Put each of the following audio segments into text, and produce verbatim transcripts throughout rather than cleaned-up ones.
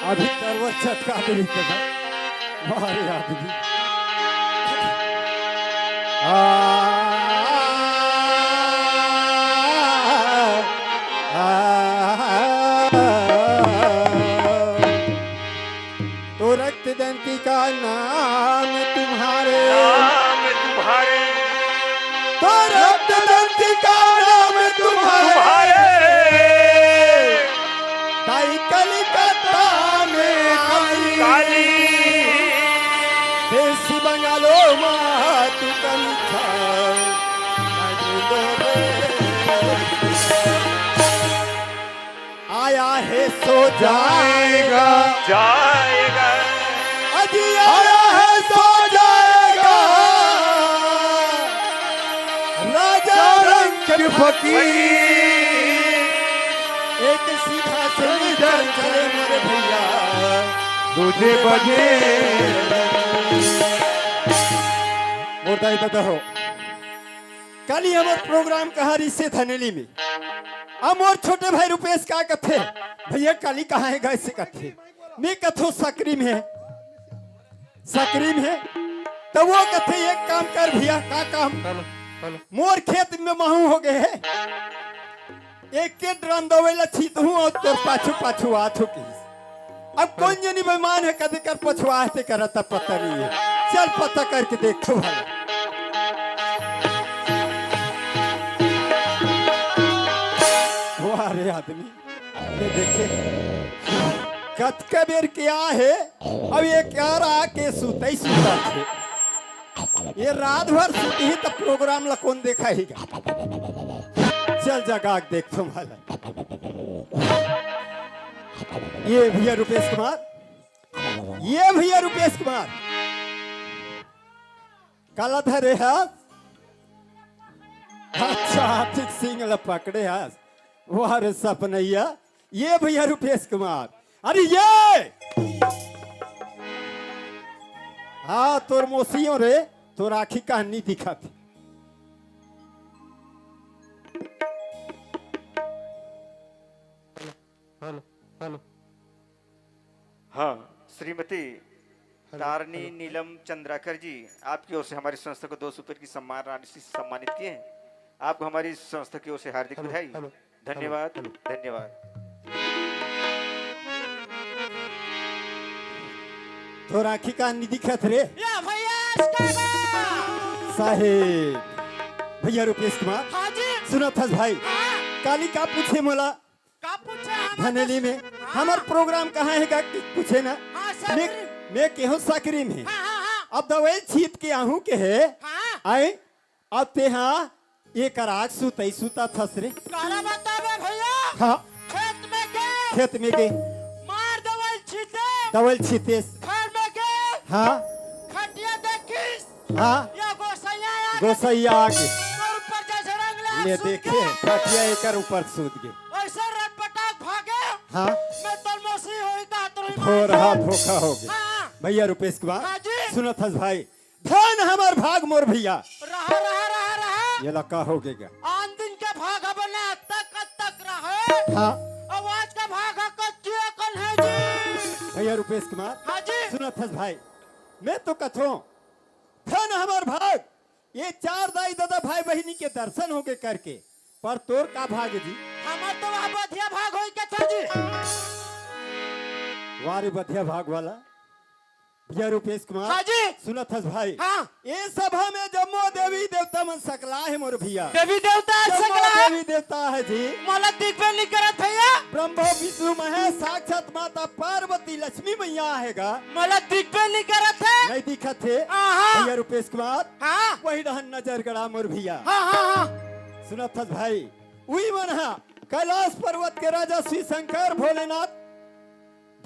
अभी तरवर चटका दे रही था। वाह रे आदमी। आ, आ, आ, तो रक्त दंती का नाम तुम्हारे। नाम तुम्हारे। तो रक्त दंती का नाम तुम्हारे। तुम्हारे। ताई कलकत्ता में काली। काली। देसी बंगालो माँ तू कलिखा। आया है सो जाएगा। जाएगा। अजी आया है सो जाएगा। राजा रंग फकीर। एक सिंहासन चल चले मेरे भैया। दूजे बजे। मोर दाई दादा हो। कल ही हमर प्रोग्राम कहा रिसे धनेली में। अब मोर छोटे भाई रुपेश का कथे, "भैया काली कहाँ है?" गए से कथे, मैं कथो सकरी में है, सकरी में है। तो वो कथे, "एक काम कर भैया।" "का काम?" Hello, hello. "मोर खेत में महू हो गए है, एक के ड्रम दवाई ला छीत हूँ और तोर पाछू पाछू आ चुकी।" अब कौन जनी बेईमान है, कदे कर पछुआ है, ते करत पता नहीं है। चल पता करके देख तो भला। वाह रे आदमी, ये देखे कतका बेर क्या है। अब ये क्या रहा के सुतई सुता थे। ये रात भर सुती ही तो प्रोग्राम ला कौन देखा ही गा? चल जगा के देख तो भला। ये भैया रुपेश कुमार, ये भैया रुपेश कुमार, काला धरे हाथ। अच्छा, हाथी सिंह ला पकड़े हाथ। वाह रे सपनैया, ये भैया रुपेश कुमार। अरे ये, हाँ, तोर मोसियो रे, तोर आँखी का नी दिखत। Hello, hello. हाँ, श्रीमती हेलो, तारनी हेलो। नीलम चंद्राकर जी, आपकी ओर से हमारी संस्था को दो सौ रुपये की सम्मान राशि से सम्मानित किए हैं। आपको हमारी संस्था की ओर से हार्दिक हेलो, बधाई। हेलो, धन्यवाद, हेलो, हेलो। धन्यवाद। तोर आँखी का नी दिखत रे? या भैया, इसका बा। साहेब, भैया रुपेश कुमार। हाँ जी। सुनत हस भाई? हाँ। काली का पूछे मोला? का पूछे हम? धनेली में हाँ। हमर प्रोग्राम कहाँ है गा कि पूछे ना? हाँ, सकरी। मैं, मैं केहूँ सकरी में। हाँ, हाँ, हाँ। अब दवाई छीत के आहूँ के है। हाँ। आए, अब ते हाँ, ये करा के सुतई सुता थस रे। काला बताबे भैया। हाँ। खेत में गे। खेत में गे। मार दवाई छीते। दवाई छीतेस। घर में गे। हाँ। खटिया देखिस। हाँ। या गोसैया आ गे। गोसैया आ गे। तोर ऊपर जैसे रंग ला ले सूत देखे, गे। खटिया एकर ऊपर सूत गे। ऐसे रटपटाक भागे। हाँ। मैं तोर मौसी होई का तोर भोर माँ। हा धोखा हो गे। हाँ। भैया रुपेश कुमार, हाँ जी। सुनत हस भाई, धन हमर भाग मोर भैया। रहा, रहा, रहा, रहा। ये ला का हो गे गा? आन दिन के भाग अब ना तक, तक रहे। हाँ। अब आज का भाग ह कच्चिया कन है जी। भैया रुपेश कुमार, हाँ जी। सुनत हस भाई, मैं तो कथों, धन हमर भाग, ये चार दाई ददा भाई बहिनी के दर्शन हो गे करके, पर तोर का भाग जी? हमर तो वह बधिया भाग होई के था जी। वाह रे बधिया भाग वाला। भैया रुपेश कुमार, हाँ जी। सुनत हस भाई? हाँ। ए सभा में जम्मो देवी देवता मन सकला हे मोर भैया। देवी देवता जम्मो सकला हे? देवी देवता हे जी। मोला दिखबे नहीं करत भैया। ब्रह्मा विष्णु महेश साक्षात माता पार्वती लक्ष्मी मैया हे गा। मोला दिखबे नहीं करत हे। नहीं दिखत हे। आहा। भैया रुपेश कुमार, हाँ। वही रहन नजर गड़ा मोर भैया। हाँ, हाँ, हाँ। सुनत हस भाई, उही मन हा कैलाश पर्वत के राजा शिव शंकर भोलेनाथ,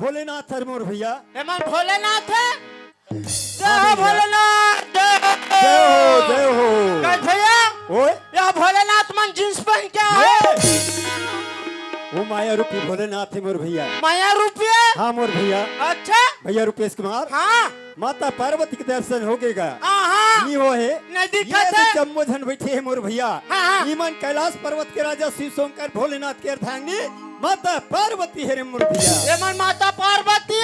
भोलेनाथ हर मोर भैया। एमन भोलेनाथ हे? जय हो हाँ भैया। भोलेनाथ, जय हो। जय हो, जय हो। कहे भैया, ओए? यह भोलेनाथ मन जींस पहन के आए? ए! वो माया रूपी भोलेनाथ हे मोर भैया। माया रूपी हे? हाँ मोर भैया। अच्छा। भैया रुपेश कुमार। हाँ। माता पार्वती के दर्शन हो गे गा। आहा। नी हो हे। नहीं दिखत ये हे। जम्मो झन बैठे हे मोर भैया। हाँ, हाँ। इमन कैलाश पर्वत के राजा शिव शंकर भोलेनाथ के अर्धांगिनी माता पार्वती हे रे मोर भैया। एमन माता पार्वती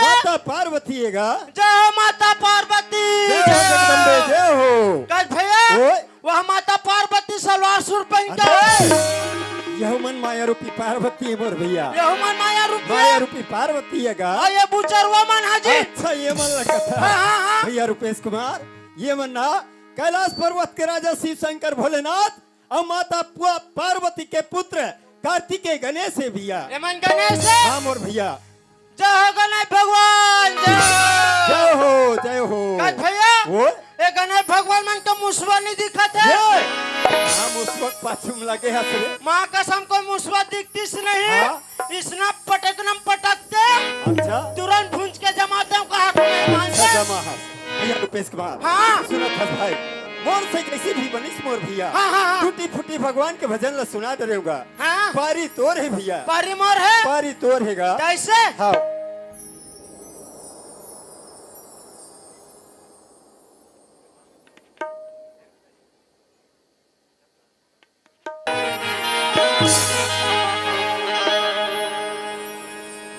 ये गा। जय हो माता पार्वती, जय हो जगदम्बे, जय हो। कस भैया, ओए। वह माता पार्वती सलवार सूट पहन के अरे, है। यह मन माया रूपी पार्वती है मोर भैया। यह मन माया रूपी माया है। रूपी पार्वती है गा। और ये बुचरवा मन है जी। अच्छा, ये मन लगत है। हाँ, हाँ, हाँ। भैया रूपेश कुमार, ये मन ना कैलाश पर्वत के राजा शिव शंकर भोलेनाथ और माता पुआ पार्वती के पुत्र कार्तिकेय गणेश है भैया। ये मन गणेश है। हाँ मोर भैया। जय हो गणेश भगवान, जय। जय हो, जय हो। कस भैया, ओए। ए गणेश भगवान मन के मुसवा नहीं दिखत है। ये, हाँ, मुसवा पाछू में लगे हस रे। माँ कसम, कोई मुसवा दिखतीस नहीं। हाँ। इसना पटकनम पटकते। अच्छा। तुरंत भूंज के जमाते हैं, कहा को मेहमान अच्छा, से। जमा हस। भैया रूपेश कुमार। हाँ। सुनत हस भाई, मोर से कैसी भी बनिस मोर भैया। हाँ, हाँ, हाँ। टूटी फूटी भगवान के भजन ला सुना डरेगा। हाँ। पारी तोर है भैया। पारी मोर है। पारी तोर है गा। कैसे? हाँ।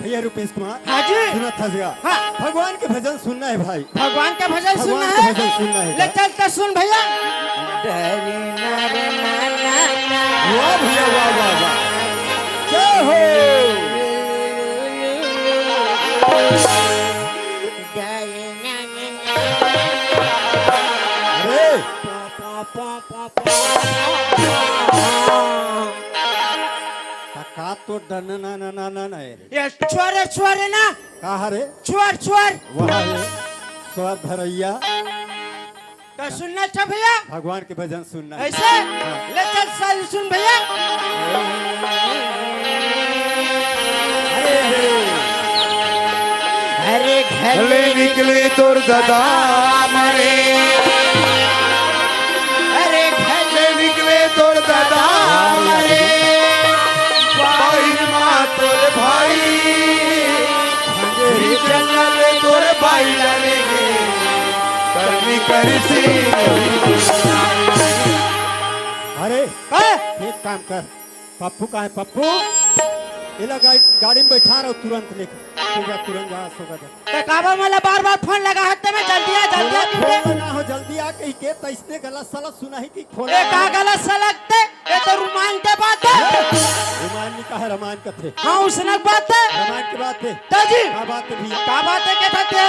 भैया रूपेश कुमार, हाँ जी। सुनत हस गा। हाँ। भगवान के भजन सुनना है भाई। भगवान का भजन भगवान सुनना के है? भजन सुनना है ले गा। चल तो सुन भैया। वाह भैया, वाह, वाह, वाह। जय हो। अरे। त का तो डन ना, ना, ना, ना, ना, रे। ये छुआ रे, छुआ रे ना। का हरे? छुअर, छुअर। वाह रे, स्वर धरैया। तो सुनना अच्छा भैया। भगवान के भजन सुनना। ऐसे? हाँ। ले चल साली सुन भैया। अरे, अरे। अरे घर ले निकले तोर दादा मरे। अरे घर ले निकले तोर दादा मरे। बाई माँ तोर भाई। ये जंगल तोर बाई डालेंगे। करनी करसी। अरे, हाँ? एक काम कर, पप्पू कहाँ है पप्पू? एला गा-, गाड़ी में बैठा रहो, तुरंत लेकर। तू जा, तुरंत जा, सो जा। ते काबर मोला बार-बार फोन लगा हत्ते में, जल्दी आ, जल्दी आ, फोन लगा हो, जल्दी आ कही के, त इसने गलत सलत सुना ही कि फोन ए, का लगा। गलत सलत ते? ये तो रुमान के बात है। रुमान नहीं कहा, रमान कथे। हाँ, उसने बात है। रमान की बात है। ताजी। का बात है भैया? का बात है, कहता ते?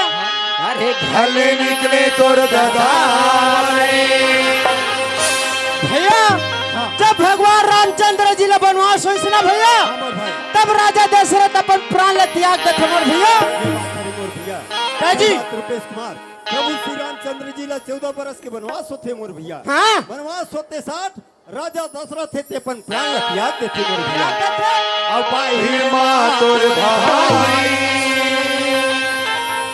अरे घर ले निकले तोर दादा रे। भैया, हाँ। जब भगवान रामचंद्र जी ला बनवास होइस ना भैया, हाँ, मोर भाई। तब राजा दशरथ अपन प्राण ला त्याग देथे मोर भैया। ये बात है रे मोर भैया। ताजी। ये बात रूपेश कुमार, प्रभु श्री रामचंद्र जी ला चौदह बरस के बनवास होथे मोर भैया। हाँ। बनवास होते साथ राजा दशरथ हे ते अपन प्राण ला त्याग देथे मोर भैया। अउ बाहिर माँ तोर भाई।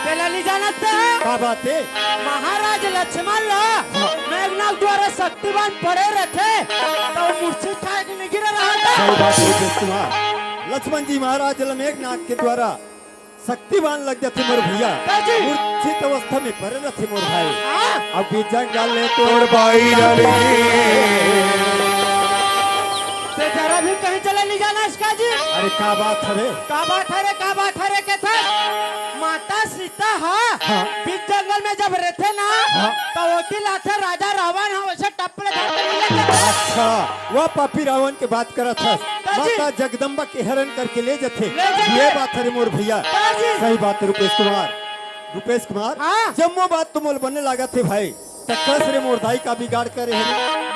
तेला नहीं जानत हे? का बात है? महाराज लक्ष्मण ला हाँ। मेघनाथ द्वारा शक्ति बाण पड़े रथे, त मूर्छित खाए के नहीं गिरे रहत। सही बात है, दोस्त कुमार। लक्ष्मण जी महाराज ला मेघनाथ के द्वारा शक्ति बाण लग जाथे मोर भैया। का जी? मूर्छित अवस्था में परे रथे मोर भाई। हाँ। अब भी जंगल ले तोर बाई डाली। ते जरा भी कहीं चले नहीं जाना इसका जी। अरे का बात है रे? का बात है रे, का बात है रे, कहता? माता सीता हाँ, हाँ। बीच जंगल में जब रहते ना, हाँ। तो ओती लाथे राजा रावण हाँ वैसे टप ले धर के ले जाते। अच्छा, वो पापी रावण के बात करत हस। का जी? माता जगदम्बा के हरण करके ले जथे। ले जथे। ये बात हरे मोर भैया। का जी? सही बात है रूपेश कुमार। रूपेश कुमार, हाँ। जम्मो बात तो मोल बने लागत हे भाई। त कस रे मोर दाई का बिगाड़ करे हे?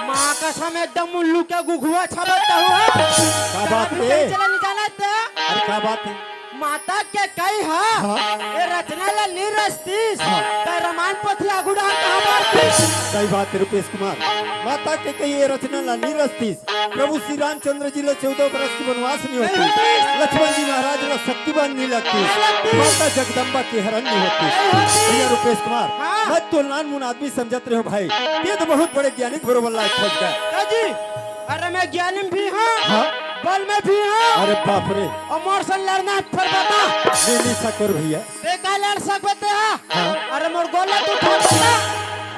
माँ कसम एकदम उल्लू के गुघुआ छाबत हुआ। का बात है? चला नहीं जाना ते। अरे का बात है? माता के कई हा, हाँ। ए रचना ला नी रचतीस, हाँ। त रमान पोथी आगू डाल कहाँ मारतीस? सही बात है रूपेश कुमार, माता के कई ए रचना ला नी रचतीस, प्रभु श्री रामचंद्र जी ला चौदह बरस के बनवास नहीं नहीं होतीस, होतीस। लक्ष्मण जी महाराज ला शक्ति बाण नहीं लगतीस, नहीं लगतीस। माता जगदम्बा के हरण नहीं होतीस। नहीं होतीस। भैया रूपेश कुमार, हाँ। मैं तो नान मुन आदमी समझत रहे हूँ भाई, ये तो बहुत बड़े ज्ञानी बरोबर लायक खोज गए। का जी? अरे मैं ज्ञानी में भी हूँ, हाँ। बल में भी हूँ। अरे बाप रे। और मोर से लड़ना है फिर बता। नहीं, नहीं सकोर भैया। ते का लड़ सकबे ते हा? हाँ। अरे मोर गोला तू उठा सकता।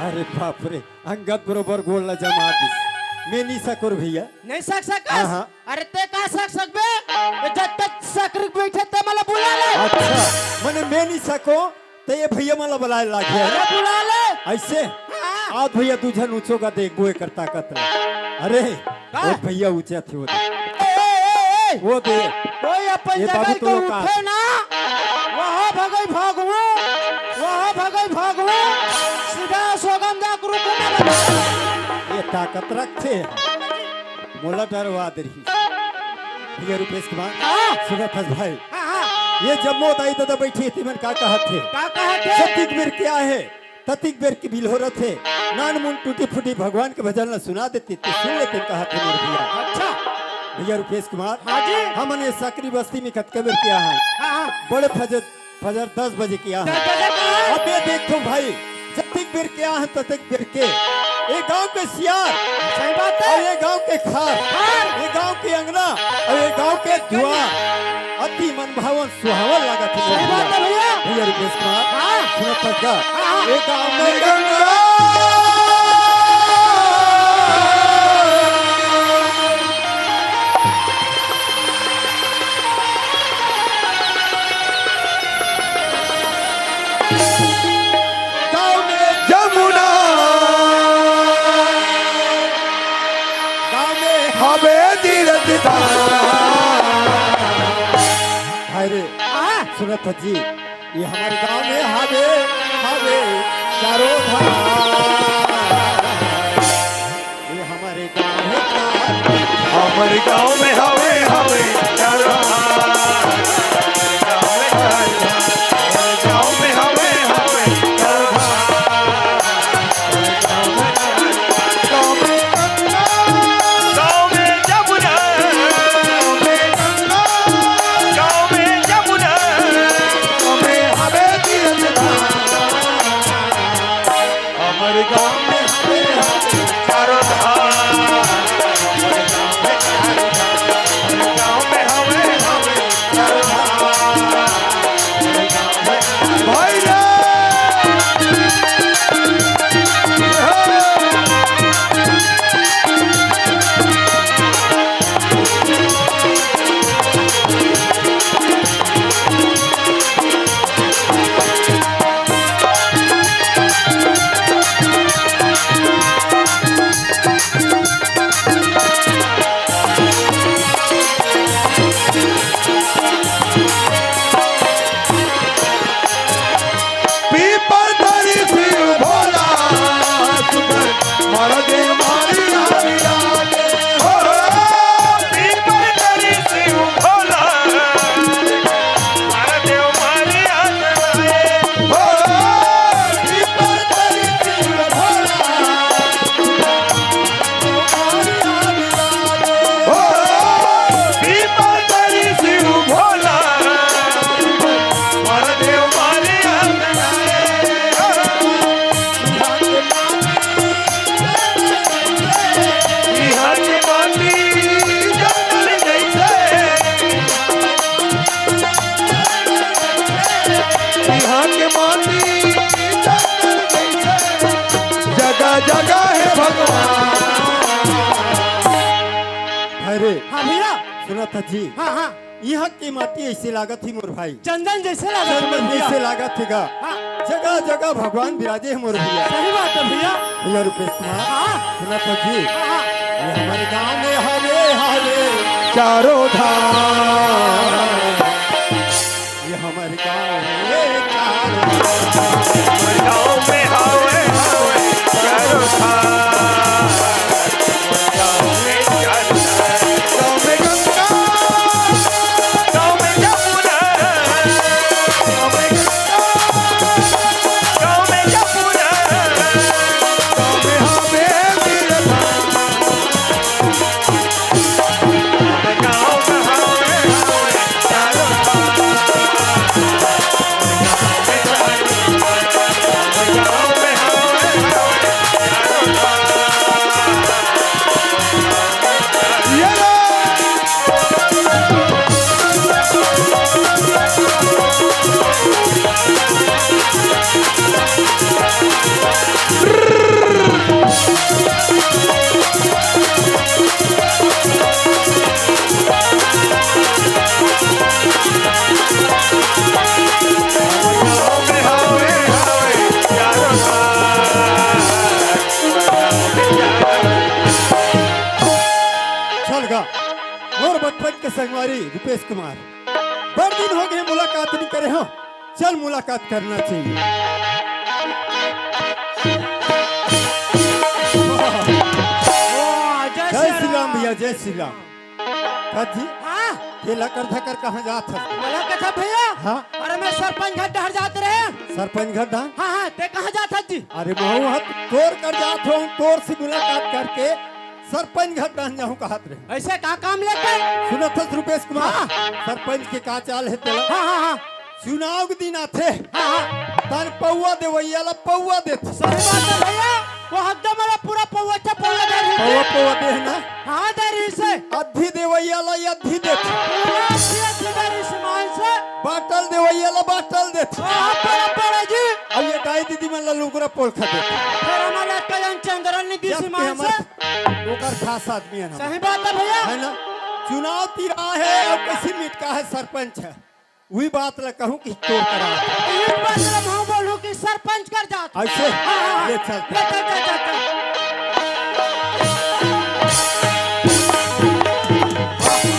अरे बाप रे, अंगद बरोबर गोल ला जमा दिस। मैं नहीं सकोर भैया। नहीं सक सकस? हाँ, हाँ। अरे ते का सक सकबे? ए जब तक सकरी बैठे ते मला बुला ले। अच्छा, मने मैं नहीं सको, त ये भइया मन ला बलाए लागे। अरे बुला ले। अइसे? हाँ। आज भइया दू झन ऊँचो का देखबो एकर ताकत ला। अरे, का? वो भइया ऊँचे थे वो। ए, ए, ए, ए। वो दे। कोई अपन ये जगह बाबू तो को लोग का उठे ना। वहाँ भगई भागवो। वहाँ भगई भागवो। सीधा सोगंदा के रुको ना बता। ये ताकत रखथे। मोला डरवा दे रही। भइया रुपेश कुमार, हाँ। सुनत हस भाई? हाँ, हाँ। ये जम्मो दाई ददा बइठे हे, तिमन का कहत हे? का कहत हे? जतिक बेर के आहे, ततिक बेर के बिलहोरत हे। नानमुन टूटी फूटी भगवान के भजन ला सुना देते, त सुन लेते, कहत हे मोर भइया। अच्छा। भइया रुपेश कुमार, हाँ जी। हमन ये सकरी बस्ती में कतका बेर के आहे। हाँ, हाँ। बड़े फजर फजर दस बजे के आहे। दस बजे के आहे। अब ये देखो भाई, जतिक बेर के आहे, ततिक बेर के। ये गांव के सियार। सही बात है। अउ ये गांव के खार। खार। ये गांव के अंगना। अउ ये गांव के दुआर। अति मनभावन सुहावन लागत हे। सही बात है भइया। भइया रुपेश कुमार। हाँ। सुनत हस का? हाँ, हाँ। ये गांव में गंगा। गाँव में जमुना, गाँव में हवे तीरथ धाम। हाय रे, हाँ। सुनत हस जी, ये हमर गाँव में हवे, हवे चारों धाम। ये हमर गाँव में, हमर गाँव में हवे, हवे चारों धाम। हमर गाँव में हवे, हवे चारों धाम। गाँव में जमुना, गाँव में जमुना, गाँव में हवे तीरथ धाम। हमर गाँव में हवे, हवे चारों धाम। हमर गाँव में हवे, हवे चारों धाम। हमर गाँव में हवे, हवे चारों धाम। भाई रे! पीपर तरी शिव भोला, सुंदर महादेव मारी आया रे। हो, पीपर तरी शिव भोला, महादेव मारी आया रे। हो, पीपर तरी शिव भोला, हो, पीपर तरी शिव भोला, महादेव मारे आंगन आए। इहाँ के माटी जंगल जैसे। इहाँ के माटी जंगल जैसे। जगह जगह हे भगवान। अरे, हाँ भैया। सुनत हस जी? हाँ, हाँ। इहाँ के माटी अइसे लागत हे मोर भाई। चंदन जैसे लागत हे चंदन भैया। जैसे लागत हे गा। हाँ। जगह जगह भगवान बिराजे हे मोर भैया। सही बात हे भैया। भैया रुपेश कुमार। हाँ। सुनत हस जी? हाँ, हाँ। ये हमर गाँव में हवे, हवे चारों धाम। ये हमर गाँव में चारों धाम। हमर गाँव में हवे, हवे चारों धाम। गाँव में गंगा, गाँव में जमुना, गाँव में गंगा, गाँव में जमुना, गाँव में हवे तीरथ। संगवारी रूपेश कुमार, बड़ दिन हो गए मुलाकात नहीं करे हो, चल मुलाकात करना चाहिए। वाह, जय जय श्री श्री राम राम। भैया, जय श्री राम। का जी? हाँ। ये लकर धकर कहाँ जात है? बोला कथा भैया। हाँ। अरे मैं सरपंच घर डहर जात रहे। सरपंच घर डहर? हाँ, हाँ, ते कहाँ जात है जी? अरे महू हत तोर कर जात हूँ, तोर से मुलाकात करके सरपंच घर डहर जाहूँ कहत रहे। ऐसे का काम लेके? सुनत हस रूपेश कुमार, हाँ। सरपंच के का चाल है तेला? हाँ, हाँ, हाँ। चुनाव के दिन आथे, हाँ, हाँ। तन पौवा देवैया ला पौवा देथे। सही बात है भैया, वो हकदम वाला पूरा पौवा अच्छा पौवा दे रही पौवा थी। पौवा दे है ना? हाँ, दे रही से। अद्धी देवैया ला ये अद्धी देथे। पूरा अच्छी अच्छी दे रही सामान से। बाटल देवैया ला बाटल देथे। हाँ, बड़ा बड़ा जी। अब ये दाई दीदी मन ला लुगरा पोलखा देथे। फिर हमारे कल्याण चंद्रन ने दी जबकि सामान हमार से। ओकर खास आदमी है ना। सही बात है भैया। है ना? चुनाव तिरा है और किसी मिटका है सरपंच है। वही बात ला कहूँ कि तोर करा। एक बात ला मैं बोलूँ कि सरपंच कर जात। ऐसे? हाँ, हाँ, हाँ। ये चलता। ले, चल, चल, चल, चल।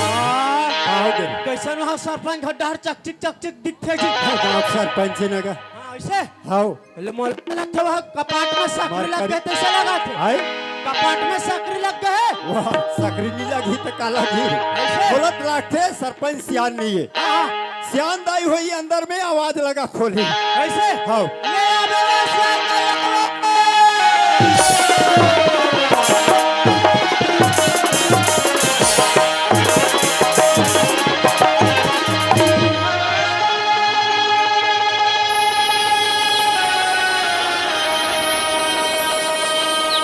हाँ। का हो गए? कैसन हो सरपंच घर डहर चकचिक चकचिक दिखथे जी। हाँ, गाँव सरपंच है ना का? हाँ, ऐसे? हाँ। ले मोला लगथे वह कपाट में सकरी मार लग करी। गए तैसे लगा थे। हाय। कपाट में सकरी लग गए है। वाह, सकरी नहीं लगी तो का लगी? ऐसे? बोलत लागथे सरपंच सियान नहीं है। हाँ। सियान दाई होई अंदर में आवाज लगा खोली। ऐसे? हाँ। ले आवे रे सियान दाई।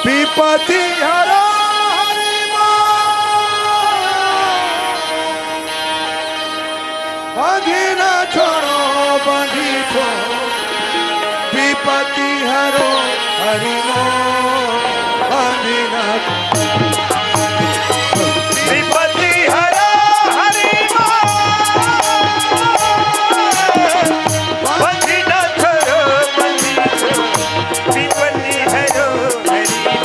विपति हरो हरि मा। बांधी ना छोड़ो, बांधी छोड़ो। विपति हरो हरि मा। बांधी ना विपति हरो हरि मा। बांधी ना छोड़ो, बांधी छोड़ो। विपति हरो हरि मा।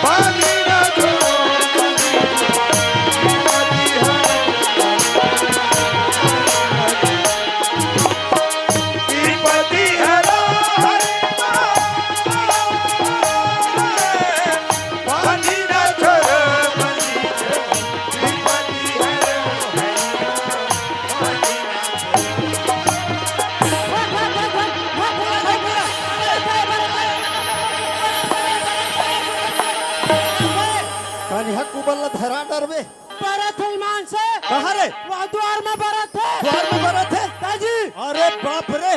बांधी ना छोड़ो। विपति हरो हरि मा। बांधी ना छोड़ो। कनिहा कुबल ला धरा डरबे। बरत है ईमान से। कहाँ रे? वह द्वार में बरत है। द्वार में बरत है? ताजी। अरे बाप रे,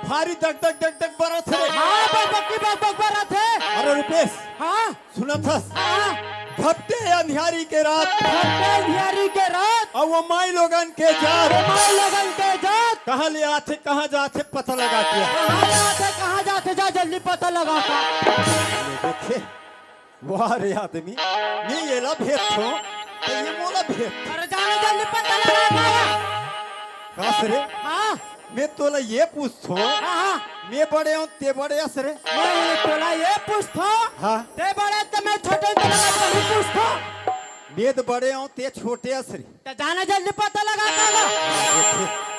भारी दग दग दग दग बरत है रे। हाँ, बक बक की बक बक बरत है। अरे रुपेश, हाँ। सुनत हस? हाँ। घपटे अंधियारी के रात। घपटे अंधियारी के रात। अउ वो माई लोगन के जात। वो माई लोगन के जात। कहाँ ले आथे, कहाँ जाथे, पता लगा के। कहाँ ले आथे, कहाँ जाथे, जा जल्दी पता लगा के। देखे, वाह रे आदमी, मैं येला भेजथों, त ये मोला भेज। अरे जाने जल्दी पता लगा पाया। कास रे? हाँ। मैं तोला ये पूछथों। हाँ, हाँ। मैं बड़े हूँ, ते बड़े अस रे? मैं तोला ये पूछथों। हाँ। ते बड़े त मैं छोटे, तोला मैं वही पूछथों। मैं त बड़े हूँ, ते छोटे अस रे। त जाने जल्दी पता लगा पाया।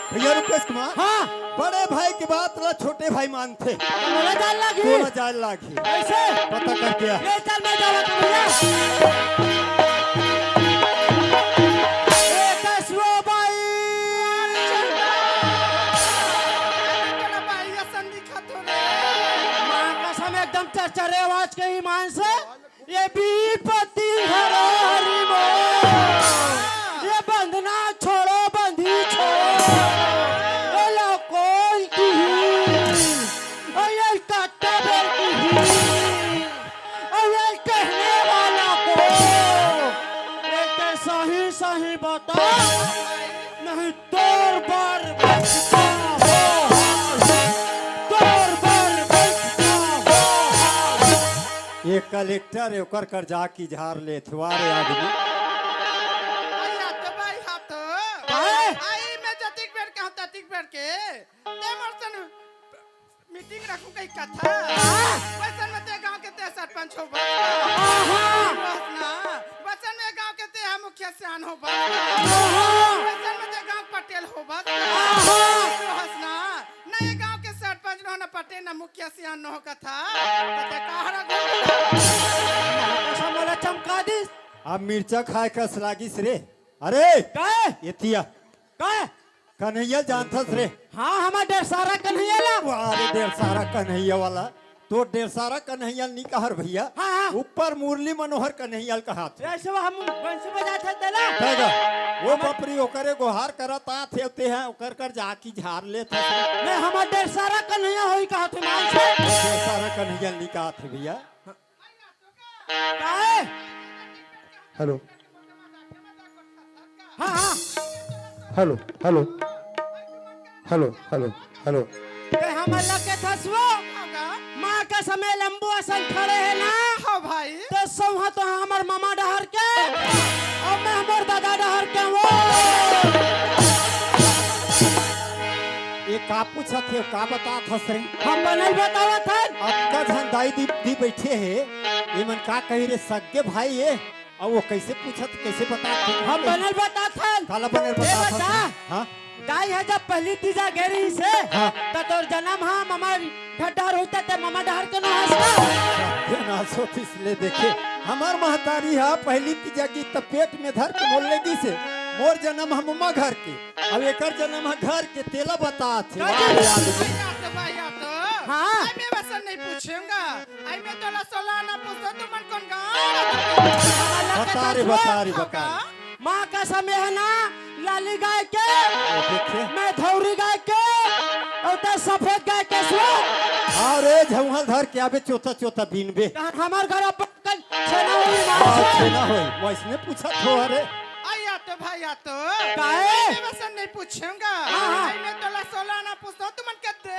भैया रुपेश कुमार, हाँ। बड़े भाई के बात ला छोटे भाई मानथे। त मोला जान लागी। तोला जान लागी। कैसे? पता करके आ। ले चल, मैं जावत हूँ भैया। ए कसुआ बाई। माँ कसम एकदम चरचरे आवाज के ईमान से। ये विपत्ति हरो हरि मा। ये बंधना छोड़ो, बंधी छोड़ो। ये ला कौन की? और ये कत्ता बेल की? और ये कहने वाला को? ये तो सही सही बता, नहीं तोर बर बचता हो, तोर बर बचता हो। ये कलेक्टर हे, ओकर कर जाके झार लेथे, वाह रे आदमी। आई हाथ, आई हाथ। काहे? आई मैं जतिक बेर के, हाँ, ततिक बेर के। ते मोर सन हो बस। आहा। बस ना, वचन में गांव के ते है मुखिया सियान हो बस। आहा। वचन में ते गांव पटेल हो बस। आहा। बस ना, ना ये गांव के सरपंच नो, ना पटेल, ना मुखिया सियान नो कथा। तो ते कहाँ रह गया? ऐसा मोला चमका दिस। अब मिर्चा खाए कस लागिस रे। अरे, काय? एतिया। काय? कन्हैया जानथस रे? हाँ, हमार डेढ़ सारा कन्हैया ला। वाह रे, डेढ़ सारा कन्हैया वाला। तो डेढ़ सारा कन्हैया नी कहर भैया। हाँ, हाँ। ऊपर मुरली मनोहर कन्हैया ल कहात। ऐसे वो हम बंसी बजात हे तेला। तैगा, वो हमार बपरी ओकरे गोहार करत आत हे, ते हैं ओकर कर जाकी झार लेत हे। मैं हमार डेढ़ सारा कन्हैया होई कहत हे मान से। डेढ़ सारा कन्हैया नी कहत हे भैया। काहे? हेलो। हाँ, हाँ। Hello, hello. Hello, hello, hello. ते हमर लगे थसवो। माँ का समय लंबू असन खड़े है ना। हाँ भाई। ते सौहा तो हमर मामा डहर के, और मैं हमर दादा डहर के वो। ये का पूछत हे, का बतात हस रे? हम बनल बतावत हन। अतका झन दाई दी, दी बैठे हे, ये मन का कही रे, सगे भाई ये, अउ वो कैसे पूछत, कैसे बतात हे? हम बनल बतात हन। काला बनल ए बतात हस बता। रे? हाँ? दाई ह जब पहली तीजा गे रहिस हे, हाँ। त तोर जनम ह ममा डहर होता ते ममा डहर के नो हस का? ये ना सोचिस ले देखे, हमर महतारी ह पहली तीजा गिस त पेट में धर के मोर ले गिस हे, मोर जनम ह ममा घर के। अब एकर जनम ह घर के, तेला बतात हे। का वाह जी? यार। भैया तो, भैया तो। हाँ। आई मैं वसन नहीं पूछूंगा। आई मैं तोला सोला आना पूछतो, तुमन कौन गाँव? बता रे, बता रे, बता रे। माँ कसम हे ना, लाली गाय के, ओ, देखे। मैं धौरी गाय के, और ते सफेद गाय के सो। अरे झौहल धर के आबे, चोता चोता बीनबे। हमार घर अपन छेना होई ना हाँ, से। छेना होई। वैसने पूछत हो, अरे। आया तो भाई, आ तो। काहे? मैं वसन नहीं पूछूंगा। हाँ, हाँ। आई मैं तोला सोला आना पूछतो, तुमन के दे।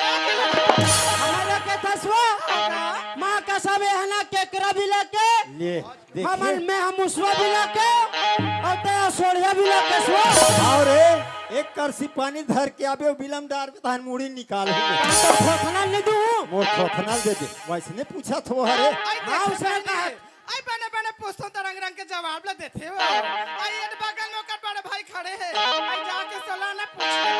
हमारे के थसवा। हाँ। माँ कसम हे ना, केकरा बिला के। ले, देखिए। हमन में हम उसवा बिला के, और ते सोड़िया बिला के सो। और ए, एक करसी पानी धर के आबे, बिलम डार में तहन मुड़ी निकाल हो। तो थोथना नहीं दूँ। मोर थोथना दे दे। वैसने पूछत हो, अरे। आई हाँ, देख उसने पहले। कहा। आई बने बने पूछतो त रंग रंग के जवाब ला देथे हो। आई एद बगल में ओकर बड़े भाई खड़े हे। आई जाके सोला ना पूछ ले।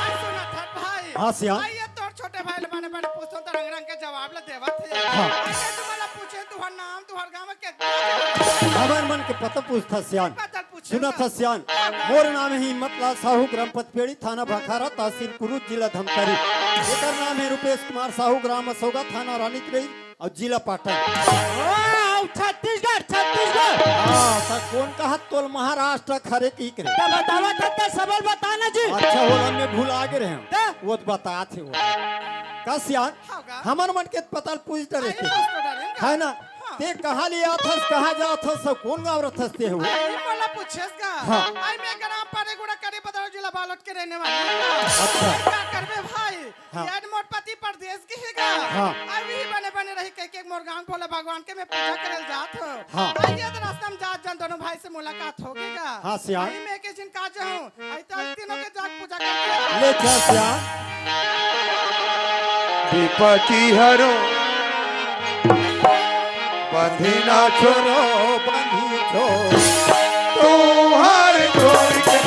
आई सुनत हस भाई। हाँ, सियान। आई ये तोर छोटे भाई ला बने बने पूछतो त रंग रंग के जवाब ला देवत हे। हाँ। आई ये तुम्हारा पूछे, तुहर नाम, तुहर गाँव के। हमर मन के पता पूछत हस सियान। पता पूछे सुनत हस सियान। हाँ। मोर नाम हे हिम्मत लाल साहू, ग्राम पचपेड़ी, थाना भाखारा, तहसील कुरुद, जिला धमतरी। एकर नाम हे रूपेश कुमार साहू, ग्राम असोगा, थाना रानीतरई, अउ जिला पाटन। वाह, छत्तीसगढ़, छत्तीसगढ़। हाँ, त कौन कहत तोल महाराष्ट्र खरे की करे? त बतावा त, त सबल बता ना जी। अच्छा, होला मैं भुला गे रहेंव। त? वो त बतात हे वो। का सियान? हाँ गा। हमर मन के पता ल पूछ डरे अरे, थे। पूछ तो डरे गा। है ना? हाँ। ते कहाँ ले आथस, कहाँ जाथस, सब कौन गाँव रथस ते हो? अरे, मोला पूछेस गा। हाँ। आई मैं ग्राम परेगुड़ा, करीब बदरौर, जिला बालोद के रहने वाली हूँ। अच्छा। क्या करबे भाई? हाँ। यार मोर पति परदेस गे हे गा। हाँ। अभी बने बने रही कह के मोर गाँव भोला भगवान के मैं पूजा करे ल जात हूँ। हाँ। आई ये तो रास्ता में जात जान दोनों भाई से मुलाकात हो गे गा। हाँ, सियान। आई मैं के जिन का जाऊँ, आई तो तीनों के जाके पूजा करके ले चल सियान। विपत्ति हरो बंधी ना छोड़ो, बंधी छोड़ो, तुम्हारे छोड़ के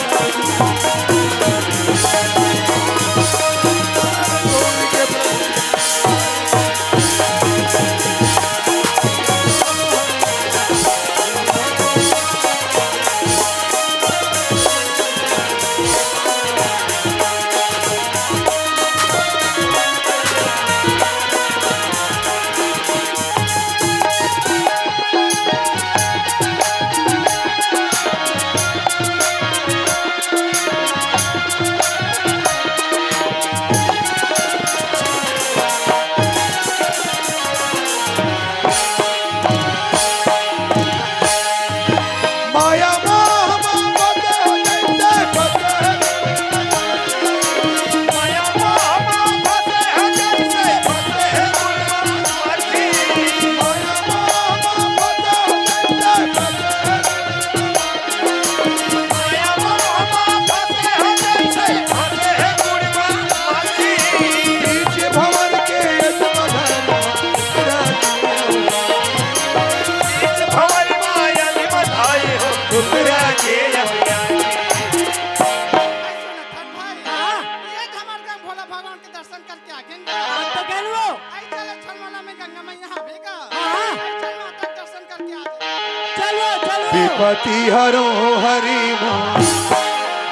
विपति हरो हरि मोर,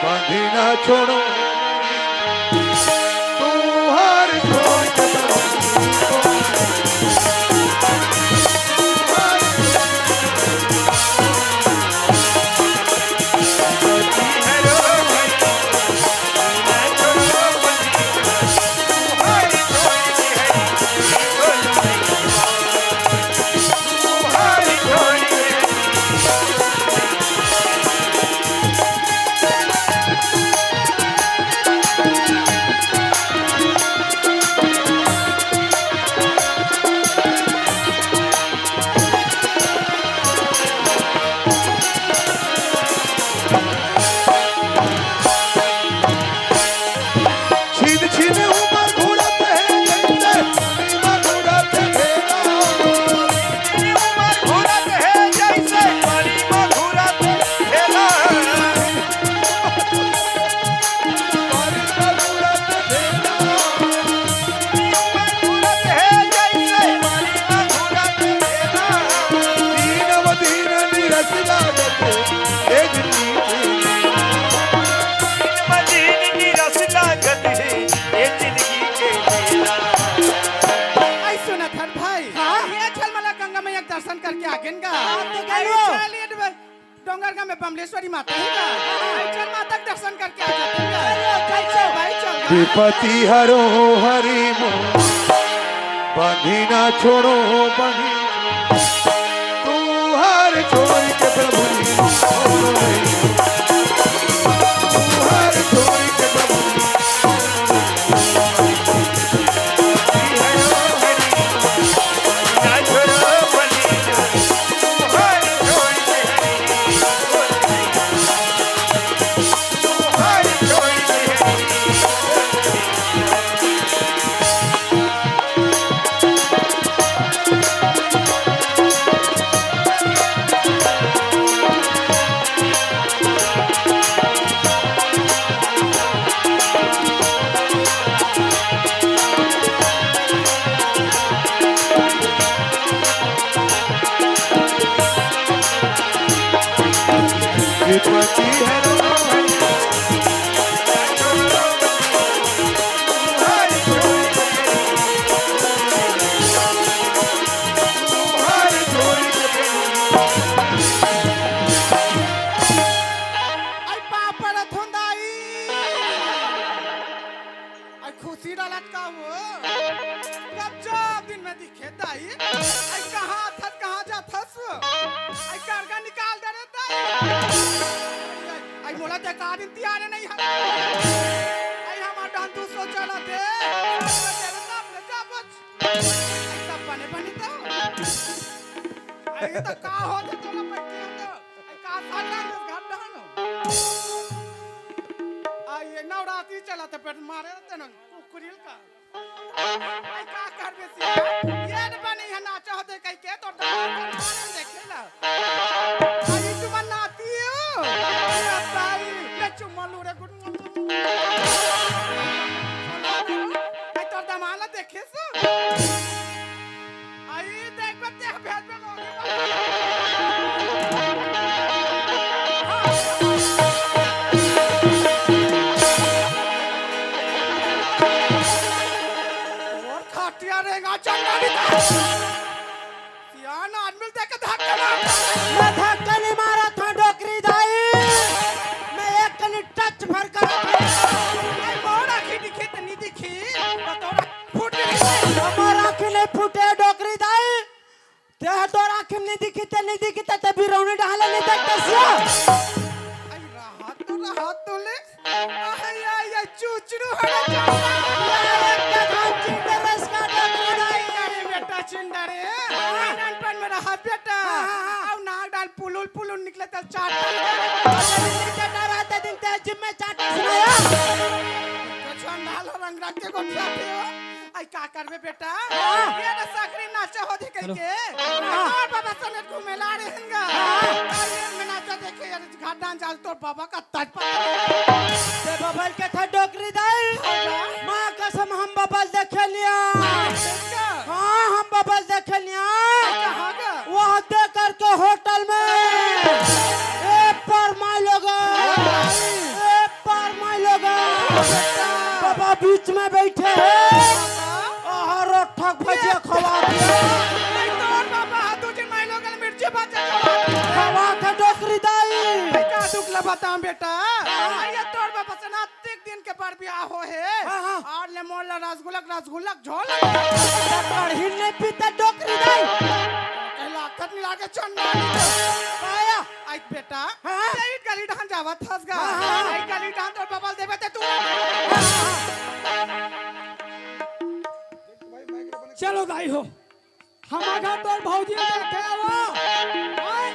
बंधि न छोड़ो। तुहार छोड़ के छिन छिन उमर घुरत हे जइसे पानी म घुरत हे। उमर घुरत हे जइसे पानी म घुरत हे। पानी म घुरत हे। उमर घुरत हे जइसे पानी म घुरत हे। दीन व दीन निरस लागत हे। ए जिंदगी के मदीन की रस लागत हे, ए जिंदगी के मेला। आई सुनत हन भाई, हाँ? ये चल मला गंगा मैया के दर्शन करके आ गेन गा। हाँ, तो आई गयो। चल ये डोंगरगा में बमलेश्वरी माता हे गा। आई चल माता के दर्शन करके आ जाते हैं गा। चलो, चलो। चल भाई, चल गा। विपति हरो हरि मोर, बंधि ना छोड़ो बंधि। तुहार छोड़ के प्रभु जी, तुहार छोड़ के प्रभु जी। विपति हरो हरि। आई पापड़ धुंधाई। आई खुशी डालत का हो? कब जा दिन में दिखे दाई? आई कहाँ थस, कहाँ जा थस? आई करगा निकाल दे रे दाई। आई, आई मोला ते का दिन तियारे नहीं है। आई हमार डांतू सोचला दे। तेरे सामने जा बच। आई सब बने बने तो। आई तो का हो तो तोला पट्टी हो तो। आई का साला घर डालो। आई ये नवरात्रि चला तो पेट मारे रहते ना कुकुरिल का। आई का करबे सिया? ये न बनी है नाचा होते कह के तो डांस मारे देखे ला। आई तुम नाती हो? ये ताई, ये चुम्मा लूरे गुड। आई तोर दमाला देखे सो? आई देख बच्चे भेज में लोगे। और खटिया रहेगा चंडाली का। सियान आदमी देख के धक्का मारता है। मैं धक्का नहीं मारा था डोकरी दाई, मैं एक कनी टच भर कर। आई मोर आँखी दिखी त नहीं दिखी, तो तोरा फूट गई। हमार आँखी नहीं फूटे डोकरी दाई, ते तोर आँखी नहीं दिखी ते नहीं दिखी ते, ते बिरौनी डाले नहीं देखते सिया। आई रहा तो रहा तो ले। आई, आई, आई, चुचरू हरे चुचरू। अरे, कथा चिंडे रस का डोकरी दाई। अरे, बेटा चिंडा रे। हाँ। नानपन में रहा बेटा। हाँ, हाँ, हाँ। आउ नाक डाल पुलुल पुलुल निकले तब चाटा। अरे, दिन के डराते दिन ते जिम में चाटा सुनाया। तो छंडाल रंग रंग के गोठिया थे हो। आई का करबे बेटा? हाँ। ये ना सकरी नाचा हो दे कह चलो। के। हाँ। और बाबा समेत घूमे ला रहे हैं गा। हाँ। और ये में नाचा देखे यार। घाटान जाल तोर बाबा का तजपा। ते बबल के था डोकरी दाई। हाँ। माँ कसम हम बबल देखे लिया। देखा? हाँ, हम बबल देखे लिया। कहाँ का? वहाँ दे करके होटल में। बीच में बैठे हे। आहा, रोट्ठा के भजिया खवा दिया। नहीं, तोर बाबा हाथ दू झिन माई लोगन मिर्ची भजिया खवा दिया। खवा था डोकरी दाई। का दुख ला बताऊं बेटा? हाँ। अरे तोर बाबा से ना तीन दिन के बर बियाह हो हे। हाँ, हाँ। और ले मोला रसगुल्ला, रसगुल्ला झोल। कढ़ी नहीं पीता डोकरी दाई। कहला खत मिला के चन्ना नहीं तो। पाया। आई बेटा, हाँ। ते ईट गली डहान जावत हस गा। हाँ, हाँ। आई गली डहान तोर बबल देबे ते तू। चलो दाई हो, हमर घर तोर भौजी देखे आवो। आय,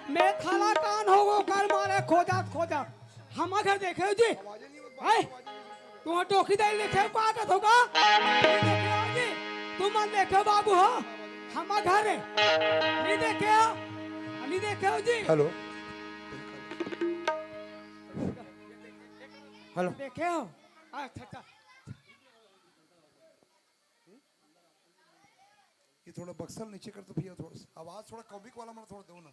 मैं थाला कान होगो कर मारे खोजत खोजत। हमर घर देखे हो जी? आय, तुमन डोकरी दाई देखे हो, का कहत हो का? नहीं देखे हो जी? तुमन देखे हो बाबू हो? हमर घर हे। नहीं देखे हो? नहीं देखे हो जी? हेलो। हेलो। देखे हो? अच्छा, अच्छा। ये थोड़ा बक्सा नीचे कर दो भैया, थोड़ा सा आवाज थोड़ा कॉमिक वाला मन थोड़ा दो ना।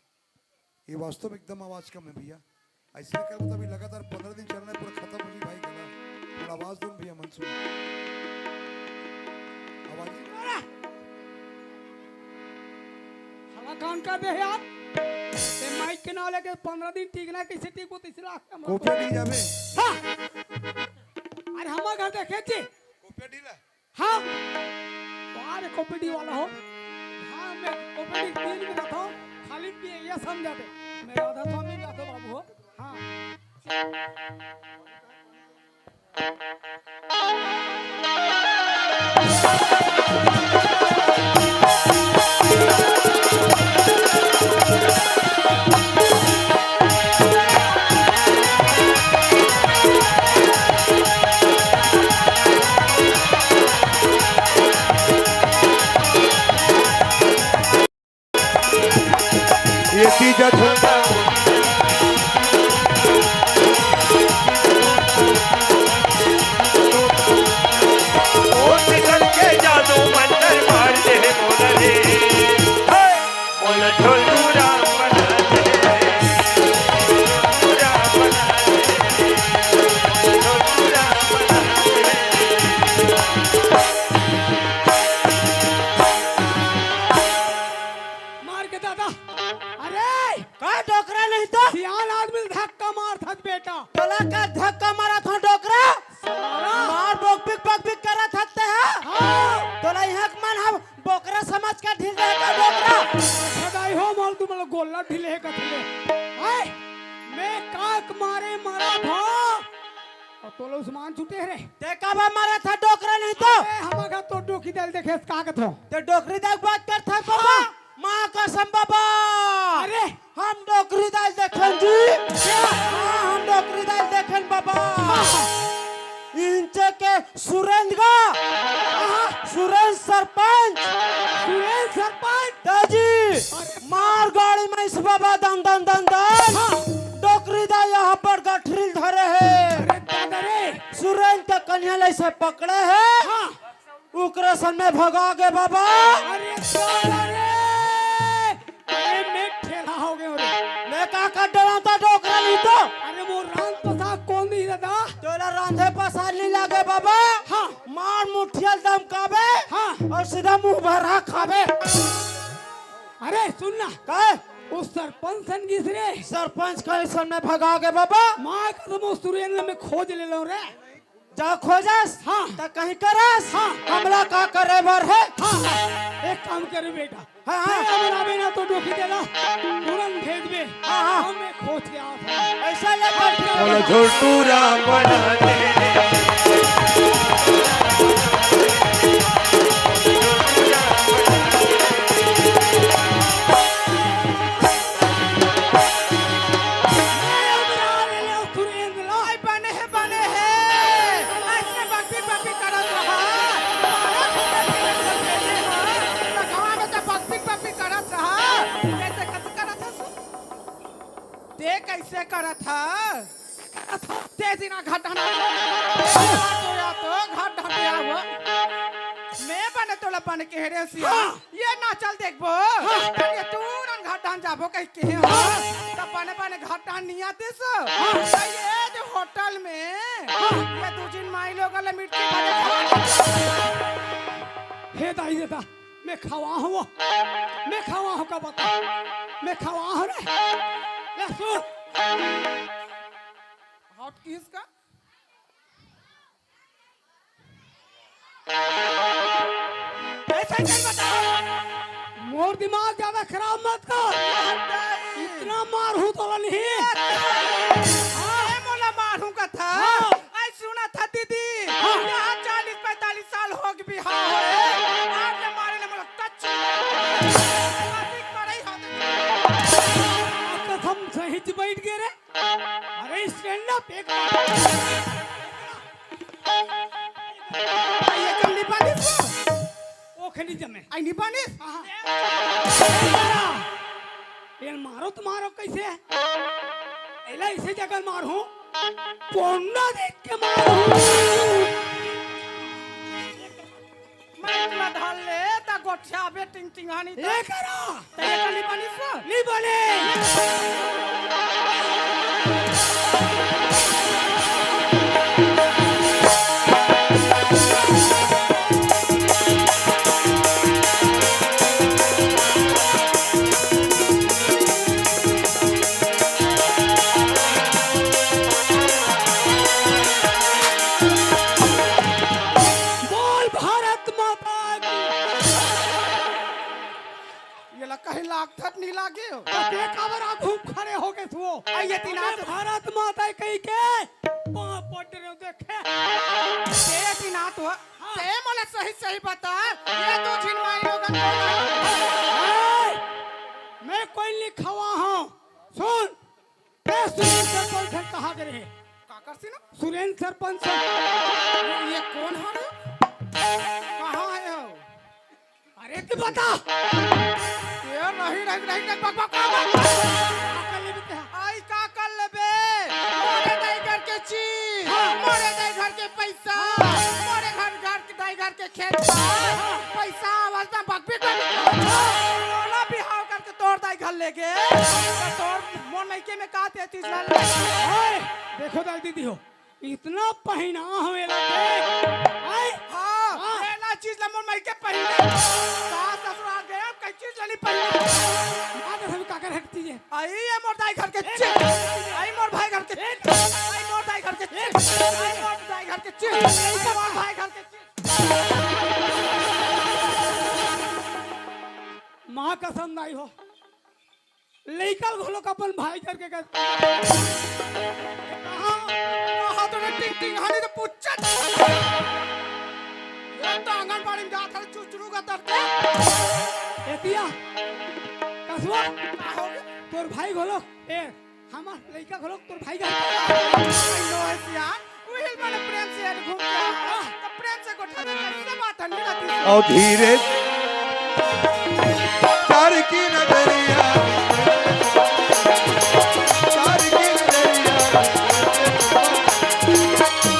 ये वास्तव में एकदम आवाज कम है भैया, ऐसे कर तो अभी लगातार पंद्रह दिन चल रहा है, पूरा खत्म हो जाए भाई गला। थोड़ा आवाज दो ना भैया, मन सुन। आवाज ही हला कान कर दे यार। ते माइक के नाव लेके पंद्रह दिन टीकना, कैसे टीकबो, तीसरा आके मर कॉपी नहीं जावे। हाँ। अरे हमर घर देखे जी। कॉपी ढीला। हाँ। बाहर कॉपी डी वाला हो। हाँ, मैं कॉपी डी तीन में रहता हूँ। खाली भी ये समझा दे। मैं राधा स्वामी का तो बाबू हो। हाँ। ये तीजा झंडा। ओ निकल के जादू मंतर मार दे मोर रे। हे! मोला ढोलू राम बना दे। ढोलू राम बना दे। ढोलू राम बना दे। मार के दादा। अरे! का डोकरा नहीं तो? सियान आदमी ल धक्का मारथस बेटा। तोला का धक्का मारत हो डोकरा? सारा। मार बोकबिक बकबिक करत हत्ते हा? हाँ। तोला यहाँ के मन हम बोकरा समझ के ढील रहे का डोकरा? सदाई हो मोल तुमन गोल्ला ढीले हे कथले। आय, मैं काक मारे मारा था। अउ तोला उस्मान छूटे रे। ते काबर मारत हा डोकरा नहीं तो? अरे, हमर घर तो डोकरी दाई ल देखे हस का कथों? ते डोकरी दाई के बात करत हा बाबा? हाँ। माँ कसम बाबा। अरे। हम डोकरी दाई ल देखेन जी। क्या? हाँ, हम डोकरी दाई ल देखेन बाबा। हाँ। इंचे के सुरेंद्र गा। हाँ। सुरेंद्र सरपंच। सुरेंद्र सरपंच। दाजी, अरे। मार गाड़ी में इस बाबा दन दन दन दन। हाँ। डोकरी दाई यहाँ पर गठरी ल धरे हे। अरे दादा रे। सुरेंद्र के कन्हैया ल ऐसे पकड़े हे। हाँ। उकरे सन में भगा गे बाबा। अरे दादा रे। अरे मैं ठेला हो गयो रे। मैं का कर डराता डोकरा नहीं तो। अरे वो रांध पसार कोन दिही दादा? तोला रांधे पसार नहीं लागे बाबा। हाँ। मार मुठिया ल दमकाबे। हाँ। अउ सीधा मुंह भरा खाबे। अरे सुन ना। का? वो सरपंच सन गिस रे। सरपंच कहे सन में भगा गे बाबा। माँ कसम वो सुरेंद्र ल मैं खोज ले लूं रे। जा खोजस, हाँ। त कहीं करस, हाँ। हमला का करे बर हे? हाँ, हाँ। एक काम करे बेटा। हाँ, हाँ। ते अगर आबे ना तो डोकरी दाई ला तुरंत भेजबे। हाँ, हाँ। हम एक खोज के आवत हन। ऐसा ले बोलो झोटू राम बना दे। मैं अब ला ले ले सुरेंद्र ला। बने हे, बने हे। अइसने बकबक बकबक करत रहा। गाँव में तो बकबक बकबक करत रहा। कैसे कस करत हस? ते कैसे करत हस? ते जिना घटना। तो या तो घटना वो। मैं बने तोला बने कहे रेहेंव सिया। हाँ। ये नाच ल देखबो। हाँ। ये तुरंत घाट डहन जाबो कहिके हे। हाँ। त बने बने घाट डहन नइ आतिस। हाँ। त ये जो होटल में हाँ। ये दू झिन माई लोग ले मिर्ची भजे खवा। हे दाई दे दा, मैं खवा हूँ वो, मैं खवा हूँ का बता, मैं खवा हूँ रे। ले सुन। हॉट किस का? ऐसा ही चल बता। मोर दिमाग ज्यादा खराब मत कर। इतना मार हूँ तो नहीं। ए, मोला मार हूँ का था। हाँ। आई सुना था दीदी। हाँ। यहाँ चालीस पैंतालीस साल हो गए बिहाव होए। आज ले मारे ले मोला टच। अधिक मारे ही होते। कसम सही बैठ गए रे। अरे स्टैंड अप एक बार। आई ये कम निपालिस। ओ खनी जमे। आई निपालिस। हाँ। ये मारो तो मारो कैसे? एला इसे जगह मारू। पोंडा देख के मारू। मैं इतना ढाल ले ता गोठिया बे टिंग टिंग हानी ता। ए करा। ते ये कली बनी सो। नहीं बने। बोल भारत माता की। ये ला कहीं लागथत नहीं लागे हो। तो देखावर आ घूम खड़े हो गए तू। आ ये तीन हाथ भारत माता कही के पाँव पड़ रहे हो देखे। ये तीन हाथ हो। हाँ। ते मोला सही सही बता। ये दो झिन माई लोगन को ए, मैं कोई लिखवा हूँ। सुन। ए, सुरेंद्र सरपंच सर कहाँ गए रहे? काकर सिन्हा? सुरेंद्र सरपंच सर। ये कौन है रे? कहाँ है हो? अरे, तू बता। ये नहीं, नहीं, नहीं, नहीं, बक, बक, बक, बक। का कर लेबे ते? आई का कर लेबे? मोरे दाई घर के चीज, हाँ। मोरे दाई घर के पैसा, हाँ। मोरे घर, घर के दाई घर के खेत बा। पैसा आवल त बकबी कर। तोला बिहाव करके तोर दाई घर ले गे। त तोर मोर नइके में का ते चीज ला ले। ओए, देखो दाई दीदी हो, इतना पहिना हवे ला के। आय? हाँ, हाँ। एला चीज ला मोर माई के पहिने। सास ससुराल गए, अब कई चीज ला नहीं पहिने। माँ कसम काकर हट चीज है। आई ये मोर दाई घर के चीज। आई मोर भाई घर के चीज। आई मोर दाई घर के चीज। आई मोर दाई घर के चीज। आई मोर भाई घर के चीज। माँ कसम दाई हो, लइका घलोक अपन भाई घर के कहत। कहाँ? कहाँ तो टिंग टिंग हानी तो पुच्चत। ये तो आंगनबाड़ी में जात हर चुचरू का तरते। एतिया, कसुआ, का हो गया? तोर भाई घलोक, ए, हमार लइका घलोक तोर भाई घर के। आई नो है सियान, उहिल माने प्रेम से यार घूम के आया। तो प्रेम से गोठा दे कैसे बात है, नहीं रहती। और धीरे चार की नजरिया, चार की नजरिया,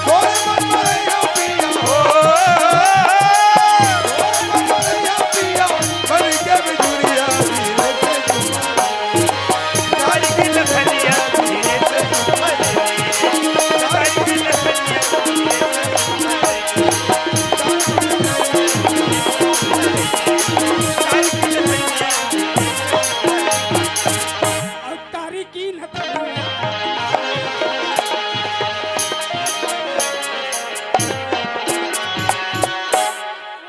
तोरे मन मरैया पिया हो, तोरे मन मरैया पिया, बन के बिजुरिया, धीरे से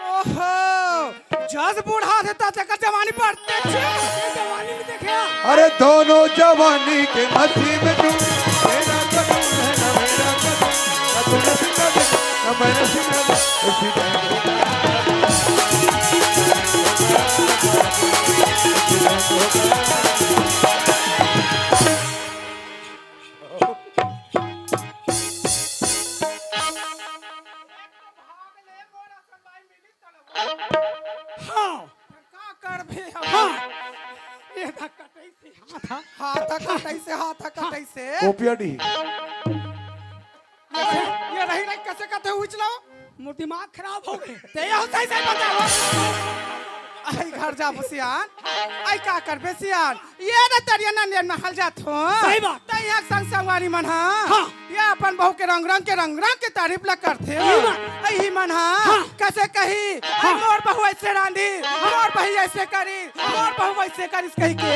ओहो, जस बूढ़ा थे, त तेकर जवानी बढ़ते छे। जवानी में देखे। अरे दोनों जवानी के मस्ती में तू, मेरा कसम है ना मेरा कसम, ना तूने सुना दे, ना मैंने सुना दे, ऐसी हाँ। का करबे अब? हाँ। ये था कटई से हाथ हा। हाथ हा कटई से, हाथ हा कटई से। कोपिया डी। ये, ये रही, रही, कैसे कहते हुए चलाओ? मोर दिमाग खराब हो गए। ते यह सही, सही बताओ। आई घर जाबो सियान, आई का करबे सियान, ये रे तरिया नंदिया महल जात हो। सही बात। त यहाँ संग संगवारी मन हा, हाँ। ये अपन बहू के रंग रंग के, रंग रंग के तारीफ ला करथे। सही बात। आई ही मन हा, हाँ। कइसे कही, आई हाँ। मोर बहू ऐसे रांधी, मोर बहू ऐसे करी, मोर बहू ऐसे करिस कहि के,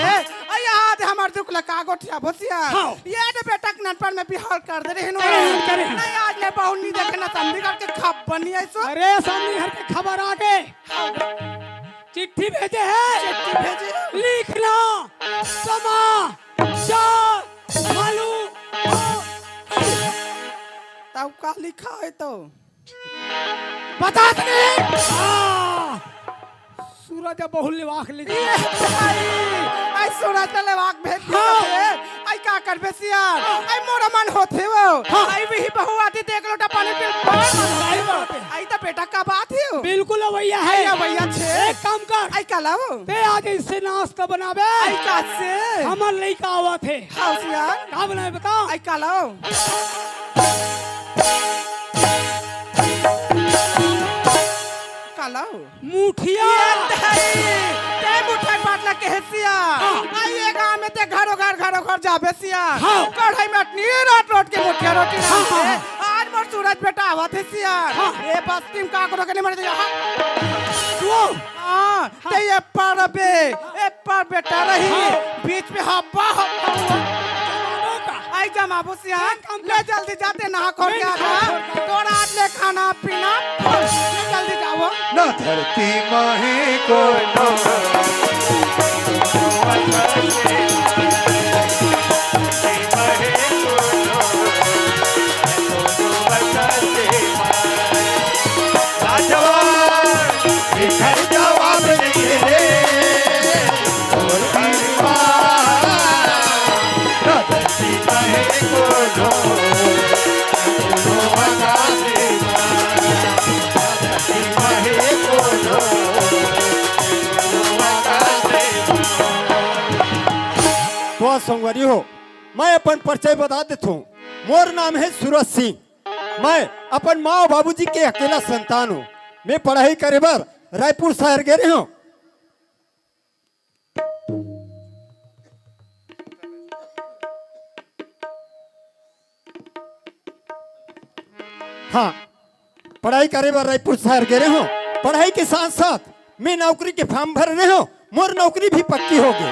आई आज हमर दुख ला का गोठियाबो सियान। हाँ। ये रे बेटा के ननपन में बिहाव कर दे रहे करे हन, करे हन। नहीं आज ले बहू नहीं देखे ना समधी घर के खबर नहीं ऐसो। अरे समधी घर के खबर आ गे। चिट्ठी भेजे हे। चिट्ठी भेजे हे। लिखना, समा, चार, मालूम। तब का लिखा है तो? बता दे। आ! सूरज अब बहुत लेवाक लिख ये भाई, आई सूरज ने लेवाक भेज दिया हाँ। थे। आई का करबे सियान? आई मोरा मन होथे वो। हाँ। आई वही बहू आती देख लोटा पानी पिल पाए मन होथे सही वो। बात है। आई तो बेटा का बात है वो। बिल्कुल भैया है। आई भैया छे। एक काम कर। आई का लाओ? ते आज इससे नाश्ता बनाबे। आई का से? हमर लइका आवत हे। हाँ सियान। का बनाए बता? आई का लाओ? का लाओ? मुठिया। ये तई, ते मुठिया के बात ला कहे सिया। हाँ। आई ये गाँव में ते घरो घर, घरो घर जाबे सिया। हाँ। कढ़ाई में अतनी रात रोट के मुठिया रोटी हाँ, रांधथे। हाँ, हाँ। आज मोर सूरज बेटा आवत हे सिया। हाँ। ए बस्ती में का करो के नहीं मर जाए। हाँ। वो। हाँ, हाँ। ते ये पर बे, ए पर बेटा रही। हाँ। बीच में हब्बा, हब्बा। जमानो का। आई जमाबो सिया। काम कर। ले जल्दी जाते नहा खोर के नहीं, आ जा। नहा खोर के। तोरा आज ले खाना पीना फुल। ले जल्दी जाओ। ना धरती माहे कोनो तो संगवारी हो, मैं अपन परिचय बता देथों। मोर नाम है सूरज सिंह। मैं अपन माँ अउ बाबूजी के अकेला संतान हूँ। मैं पढ़ाई करे बर रायपुर शहर गे रहे हूँ। हाँ, पढ़ाई करे बर रायपुर शहर गे रहे हूँ। पढ़ाई के साथ साथ मैं नौकरी के form भर रहे हूँ। मोर नौकरी भी पक्की हो गे।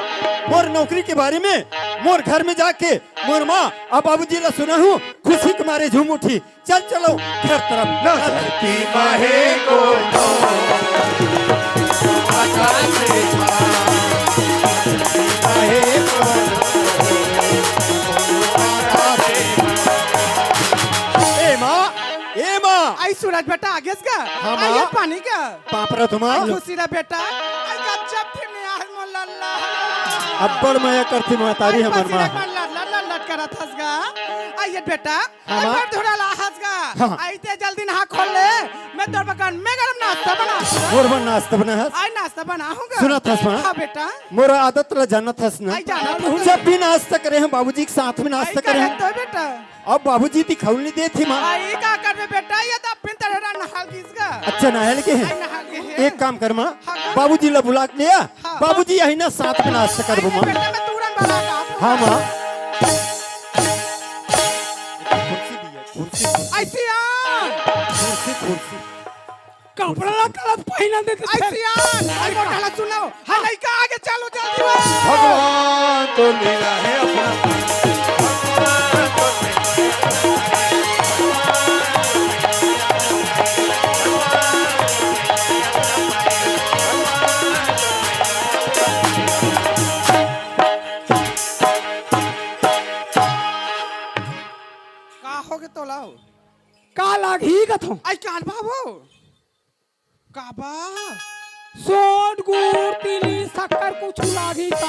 मोर नौकरी के बारे में मोर घर में जाके मोर माँ अउ बाबूजी ला सुनाहूँ, खुशी के मारे झूम उठी। चल चलो घर तरफ। ना धरती माहे कोनो आकाश माँ। ए माँ, ए माँ। आई सूरज बेटा आगेस गा। हाँ, आई माँ। ये पानी गा। पापरा तुम्हार। आई खुशी ला बेटा। आई गजब फिर नहीं आज मोर लल्ला। अब्बड़ मया करती महतारी हमर माँ। लल्ला लल्ला करत हस गा। आई ये बेटा। हाँ, माँ। अब्बड़ धुरा ला हस गा। हाँ। आई ते जल्दी नहा खोल ले। मैं तोर बर गरमे गरम नाश्ता बना। मोर बर नाश्ता बना हस? आई नाश्ता बनाहूँ गा। सुनत हस माँ? हाँ बेटा। मोर आदत ला जानत हस ना? आई जानत हस। जब भी नाश्ता करे हम बाबूजी के साथ में नाश्ता करे हम। तो बेटा। अब बाबूजी दिखउल नहीं देत हे माँ। आई का करबे बेटा, ये तो अपन तरह नहाल गीस गा। अच्छा नहाल गे हे। आई नहाल गे हे। एक काम कर माँ, हाँ, हाँ। बाबूजी ला बुला के ले आ। हाँ। बाबूजी यही ना साथ में नाश्ता करबो आई माँ। बेटा मैं तुरंत बना का। हाँ माँ। कुर्सी दिया, कुर्सी, कुर्सी। ऐसी आ। कुर्सी, कुर्सी। कपड़ा ला कलम पहिना देते आई थे। सियान, आई मोटा ला सुनाओ। हाँ। लइका आगे चलो जल्दी हो। भगवान तो लीला है अपना। का होगे तोला हो? का लागही कथो? आई कान बाबू। काबा? सोंठ, गुड़, तीली, शक्कर कुछु लागही त?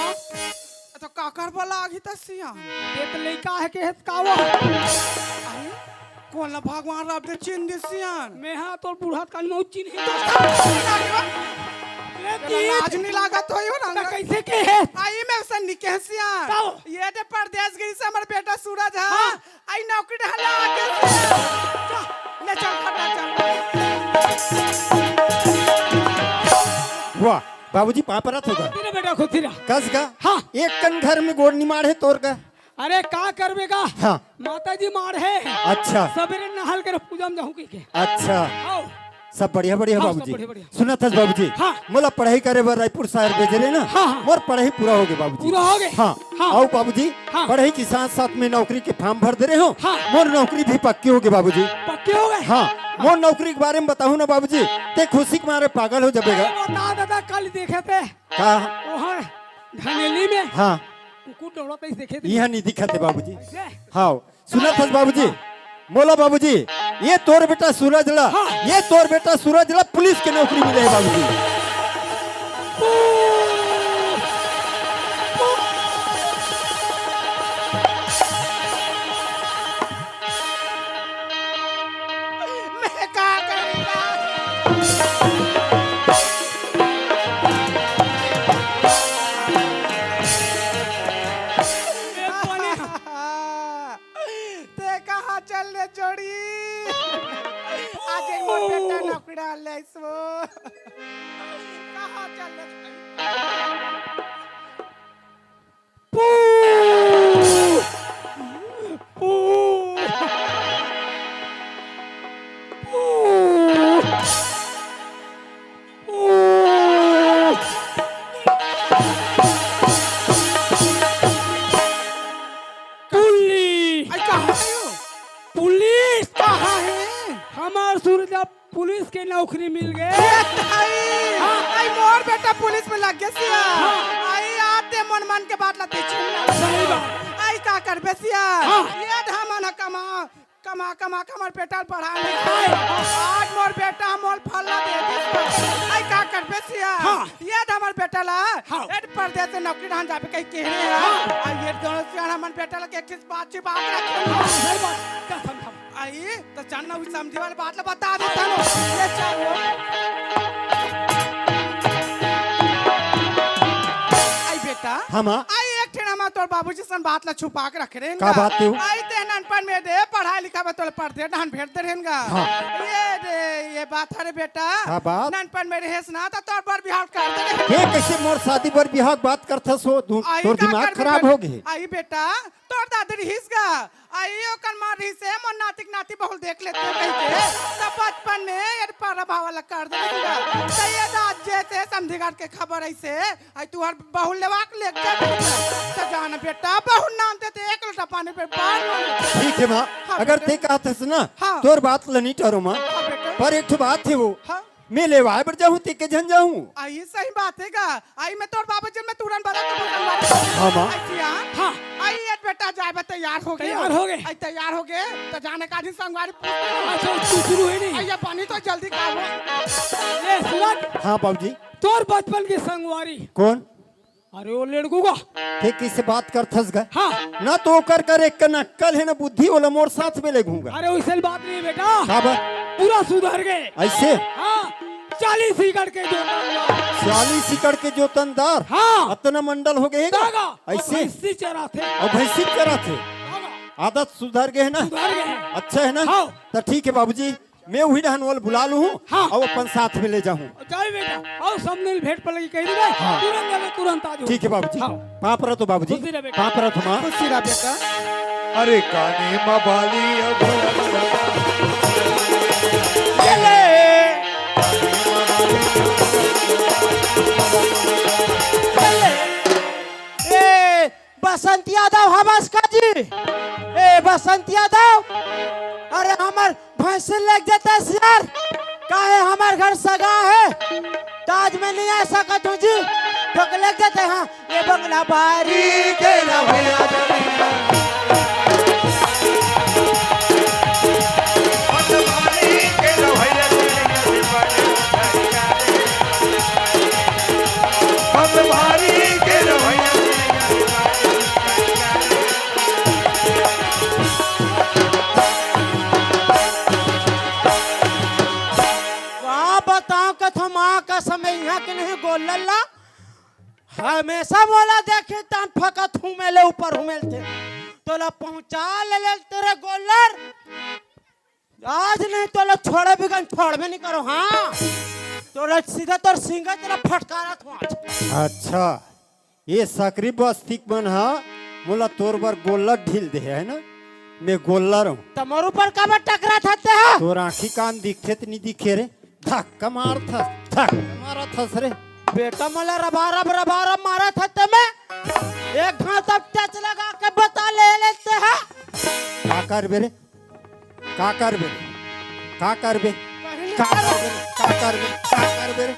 त काकर बर लागही त सियान? ये त लइका हे के हे त का वो? अरे, कोन ला भगवान रब दे चिन्ह दे सियान? मेहा तोर बूढ़ा त कान मउत चिन्ही। तो सब चिन्ह लागही बा। ये तेला लाज नहीं लागत होई हो ना? त कइसे के हे? आई में से निके सियान। का वो? ये दे परदेस गिरी से हमर बेटा सूरज हा। हाँ। आई नौकरी ढला आके ले चल फटा चल। वाह, बाबूजी, पाँव परत हों गा। तेरा बेटा खुद तेरा। कस गा? हाँ। एक कन घर में गोड़ निमाड़ हे तोर गा। अरे, का करबे गा? हाँ। माता जी मार हे। अच्छा। सबेरे नहाल के पूजा में जाहूँ कहिके। अच्छा। आओ। सब बढ़िया, बढ़िया हाँ, सब बाबूजी। बढ़िया, बढ़िया। सुनत हस बाबूजी? हाँ। मोला पढ़ाई करे बर रायपुर शहर भेजे रहे ना? हाँ, हाँ। मोर पढ़ाई पूरा होगे बाबूजी। पूरा होगे? हाँ। हाँ। आओ बाबूजी, हाँ। पढ़ाई के साथ साथ में नौकरी के form भर दे रहे हों। हाँ। मोर नौकरी भी पक्की होगे बाबूजी। पक्की होगे? हाँ। मोर नौकरी के बारे में बताहूँ ना बाबूजी, ते खुशी के मारे पागल हो जाबे गा। अरे बता दादा, कल देखे थे। का? वहाँ धनेली में। हाँ। कुकुर दौड़त हे, देखे थे। इहाँ नहीं दिखत हे बाबूजी। ऐसे? हाँ। सुनत हस बाबूजी? मोला बाबूजी, ये तोर बेटा सूरज ला, हाँ। ये तोर बेटा सूरज ला पुलिस के नौकरी मिले हे बाबूजी। मैं का करूँगा? ए, पानी। ते कहाँ चल ले जोड़ी? आज एक मोर बेटा नौकरी डाल ले इसो। कहाँ चल ले जोड़ी? पू! पू! पू! पुलिस! आई, कहाँ हे वो? पुलिस! कहाँ हे? हमार सूरज ला पुलिस के नौकरी मिल गे। ए ताई! हाँ। आई, मोर बेटा पुलिस में लग गे सिया। हाँ। आई, आते मन मन के बात ला ते छीन ला। सही बात। आई, का करबे सिया? हाँ। ये धामन ह कमा कमा कमा के हमर बेटा ल पढ़ा लिखा। आज मोर बेटा मोल फल ला दे दिस। आई का करबे सिया? हाँ। ये तो हमर बेटा ला हाँ। एड परदेस से नौकरी ढान जाबे कहि केहे हे। हाँ। आ ये दोनों सियान हमन बेटा ला के एक चीज बात ची बात रखे। हाँ, सही बात। क्या समझा? आई तो चल ना, उस समझी वाली बात ला बता देथन। ये चल वो। आई बेटा। हाँ, माँ। आई एक ठेना मा तोर बाबूजी सन बात ला छुपा के रखे रहेन का गा। बात हे वो? आई ते ननपन में दे पढ़ाई लिखा में तोला परदेस ढान भेज दे रहेन गा। हाँ। ये दे, ये बात हरे बेटा। का बात? ननपन में रहेस ना तो तोर बर बिहाव कर दे रहेन। ये कैसे मोर शादी बर बिहाव बात करथस हो? तू, आई तोर का दिमाग करबे खराब बेटा? हो गे। आई बेटा, तोर दादी रहिस गा। आई ओकर माँ रहिस हे, मोर नाती के नाती बहुल देख लेते कहिके। तब बचपन में ये पर भाव ला कर दे रहेन गा। तो ये दाद जैसे समझी घर के खबर ऐसे आई तुहर बहू लेवा के लेके जाबे। त जान बेटा, बहू नाम देते एक लोटा पानी पे बाढ़ मांगे। ठीक हे माँ, हाँ अगर बेटा। ते कहत हस ना, हाँ। तोर बात ल नहीं टरो माँ। हाँ बेटा। पर एक ठो बात हे वो, हाँ। मैं लेवाए बर जाहूँ, ते के झन जाहूँ। आ, ये सही बात हे गा। आई मैं तोर बाबू जी मैं तुरंत बता तो संगवारी। हाँ माँ। आई सियान। हाँ। आई ये बेटा जाए बा तैयार हो गे। तैयार हो गे। आई तैयार हो गे। त जाने का दिन संगवारी पूछ। अच्छा, तू शुरू हे नहीं। आई ये पानी तो जल्दी का हो। ले सूरज। हाँ बाबूजी। तोर बचपन के संगवारी। कौन? अरे वो लड़कू का। ते किससे बात करथस गा? हाँ। ना तो ओकर कर एक कन अक्कल हे ना बुद्धि, ओला मोर साथ में लेगहूँ गा। अरे वैसे बात नहीं बेटा। का बात? पूरा सुधर गे। ऐसे? हाँ। चालीस एकड़ के जोतन। चालीस एकड़ के जोतनदार? हाँ। अतना मंडल हो गे हे गा? दागा। ऐसे? भैंसी चराथे। अउ भैंसी चराथे? दागा। आदत सुधर गे हे ना? सुधर गे हे। अच्छा हे ना? हाँ। त ठीक हे बाबूजी। मैं उही डहन ओला बुला लूँ हाँ। अउ अपन साथ में ले जाहूँ। जाए बेटा, अउ समधी ल भेंट पड़ लगी कहि दे, हाँ। तुरंत जाबे, तुरंत आ जाहू। ठीक हे बाबूजी। हाँ। पाँव परत हों बाबूजी। खुशी रह बेटा। पाँव परत हों माँ। खुशी रह बेटा। अरे काने मा बाली अब ये ले। ये ले। ए, बसंत यादव हवस का जी? ए बसंत यादव, अरे हमर भैंसी लेग देते सियार, काहे हमर घर सगा हे, त आज मैं नहीं आ सकत हूँ जी, तो लेग देते हाँ, ये बंगला बारी के ना भैया। का बताओ कथो माँ का समय यहाँ के नहीं गोल्लर ला। हमेशा मोला देखे तन फकत हुमेले ऊपर हुमेल थे। तोला पहुँचा ले ले तेरे गोल्लर। आज नहीं तोला छोड़े बिगन छोड़बे नहीं करो, हाँ। तोला सीधा तोर सिंगा तेला फटकारत हूँ आज। अच्छा, ये सकरी बस्ती के मन हा मोला तोर बर गोल्लर ढील दे हे, है ना? मैं गोल्लर हूँ। त मोर ऊपर काबर टकरात हस ते हा? तोर आँखी कान दिखथे त नहीं दिखे रे? धक्का मारत हस, धक्का मारत हस रे। बेटा मोला रबारब रबारब मारत हस ते मैं। एक घांव तब टच लगा के बता ले लेते हा। का करबे रे? का करबे? का करबे? कहीं नहीं का करबे? का करबे? का करबे रे?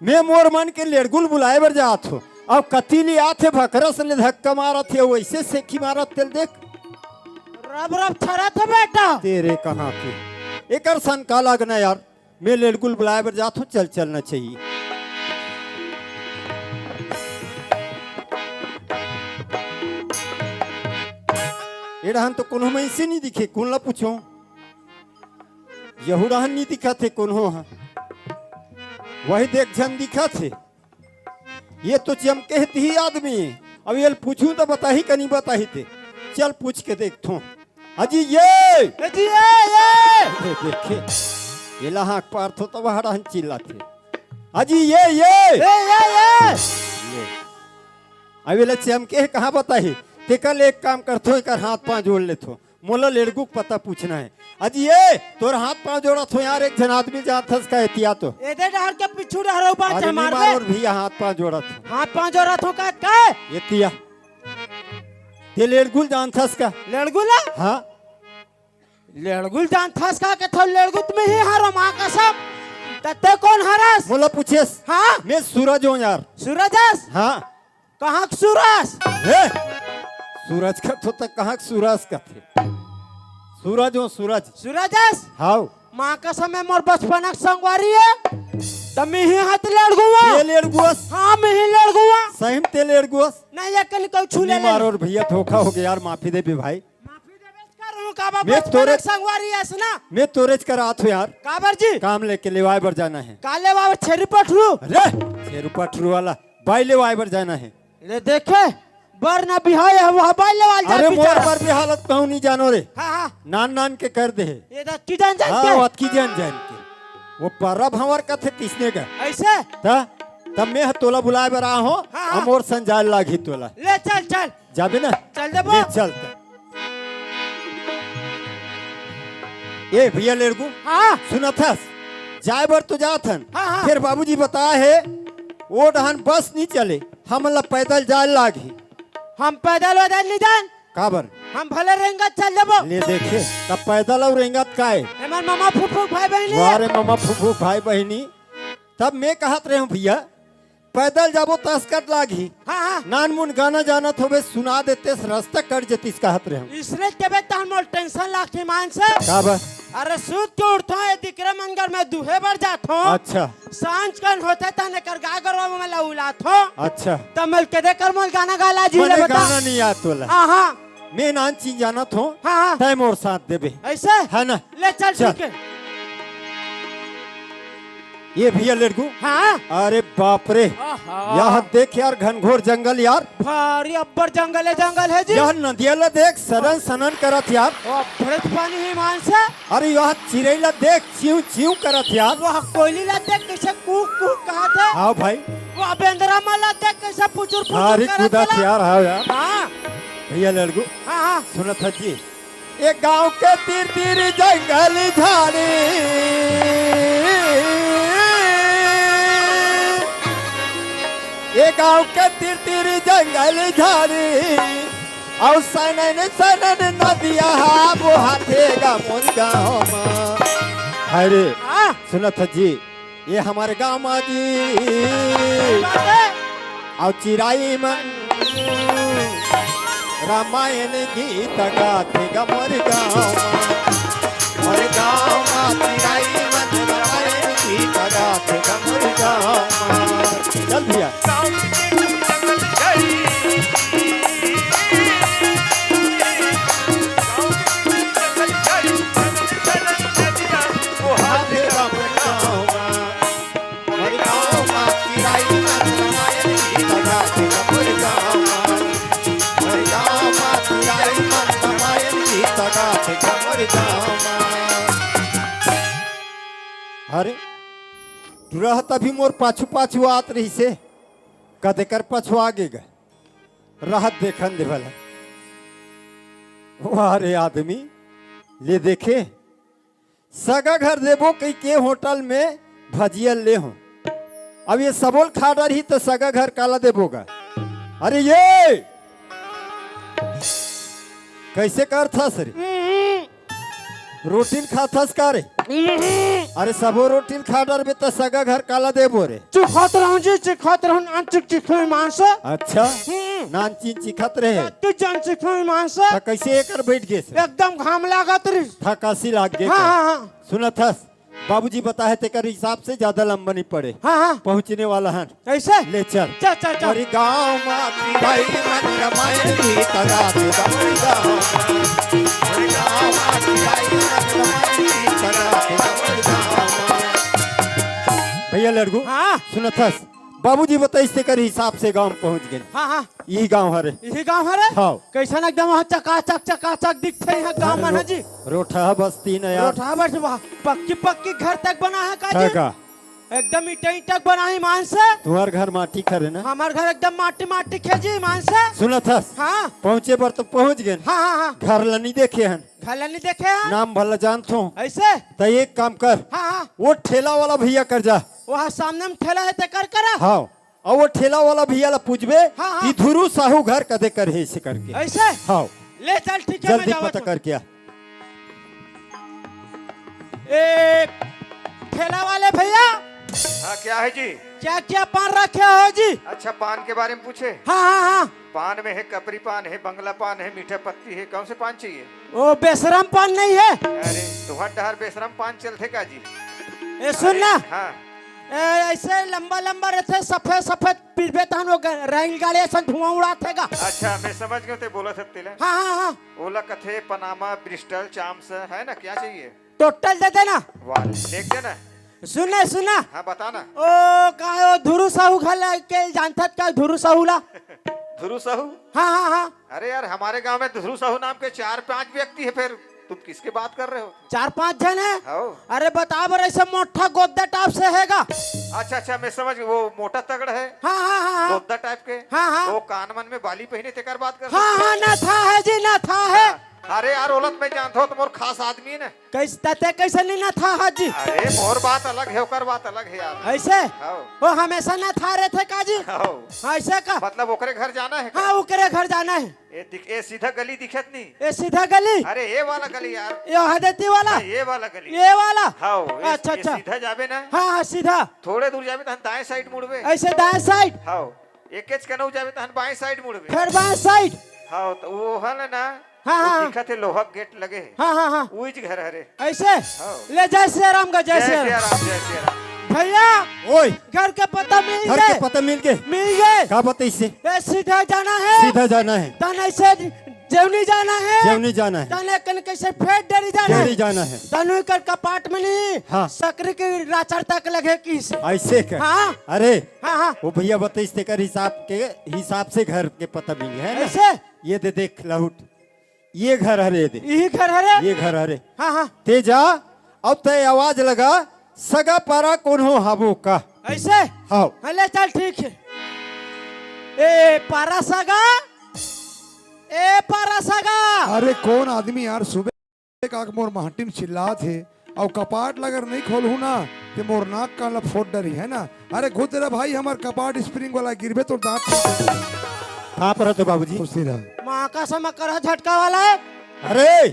मैं मोर मन के लेड़गुल बुलाए बर जात हो, अब कति ले आथे भकरस ले धक्का मारत हे, वैसे सेखी मारत तेल देख। रब रब थरत हे बेटा। तेरे कहाँ के? एकर सन का लागना यार, मैं लेड़गुल बुलाए बर जात हो, चल चलना चाहिए। ए डहन तो कोनो मइनसे नहीं दिखे, कोन ला पूछो? यहू डहन नहीं दिखत हे कोनो हा। वही देख झन दिखत हे। ये तो चमके हे तिही आदमी। अब ये पूछूं तो बताही का नहीं बताही ते। चल पूछ के देखथों। अजी ये! ए जी, ए, ए! ए, देखे। ये ला हाँक पारथों तो वह डहन चिल्लाथे। अजी ये, ये! ए, ए, ए! ये। अब ये ला चमके हे कहाँ बताही? तेकर ले एक काम करथों, एकर हाथ पाँव जोड़ लेथों। मोला लेड़गू के पता पूछना हे। अजी ये, तोर हाथ पाँव जोड़त हों यार, एक झन आदमी जानथस का एतिया तो? एदे डहर के पीछू डहर बात अरे हमार नहीं बे। मारो भैया, हाथ पाँव जोड़त हों। हाथ पाँव जोड़त हों का, का? एतिया। ते लेड़गुल जानथस का? लेड़गुल ला? हाँ। लेड़गुल जानथस का? के थो लेड़गुल में ही हरो माँ कसम। त ते कोन हरस? मोला पूछेस? हाँ। मैं सूरज हों यार। सूरज हस? हाँ। कहाँ के सूरज? हे! सूरज कथो त कहाँ के सूरज कथे? सूरज हों, सूरज। सूरज हस? हाव। माँ कसम, मोर बचपना के संगवारी हे। त मिही हाथ लेड़गुआ। ये लेड़गुअस? हाँ, मिही लेड़गुआ। सही में ते लेड़गुअस? नहीं, ये कल कोई छू ले नहीं ले। मारो रे भैया, धोखा हो गया यार, माफी दे बे भाई। माफी देबे करूँ, काबर मैं बचपना तोरे के संगवारी हस ना। मैं तोरेच करात हों यार। काबर जी? काम लेके लेवाए बर जाना हे। का लेवाए बर? छेरू पठरू? अरे, छेरू पठरू वाला बाई लेवाए बर जाना हे। ले देखे, बर ना बिहाय हे, वह बाई लेवाल जा अरे मोर बिचारा। बर बिहालत कहूँ नहीं जानो रे। हाँ, हाँ। नान नान के कर दे हे। ये तो की जान जान हाँ, के? वतकी जान जान के। वो परब हमार कथे किसने का? ऐसे? त, तब मैं ह तोला बुलाए बर आ हों, हाँ, हाँ। हम और संजाल लागी तोला। ले चल, चल। जाबे ना? चल देबो। ले चल त। ए भैया लेड़गू, हाँ। सुनत हस? जाए बर तो जात हन। हाँ, हाँ। फिर बाबूजी बताए हे, वो डहन बस नहीं चले, हमन ला पैदल जाए लागही। हम पैदल वैदल नहीं जान। काबर? हम भले रेंगत चल देबो। ले देखे, तब पैदल अउ रेंगत काय? एमन ममा फूफू भाई बहिनी वाह हे। रे ममा फूफू भाई बहिनी। तब मैं कहत रहे हूँ भैया, पैदल जाबो त असकट लागही। हाँ, हाँ। नानमुन गाना जानत होबे, सुना देतेस, रस्ता कट जतिस कहत रहे हूँ। इसने तेबे तहन मोर टेंशन लागथे मान से। काबर? अरे सूत के उठथों, ए दिकरे मन घर में दूहे बर जाथों। अच्छा। सांझ कन होथे तहन एकर गाय गरवा में ला उलाथों। अच्छा। त मिल के देकर मोल गाना गाला जी ले मने बता। गाना नहीं आत तोला। हाँ, हाँ। मैं नान चीज जानत हों, हाँ, हाँ। तय मोर साथ देबे। ऐसे? है ना? ले चल, चल। ठीक है। ये भैया लेड़गू। हाँ। अरे बाप रे। आहा। यह देख यार, घनघोर जंगल यार। भारी अब्बड़ जंगल हे, जंगल हे जी। यह नदिया ला देख, सनन सनन करत यार। ओ, अब्बड़े पानी हे मान से। अरे यह चिरई ला देख, चिव चिव करत यार। वह कोयली ला देख, कैसे कूक कूक कहत हे। हाँ भाई। वह बेंदरा मन ला देख, कैसे पुचुर पुचुर भारी करत कूदत हे। यार, हाँ यार। हाँ। भैया लेड़गू। हाँ, हाँ। सुनत हस जी, ए गांव के तीर तीर जंगल झाड़ी, ए गांव के तीर तीर जंगल झाड़ी, अउ सनन सनन नदिया हा बोहाथे गा मोर गांव मा। अरे, हाँ। सुनत हस जी, ये हमर गांव मा जी। अउ चिरई मन रामायण गीत गाथे ग मोर गांव मा। मोर गांव मा चिरई मन रामायण गीत गाथे ग मोर गांव मा। चल भैया। अरे, टुरा ह तभी मोर पाछू पाछू आत रहिसे, कदेकर पछुआ गे गा। रहत देखन दे भला। वाह रे आदमी, ले देखे, सगा घर देबो कहिके होटल में भजिया ले हो। अब ये सबो ल खा डरही त सगा घर काला देबो गा? अरे ये कैसे करथस रे? रोटी ल खाथस का रे? अरे सबो रोटी ल खा डरबे त सगा घर काला देबो रे? चिखत रहूं जी, चिखत रहूं, नान चिख चिख मांस। अच्छा, हम्म। नान चीन चिखत रहे। तू जान चिख मांस। त कैसे एकर बैठ गे से? एकदम घाम लागत रहिस। थकासी लाग गे हाँ, से। हाँ, हाँ। सुनत हस, बाबूजी बताहे तेकर हिसाब से ज्यादा लंबा नहीं पड़े। हाँ, हाँ। पहुँचने वाला हन। कैसे? ले चल। चल, चल, चल। अरे गाँव मा सिपाही मन कमाए भी तगा के दौड़ गाँव मा। अरे गाँव मा सिपाही मन कमाए भी तगा के दौड़ गाँव मा। भैया लड़गू, हाँ। सुनत हस, बाबूजी बताइस तेकर हिसाब से गाँव पहुँच गेन। हाँ, हाँ। यही गाँव हरे। यही गाँव हरे? हाँ। कैसन एकदम वहाँ चकाचक, चकाचक दिखथे यहाँ गाँव अरे मन रो-, जी। रोठा बस्ती न यार। रोठा बस वाह, पक्की, पक्की घर तक बना है का है जी? का? एकदम ईंटा, ईंटा बना है मान से। तुम्हार घर माटी खरे ना? हमार घर एकदम माटी, माटी खे जी मान से। सुनत हस? हाँ। पहुँचे बर तो पहुँच गेन। हाँ, हाँ, हाँ। घर ला नहीं देखे हन। घर ला नहीं देखे हन? नाम भला जानत हो। ऐसे? त एक काम कर। हाँ, हाँ। वो ठेला वाला भैया कर जा। वहाँ सामने में ठेला है तेकर करा? हाँ। अउ वो ठेला वाला भैया ला पूछबे हाँ, हाँ। कि धुरू साहू घर कदे कर हे, ऐसे करके। ऐसे? हाँ। ले चल, ठीक है, मैं जल्दी जावत पता हूँ। करके आ। ए, ठेला वाले भैया। हाँ, क्या है जी? क्या क्या पान रखे हो जी? अच्छा, पान के बारे में पूछे? हाँ, हाँ, हाँ। पान में है कपरी पान है, बंगला पान है, मीठा पत्ती है, कौन से पान चाहिए? ओ, बेशरम पान नहीं है? अरे, तुहर डहर बेशरम पान चलथे का जी? ए, सुन अरे, ना। हाँ। ए, ऐसे लंबा लंबा रहथे, सफेद सफेद, पीबे तहन वो ग-, रेलगाड़ी असन धुआं उड़ाथे गा। अच्छा, मैं समझ गया, ते बोला सकते ले। हाँ, हाँ, हाँ। ओला कथे पनामा, ब्रिस्टल, चाम्स, है ना, क्या चाहिए? टोटल दे देना। वाह, देख देना। सुन ना, सुन ना। हाँ, बता ना। ओ, का ओ, धुरू साहू घर ला के जानथत का धुरू साहू ला? धुरू साहू? हाँ, हाँ, हाँ। अरे यार, हमारे गांव में धुरू साहू नाम के चार पांच व्यक्ति है, फिर तुम किसके बात कर रहे हो? चार पांच झन है? हाँ। अरे बता बर, ऐसे मोटा गोद्दा टाप से है गा। अच्छा, अच्छा, मैं समझ गया, वो मोटा तगड़ है। हाँ, हाँ, हाँ, हाँ। गोद्दा टाइप के। हाँ, हाँ। वो कान मन में बाली पहिने, तेकर बात कर हाँ, सकते हाँ, हैं। ना था है जी, ना था है। हाँ। अरे यार, ओलत मैं जानता हूँ, तो मोर खास आदमी है ना। कैस-, तते कैसे नहीं ना था हाजी? अरे, मोर बात अलग है, ओकर बात अलग है यार। ऐसे? हाँ। वो हमेशा ना था रहथे का जी? हाँ। हाँ, ऐसे का? मतलब ओकरे घर जाना है का? हाँ, ओकरे घर जाना है। ए दिख-, ए सीधा गली दिखत नहीं? ए सीधा गली? अरे, ये वाला गली यार। ये हदेती वाला? हाँ, ये वाला गली। ये वाला? हाँ, ये, अच्छा, ये अच्छा। सीधा जाबे ना? हाँ, हाँ, सीधा। थोड़े दूर जाबे तहन दाएं side मुड़बे। ऐसे दाएं side? हाँ, एकेच कनऊ जाबे तहन बाएं side मुड़बे। फिर बाएं side? हाँ, तो वो है ना, हाँ, वो हाँ। दिखत हे लोहा के gate लगे हे। हाँ, हाँ, हाँ। उहीच घर हरे। ऐसे? हाँ। ले जय सिया राम का, जय जय सिया सिया राम। राम, जय सिया राम। भैया, ओए। घर के पता मिल घर के गए। पता मिल गए। मिल गए। का बताइसे? ए, सीधा जाना है। सीधा जाना है। तन ऐसे जेवनी जाना है। जेवनी जाना है। तन एक कन कैसे फेर डरी जाना है। डरी जाना है। तनु कर कपाट में नहीं। हाँ। सकरी के राचर तक लगे किस। ऐसे का? हाँ। अरे। हाँ, हाँ। वो भैया बताइस तेकर हिसाब के, हिसाब से घर के पता मिल गए, है ना? ऐसे? ये दे देख लहुट। ये घर हरे दे। यही घर हरे? ये घर हरे। हाँ, हाँ। ते जा, अब ते आवाज लगा, सगा पारा कोन हो हाबो का? ऐसे? हाँ। हाँ, ले चल, ठीक है। ए, पारा सगा? ए, पारा सगा? अरे, कौन आदमी यार, सुबह का मोर महटिम चिल्लात हे, अउ कपाट ला अगर नहीं खोलहूँ ना, ते मोर नाक कान ला फोड़ डरी, है ना? अरे, घुस रे भाई, हमर कपाट spring वाला, गिरबे तो दांत। कहाँ पर हो तो बाबूजी? खुशी रह। माँ का समा कर झटका वाला है। अरे!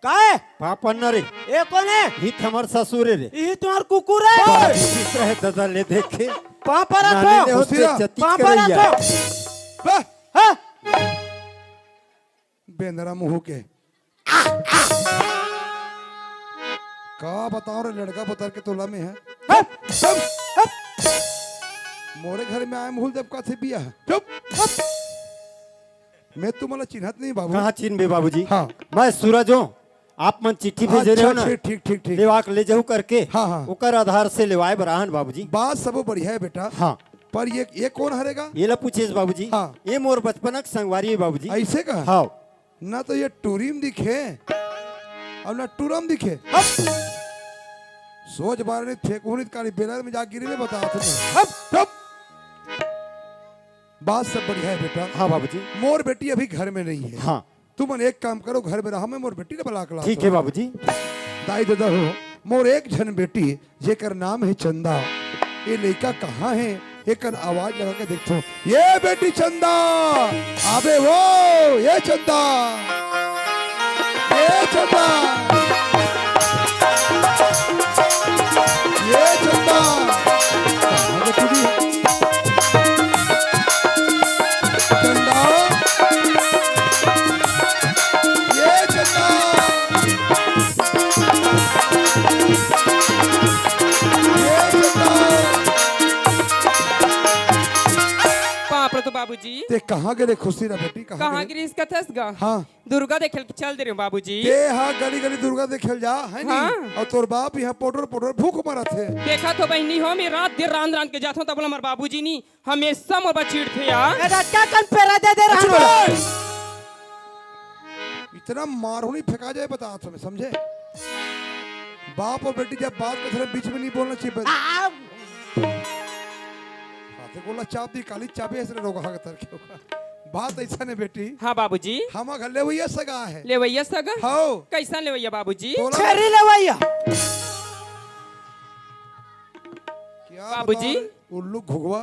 काय? पापन न रे। ए कोन हे? हित हमर ससुर हे रे। इही तुम्हार कुकुर हे। बाप चित्र है दादा ले देखे। पापा रखो। नानी ले होते खुशी रह। जतिक पापा करैया। रखो। बे। हाँ। बेंदरा मुँह के। का बताओ रे, लड़का बुतर के तोला में है। हप, हप, हप। मोरे घर में आए मुहुल जब का से बिया है। चुप, चुप। मैं तुम्हाला चिन्हत नहीं बाबू। कहाँ चिन्हबे बाबूजी? हाँ। मैं सूरज हूँ। आप मन चिट्ठी भेजे अच्छा, रहे हो ना? अच्छा, ठीक, ठीक, ठीक। लेवा के ले जाहू करके। हाँ, हाँ। ओकर आधार से लेवाए बर आहन बाबूजी। बात सबो बढ़िया है बेटा। हाँ। पर ये, ये कौन हरेगा? ये ला पूछेस बाबूजी। हाँ। ये मोर बचपना के संगवारी है बाबूजी। ऐसे का? हाँ। ना तो ये टूरी म दिखे, अउ ना टूरा म दिखे। हट। सोच बार नहीं, फेंकू नहीं, काली बेलर में जा गिरी में बता तुमने। अब, अब। बात सब बढ़िया है बेटा। हाँ बाबूजी। मोर बेटी अभी घर में नहीं है। हाँ। तुमन एक काम करो, घर में रहो, मैं मोर बेटी ला बला के लात हँव। ठीक है बाबूजी। दाई ददा हो, मोर एक झन बेटी, जेकर नाम है चंदा, ये लइका कहाँ है? एकर आवाज लगा के देखथँव। ये बेटी चंदा, आबे वो, ये चंदा, ये चंदा, ये चंदा। कहाँ गे तू भी? चंदा, ये चंदा, ये चंदा। बाप रे, तो बाबूजी। ते कहाँ गे रे खुशी रा बेटी, कहाँ कहाँ गे? गिरिस कथस गा? हाँ। दुर्गा देखे ल चल दे रहे हो बाबूजी। ते हा गली गली दुर्गा देखे ल जा, है नी? हाँ। अउ तोर बाप यहाँ पोटोर पोटोर भूख मरत हे। देखा तो बहिनी हो, मैं रात दिन रांध रांध के जात हँव, तब बोला हमार बाबूजी नी, हमेशा मोर बा चिढ़थे यार। ए, रट्टा कन पेरा दे दे रहन चुप वाला। रह। इतना मारहूँ नहीं फेंका जाए, बता तुम्हें, समझे? बाप और बेटी जब बात करथे, बीच में नहीं बोलना चाहिए। आ, साथे गोला चाप दी, काली चाबे ऐसे रोगा के तर के होगा। बात ऐसा ने बेटी। हाँ बाबूजी। हम घर लेवैया सगा है। लेवैया सगा? हाँ। कैसा लेवैया बाबूजी? तोला छेरी लेवैया। क्या बाबूजी? बताओ रे, उल्लू घुघवा।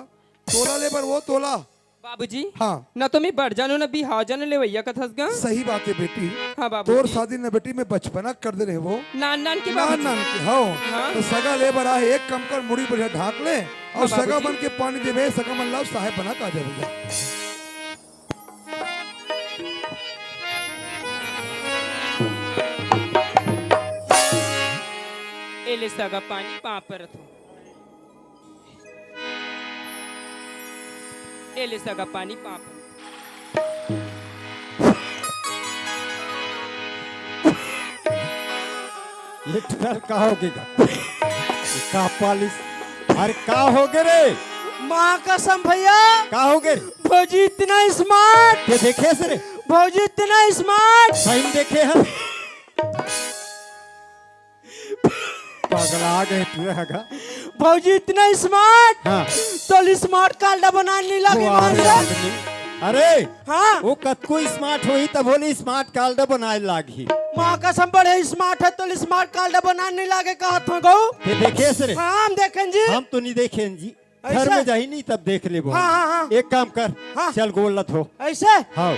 तोला ले बर वो तोला। बाबूजी। हाँ। न तो मैं बड़ जानू, न बिहाव जानू, लेवैया कथस गा। सही बात है बेटी। हाँ बाबूजी। तोर शादी न बेटी मैं बचपना कर दे रहे वो। नान नान के नान बाबूजी। नान के, हाँ। हाँ। तो सगा ले बर आहे, एक काम कर, मुड़ी बढ़िया ढाक ले, और हाँ सगा बाबूजी। मन के पानी देवे, सगा मन लाओ, साहेब बना का जावे जा। ए ले सगा पानी, पाँव परत हँव। ए ले सगा पानी, पाँव परत हँव। ये ठहर, का हो गे गा? ये का पालिस? अरे का हो गे रे? माँ कसम भैया। का हो गे रे? भौजी इतना smart। ये देखे से रे? भौजी इतना smart। सही में देखे हैं? पगला गे तू हगा। भौजी इतना smart। हाँ। तो smart card बनाने लगे वो आ माँ रहे से। आदमी। अरे, हाँ। वो कतको smart होही तब बोली smart card बनाए लागही। माँ कसम बड़े smart है तो smart card बनाने लागे कहत हँव गो। ते देखे से रे? हाँ, हम देखेन जी। हम तो नहीं देखेन जी। ऐसा? घर में जाही नहीं तब देख लेबो। हाँ, हाँ, हाँ। एक काम कर, हाँ। चल गोड़ ला धो। ऐसे? हाँ।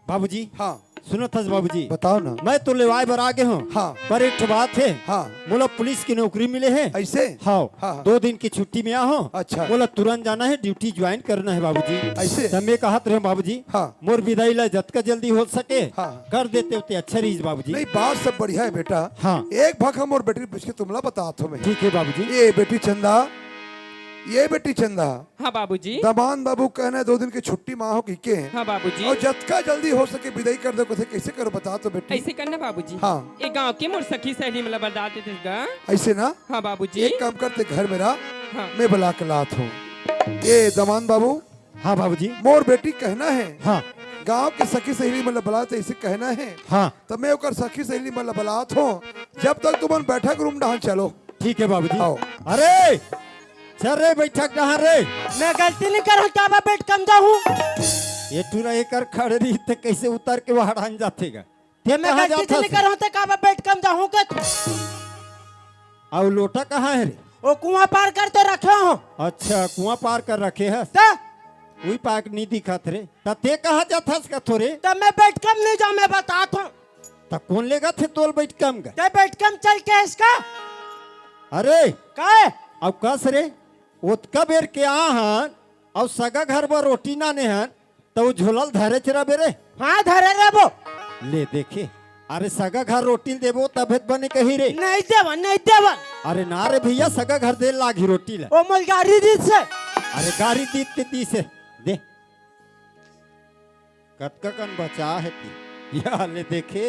बाबूजी। हाँ। सुनत हस बाबूजी? बताओ ना। मैं तो लेवाए बर आ गे हँव। हाँ। पर एक ठो बात हे। हाँ। मोला पुलिस के नौकरी मिले हे। ऐसे? हाँ। हाँ, हाँ। दो दिन के छुट्टी में आ हँव। अच्छा। मोला तुरंत जाना हे, duty join करना हे बाबूजी। ऐसे? तब मैं कहत रहेंव बाबूजी, हाँ। मोर बिदाई ला जतका जल्दी हो सके, हाँ। कर देते हो ते अच्छा रहिस बाबूजी। नहीं, बात सब बढ़िया हे बेटा। हाँ। एक भक हम मोर बेटी ल पूछ के तुमला बतात हँव मैं। ठीक हे बाबूजी। ये बेटी चंदा, ये बेटी चंदा, हाँ बाबूजी। दमांद बाबू कहना हे दो दिन के छुट्टी मा हो कहिके। हाँ बाबूजी। अउ जतका जल्दी हो सके बिदाई कर दो, कथे कैसे करो बता तो बेटी। ऐसे करना बाबूजी। हाँ। ए गाँव के मोर सखी सहेली मन ला बता देते गा। ऐसे ना? हाँ बाबूजी। एक काम कर ते घर में रह, हाँ। मैं बला के लात हँव। ए दमांद बाबू। हाँ बाबूजी। मोर बेटी कहना हे। हाँ। गाँव के सखी सहेली मन ला बला ते ऐसे कहना हे। हाँ। त मैं ओकर सखी सहेली मन ला बलात हँव। जब तक तुमन बैठक room डहन चलो। ठीक हे बाबूजी। आओ। अरे, चल रे, बैठक डहर रे। मैं गलती नहीं करहूँ, काबर बैठक म जाहूँ? ये टूरा एकर खड़री ते कैसे उतर के वहाँ डान जाथे गा? ते मैं कहाँ गलती जाथस? नहीं करहूँ, ते काबर बैठक म जाहूँ के? अउ लोटा कहाँ हे रे? ओ कुआँ पार कर तो रखे हँव। अच्छा, कुआँ पार कर रखे हस? त? उही पार नहीं दिखत रे। त ते कहाँ जाथस कथो रे? त मैं बैठक म नहीं जाँव, मैं बतात हँव। त कोन लेगथे तोला बैठक म गा? ते बैठक म चल के इसका? अरे! काय? अउ कस रे, ओतका बेर के आ हन, अउ सगा घर बर रोटी लाने हन, त ओ झोला ल धरेच रबे रे। हाँ, धरे रबो। ले देखे, अरे सगा घर रोटी ल देबो तभे त बने कही रे। नहीं देवन, नहीं देवन। अरे ना रे भैया, सगा घर दे लागही रोटी ल। ओ मोला गारी दिस हे। अरे गारी दिस ते दिस हे, दे। कतका कन बचा हे ती? या ले देखे।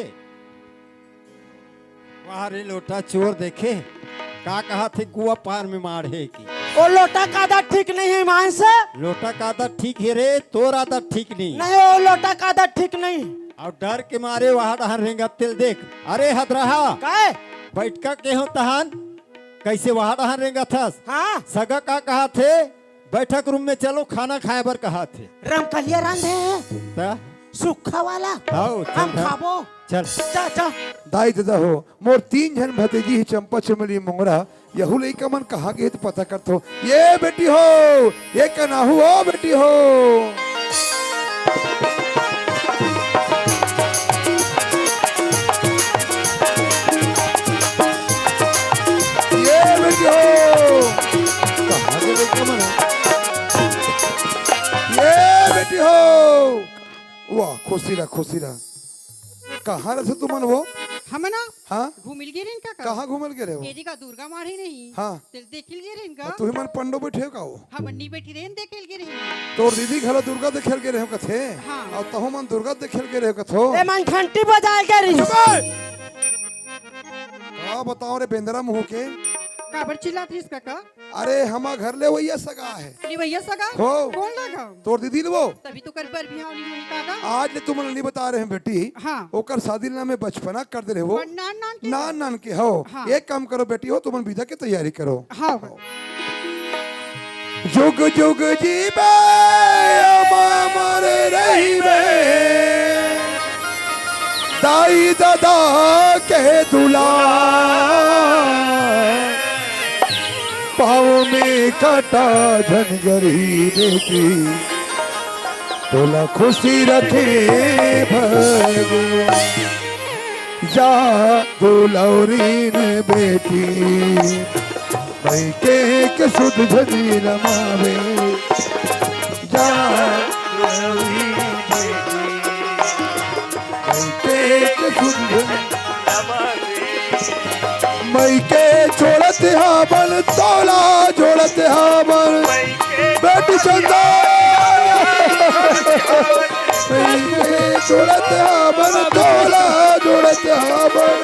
वाह रे लोटा चोर देखे। का कहत हे कुआँ पार में माढ़े कि। ओ लोटा का आदत ठीक नहीं हे ईमान से। लोटा का आदत ठीक हे रे, तोर आदत ठीक नहीं। नहीं, ओ लोटा का आदत ठीक नहीं। अउ डर के मारे वहाँ डहर रेंगत तेला देख। अरे हदरहा। काय? बइठका के हो तहान, कइसे वहाँ तहान रेंगत हस? हाँ। सगा का कहत हे? बइठक रूम में चलो, खाना खाए बर कहत हे। रमकलिया रांधे हे। त? सुक्खा वाला। हव, चल हम त। खाबो। चल। जा, जा। दाई ददा हो, मोर तीन झन भतीजी हे, चंपा, चमेली, मोंगरा, यहू लइका मन कहाँ गे हे त पता करथो। ये बेटी हो, ये कनाहू हो बेटी हो। ये बेटी हो। कहाँ गे लइका मन? ये बेटी हो। वाह, खुशी रह, खुशी रह। कहाँ रहे तुमन वो? हम ना हाँ? घूमिल गे रहेन का, का? कहाँ घूमिल गे रहे हो? एदी का दुर्गा माढ़े नहीं। हाँ। तेल देखिल गे रहेन का? तुही मन पंडो बइठे हो का हो? हमन नी बइठे रहेन, देखेल गे रहेन। तोर दीदी घलो दुर्गा देखेल गे रहे हो कथे? हाँ। अउ तहू मन दुर्गा देखेल गे रहे हो कथो? ए मन घंटी बजाए गे रही। चुप! का बताओ रे बेंदरा मुँह के? काबर चिल्लात रहिस काका? अरे, हमा घर ले वइया सगा हे। ले वइया सगा? हो। कोन लगा? तोर दीदी ले वो। तभी तो कर बर बिहाव नहीं होई काका। आज ले तुमन नी बता रहे हैं बेटी। हाँ। ओकर शादी ला मैं बचपना कर दे रहे हो। पर नान नान के नान नान के हो। हाँ। एक काम करो बेटी हो, तुमन विदा के तैयारी करो। हाँ। जुग जुग जीबे अमर रहिबे, दाई ददा के दुलार। पाँव में कांटा झन गरही बेटी, तोला खुशी रखे भगवान। जा दुलौरीन बेटी, मइके के सुध झनी रमावे। जा दुलौरीन बेटी, मइके के सुध झनी मइके छोड़त हावन, तोला जोड़त हावन। बेटी चंदा। मइके छोड़त हावन, तोला जोड़त हावन।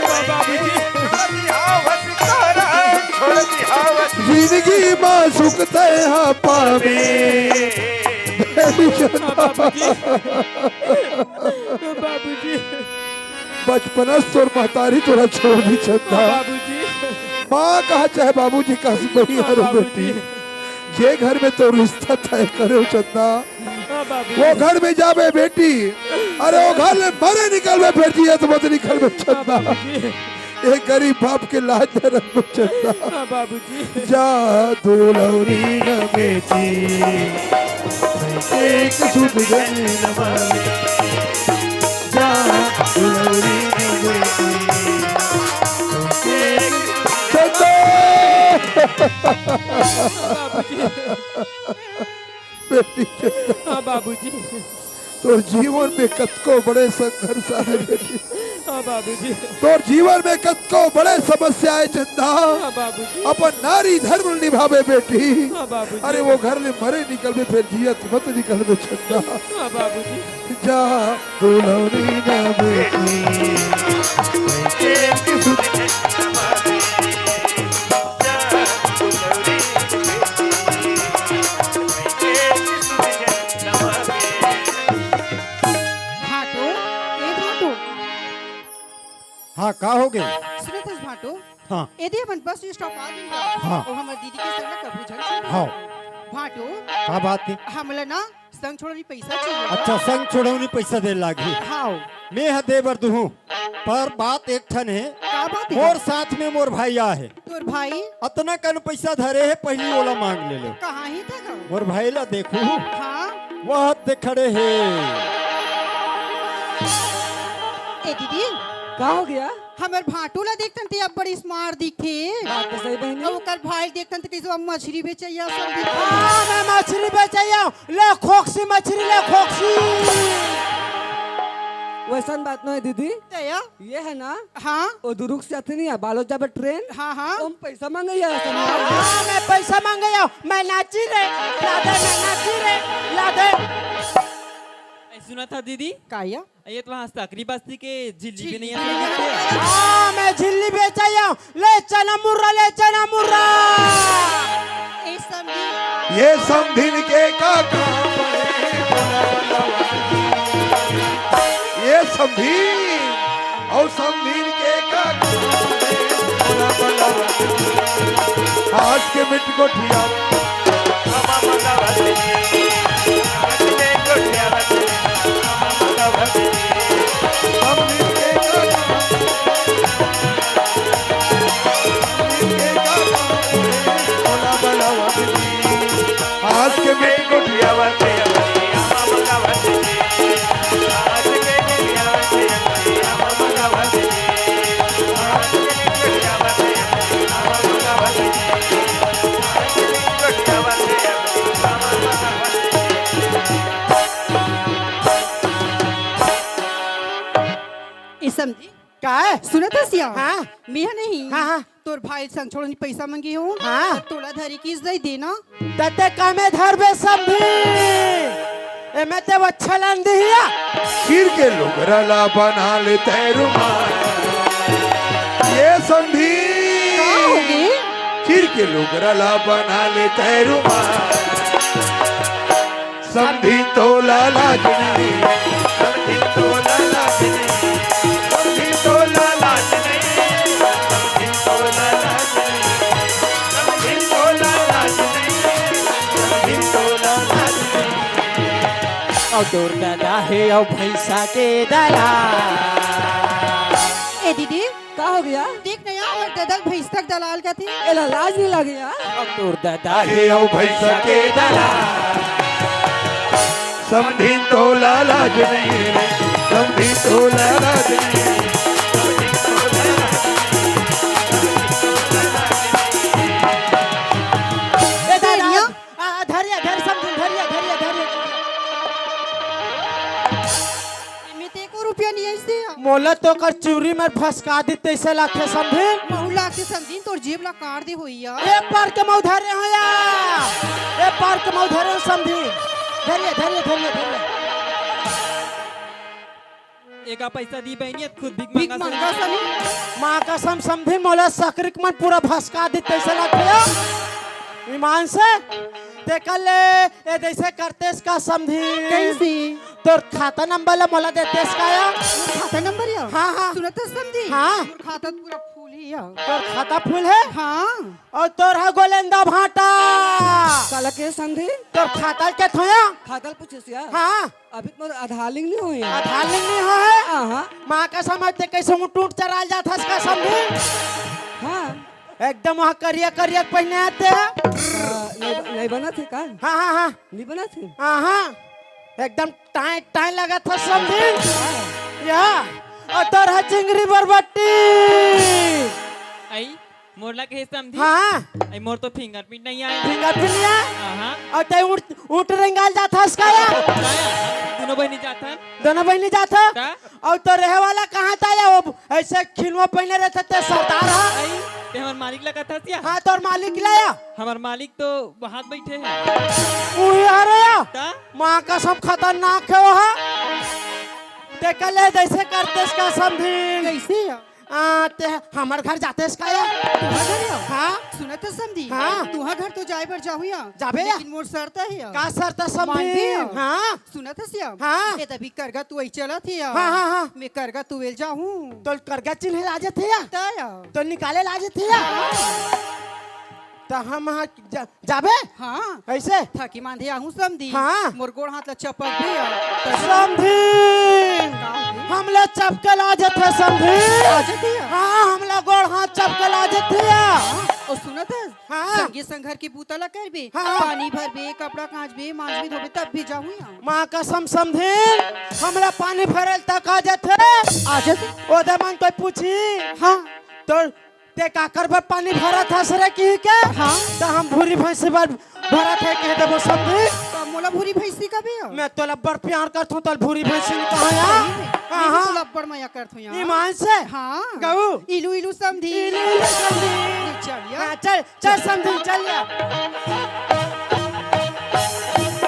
जिंदगी मा सुख तैं हा पावे। बेटी चंदा। बाबूजी। बचपना से तोर महतारी तोला छोड़ दी चंदा। हाँ, बाबूजी। माँ कहा चाहे बाबूजी कहा से बड़ी हाँ, हरू बाबूजी। बेटी। जे घर में तोर रिश्ता तय करे हो चंदा, हाँ, बाबूजी। वो घर में जाबे बेटी। अरे वो घर ले मरे निकलबे, फेर जियत मत निकलबे हाँ, चंदा। बाबूजी। ए गरीब बाप के लाज न रखबे चंदा। हाँ, बाबूजी। जा दुलौरी न बेटी, एक सुध जन न मारे। जा दुलौरी न बेटी, एक चंदा। बेटी चंदा। हाँ, बाबूजी। तोर जीवन में कतको बड़े संघर्ष आए बेटी। हाँ बाबूजी। तोर जीवन में कतको बड़े समस्या आए चंदा। हाँ बाबूजी। अपन नारी धर्म निभावे बेटी। हाँ बाबूजी। अरे वो घर ले मरे निकलबे फेर जियत मत निकलबे चंदा। हाँ बाबूजी। जा दुलौरी ना बेटी। भाटो, ए भाटो। हाँ, का हो गे? सुनत हस भाटो? हाँ। एदे हमन बस स्टॉप आ गे। हाँ। अउ हमर दीदी के संग कभू झन सुन। हाँ। भाटो। का बात हे? हमला ना संग छोड़ौनी पैसा चाहिए। अच्छा, संग छोड़ौनी पैसा दे लागही। हाँ। मैं ह दे बर दुहूँ, पर बात एक ठन हे। का बात हे? मोर साथ में मोर भाई आ हे। तोर भाई? अतना कन पैसा धरे हे, पहिली ओला मांग ले ले। कहाँ हे तेकर? मोर भाई ला देखू। हाँ। वह दे खड़े हे। ए दीदी। का हो गे? हमर भाटो ला देखथन ते अब बड़ी smart दिखथे। बात तो सही बहिनी। अउ ओकर भाई देखथन ते कइसे अब मछरी बेचइया सब दिखथे। हाँ, मैं मछरी बेचइया। ले खोकसी मछरी, ले खोकसी। वइसन बात नोहे दीदी। तया? ये हे ना? हाँ। ओ दुरुग से आथे नहीं, बालोद जाबे ट्रेन। हाँ, हाँ। तुम पैसा मांगइया। हाँ, मैं पैसा मांगइया। मैं नाची रे, ला दे, मैं नाची रे, ला दे। ए, सुनत हस दीदी? का या? ये तो वहाँ सकरी बस्ती के झिल्ली झिल्ली भी नहीं आती। हाँ, मैं झिल्ली बेचइया। ले चना मुर्रा, ले चना मुर्रा। ए समधी। ये समधिन के का काम हे? ये समधिन, अउ समधिन के का काम हे? आज के मिट गोठिया। हम मिलके आज के मिट गोठिया। ई समधी, का है? सुनत हस या? हाँ। मेहा नहीं। हाँ, हाँ। तोर भाई संग छोड़न पैसा मंगे हो। हाँ। तोला धरी किस दई देना। तते कमे धरबे समधी। एमे ते अच्छा लन दिहिया। खीर के लुगरा ला बना लेते रुमाल। ये समधी। का होगे? खीर के लुगरा ला बना लेते रुमाल। समधी तोला लाज नहीं, समधी तोला लाज नहीं, समधी तोला लाज नहीं, समधी तोला लाज नहीं, समधी तोला लाज नहीं, समधी तोला लाज नहीं। और तोर दादा हे और भैंसा के दलाल। ए दीदी, का हो गया? देख नया हमर ददल भैंस तक दलाल कथे। एला लाज नहीं लगे यार। अब तोर दादा हे अउ भैंसा के दलाल। समधिन तोला लाज नहीं रे, समधिन तोला लाज नहीं। ए दादा, आ, धरिया, धर समधिन, धरिया, धरिया, धरिया। एमे ते एको रुपया नहीं आइस ते। मोला तो कर चूरी में फसका दी तैसे लागथे समधिन। महू लागथे समधिन, तोर जेब ला काट दे होइया। ए पार के मऊ धरे हो या। ए पार के मऊ धरे हो समधिन। धरिए, धरिए, धरिए, धरिए। एका पैसा दी बहनी, खुद भीख भीख मंगा मंगा सनी। सनी। माँ कसम समधिन, मोला सकरिक मन पूरा फसका दी तैसे लागथे या। ईमान से। ते कल ए जैसे करतेस का समधिन। कैसे? तोर खाता नंबर ला मोला देतेस का या? मोर खाता नंबर या? हाँ, हाँ। सुनत हस समधी? हाँ। मोर खाता त पूरा फुल हे या। तोर खाता फुल हे? हाँ। अउ तोर हा गोलेंदा भांटा। काला के समधी? तोर खाता ल के थोया? खाता ल पूछेस या? हाँ। अभी त मोर आधार लिंक नइ होय हे। आधार लिंक नइ होय हे? हाँ, हाँ। माँ कसम हे ते कइसे ऊँट ऊँट चराल जात हस का समधी? हाँ। एकदम वहाँ करिया करिया पहिने आते हैं। आ, नहीं ब-, नहीं बनत हे का? हाँ, हाँ, हाँ। नहीं बनत हे? हाँ, हाँ। एकदम टाइट टाइट लगत हे समधिन। या, अउ तोर हे चिंगरी बरबट्टी। आई, मोर ला कहे समधिन। हाँ। आई, मोर तो फिंगरप्रिंट नहीं आय। फिंगरप्रिंट नहीं आय? हाँ, हाँ। अउ ते ऊँट, ऊँट रेंगाल जात हस का या? का या? दूनों बहिनी जात हन। दूनों बहिनी जात हस? का? अउ तोर रहे वाला कहाँ त या? वो अइसे खिलवा पहिने रहिथे ते सरदार हा। आई, ते हमर मालिक ला कथस या? हाँ, तोर मालिक ला या। हमर मालिक तो बाहर बइठे हे। उही हरे या। त? माँ कसम खतरनाक हे वो हा। ते कल ए जइसे करतेस का समधिन। कइसे या? आ, ते हमर घर जातेस का या? तुँहर घर या? हाँ। सुनत हस समधी? हाँ। तुँहर घर तो जाय बर जाहूँ या। जाबे या? लेकिन मोर शर्त हे या। का शर्त हे समधी? मानबे या? हाँ। सुनत हस या? हाँ। ए तभी करगा तुवई चलत हे या। हाँ, हाँ, हाँ। मैं करगा तुवे ल जाहूँ। तोला करगा चिन्हे ल आ जथे या? त या। तोला निकाले ल आ जथे या? हाँ। त हम हाँ जा, जाबे? हाँ। कइसे? थकी मांदे आहूँ समधी। हाँ। मोर गोड़ हाथ ला चपकबे या। त समधी। का होगे? हमला चपके ल आ जथे समधी। आ जथे या? हाँ, हमला गोड़ हाथ चपके ल आ जथे या। हाँ, अउ सुनत हस? हाँ। संगी संग घर के बूता ला करबे, हाँ। पानी भरबे, कपड़ा कांचबे, मांजबे, धोबे, तब भी जाहूँ या। माँ कसम समधिन, हमला पानी भरे ल तक आ जथे। आ जथे। ओदे मन कोई पूछही, हाँ। तो ते काकर बर पानी भरत हस रे किही के? हाँ। त हम भूरी भैंसी बर भरत हे कहि देबो समधी। त मोला भूरी भैंसी कबे? मैं तोला बड़ प्यार करथूँ, तोला भूरी भैंसी नइ कहँव या। सही में? हाँ, मैं भी हाँ। तोला बड़ मया करथूँ या। ईमान से? हाँ। गऊ। इलू इलू समधी। इलू इलू समधी। चल या। हाँ, चल, चल समधी, चल या।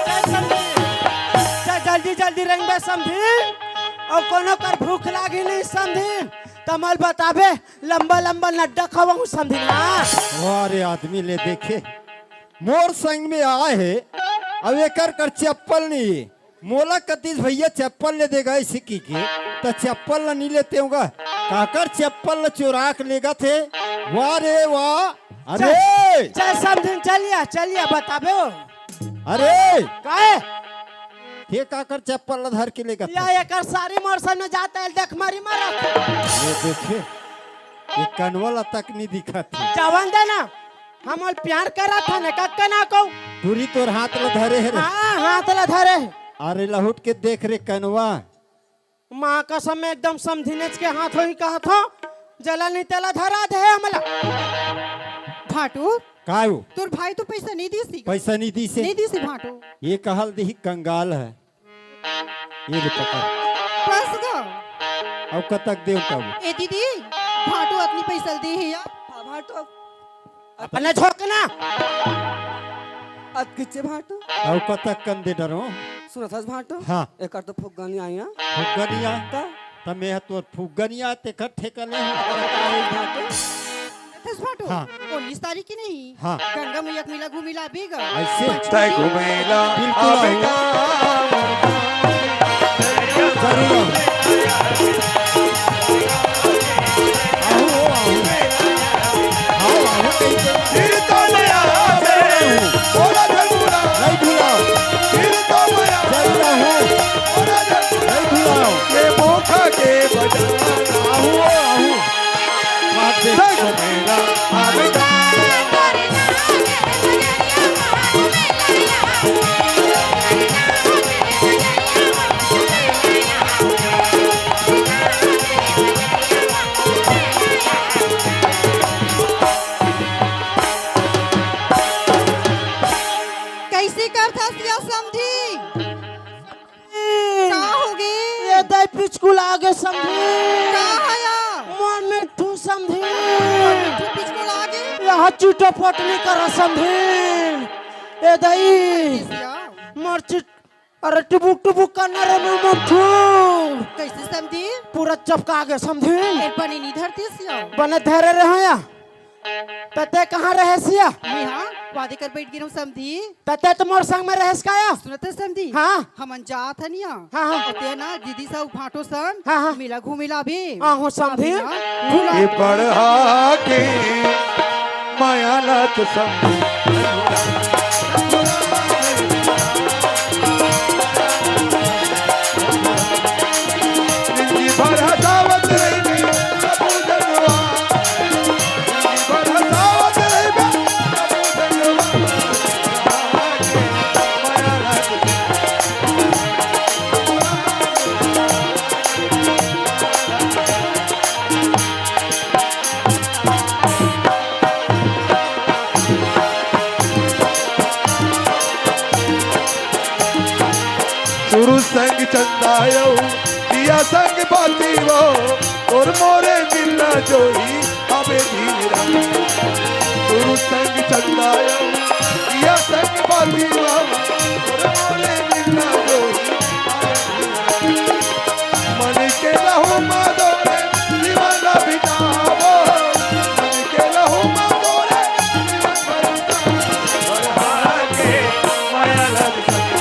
चल समधी। चल जल्दी जल्दी रेंगबे समधी। अउ कोनो कर भूख लागही नहीं समधी। त मोला बताबे। लंबा लंबा नड्डा खवाहूँ समधिन। वाह रे, आदमी ले देखे, मोर संग में आय हे, अउ एकर कर चप्पल नइ हे। मोला कतिस भइया चप्पल ले देगा अइसे किके, त चप्पल ला नइ लेते होगा। काकर चप्पल ला चोरा के लेगथे। वाह रे वाह। अरे, चल समधिन, चलिया, चलिया, बताबे हो। अरे, काहे? के काकर चप्पल ला धर के लेगत या हस? एकर सारी मोर सामने जात हे, देख मारी मारा। ये देखे, ये कनवा ला तक नहीं दिखत हे। जवन दे ना, हम ओला प्यार करत हन, कक्का ना कहू। टूरी तोर हाथ ला धरे हे रे। हाँ, हाथ ला धरे हे। अरे लहुट के देख रे कनवा। माँ कसम, एकदम समधिनेच के हाथ होही कहत हो, जला नहीं तेला धरा दे हमला। भाटू, काय हो? तोर भाई तो पैसा नहीं दीस ही। पैसा नहीं दीस हे? नहीं दीस ही भाटू। ये कहल देही कंगाल हे। ये ले पकड़। फंस गो। अउ कतक देव तब? ए दीदी, भाटू अतनी पैसा दे हे या? हाँ, भाटू। अपने झोंकना। अत किच्चे भाटू? अउ कतक कन दे डरो? सुनत हस भाटू? हाँ। एकर तो फुग्गा नहीं आया। फुग्गा नहीं आया? त? त मैं तोर फुग्गा नहीं आया, तेकर ठेका ले हूँ। अरे काहे भाटू? सुनत हस भाटू? हाँ। उन्नीस तारीख की नहीं? हाँ। गंगा मैया के मेला घूमी ला आबे गा। ऐसे? तय घूमेला बिल्कुल आबे आऊँ। गा। जरूर आऊँ। आऊँ, आऊँ। आऊँ, आऊँ, कहीं पे। फिर तो मैं आ गया हूँ। बोला झगड़ा। नहीं भूला। फिर तो मैं आ जरूर आऊँ। बोला झगड़ा। नहीं भूला। ये मोखा के बजाना। आऊँ, आऊँ। बात देख। देखो मेरा आवेगा। कैसे करथस या समधी? का होगे? ये दई पिचकुला गे समधी। का हया? मोर मिट्ठू समधी। मोर मिट्ठू पिचकुला गे? यहाँ चिटो पटनी करा समधी। ए दई। किसिया? मोर चिट-, अरे टुबुक टुबुक करना रे मोर मिट्ठू। कैसे समधी? पूरा चपका गे समधी। ए बने नहीं धरती सिया। बने धरे रहे या। त तैं कहाँ रहेस या? मैं हाँ, वादे कर बैठ गे रहूँ समधी। त तैं तो मोर संग में रहेस का या? सुनत हस समधी? हाँ। हमन जात हन या। हाँ, हाँ। अउ तैं ना दीदी सा भाटो सन। हाँ, हाँ। मेला घूमे ला भी। हाँ, हो समधी। अभी ना, भूला। ये पढ़ा के माया ला तो समधी। जिंदगी भर हंसावत रहिबे प्रभु धनवा। जिंदगी भर हंसावत रहिबे प्रभु धनवा। सुरु संग चंदा अउ पिया संग बाती वो, तोर मोरे मिलना जोही अबे धीरा। सुरु संग चंदा अउ पिया संग बाती वो, तोर मोरे मिलना जोही अबे धीरा। मन के रहू माधो रे, जीवन बितावो। मन के रहू माधो रे, जीवन बितावो। और हार के माया लग सके।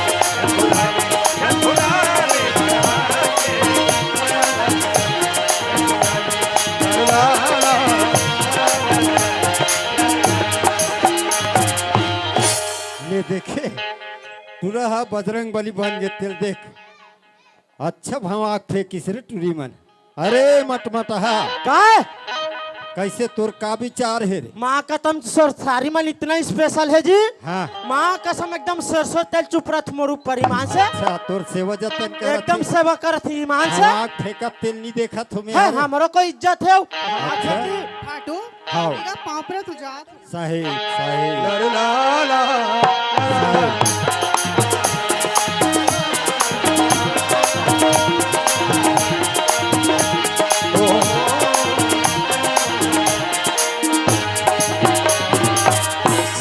ले देखे, टूरा हा बजरंग बली बन गे तेला देख। अच्छा भवाक फेंकिस रे टूरी मन। अरे मटमटहा। काय? कैसे तोर का विचार हे रे? माँ कसम सरसारी मन इतना special हे जी। हाँ। माँ कसम एकदम सरसों तेल चुपरत मोर ऊपर ईमान से। अच्छा, तोर सेवा जतन करत एकदम हे। सेवा करत हे ईमान से। आँख फेंकत तेला नहीं देखत हो मैं। हाँ, हमरो को इज्जत हे। अच्छा। अच्छा जी। फाटू, हाँ। तेरा पाँव पर तू जा। साहेब, साहेब। लड़ ला ला, साहेब।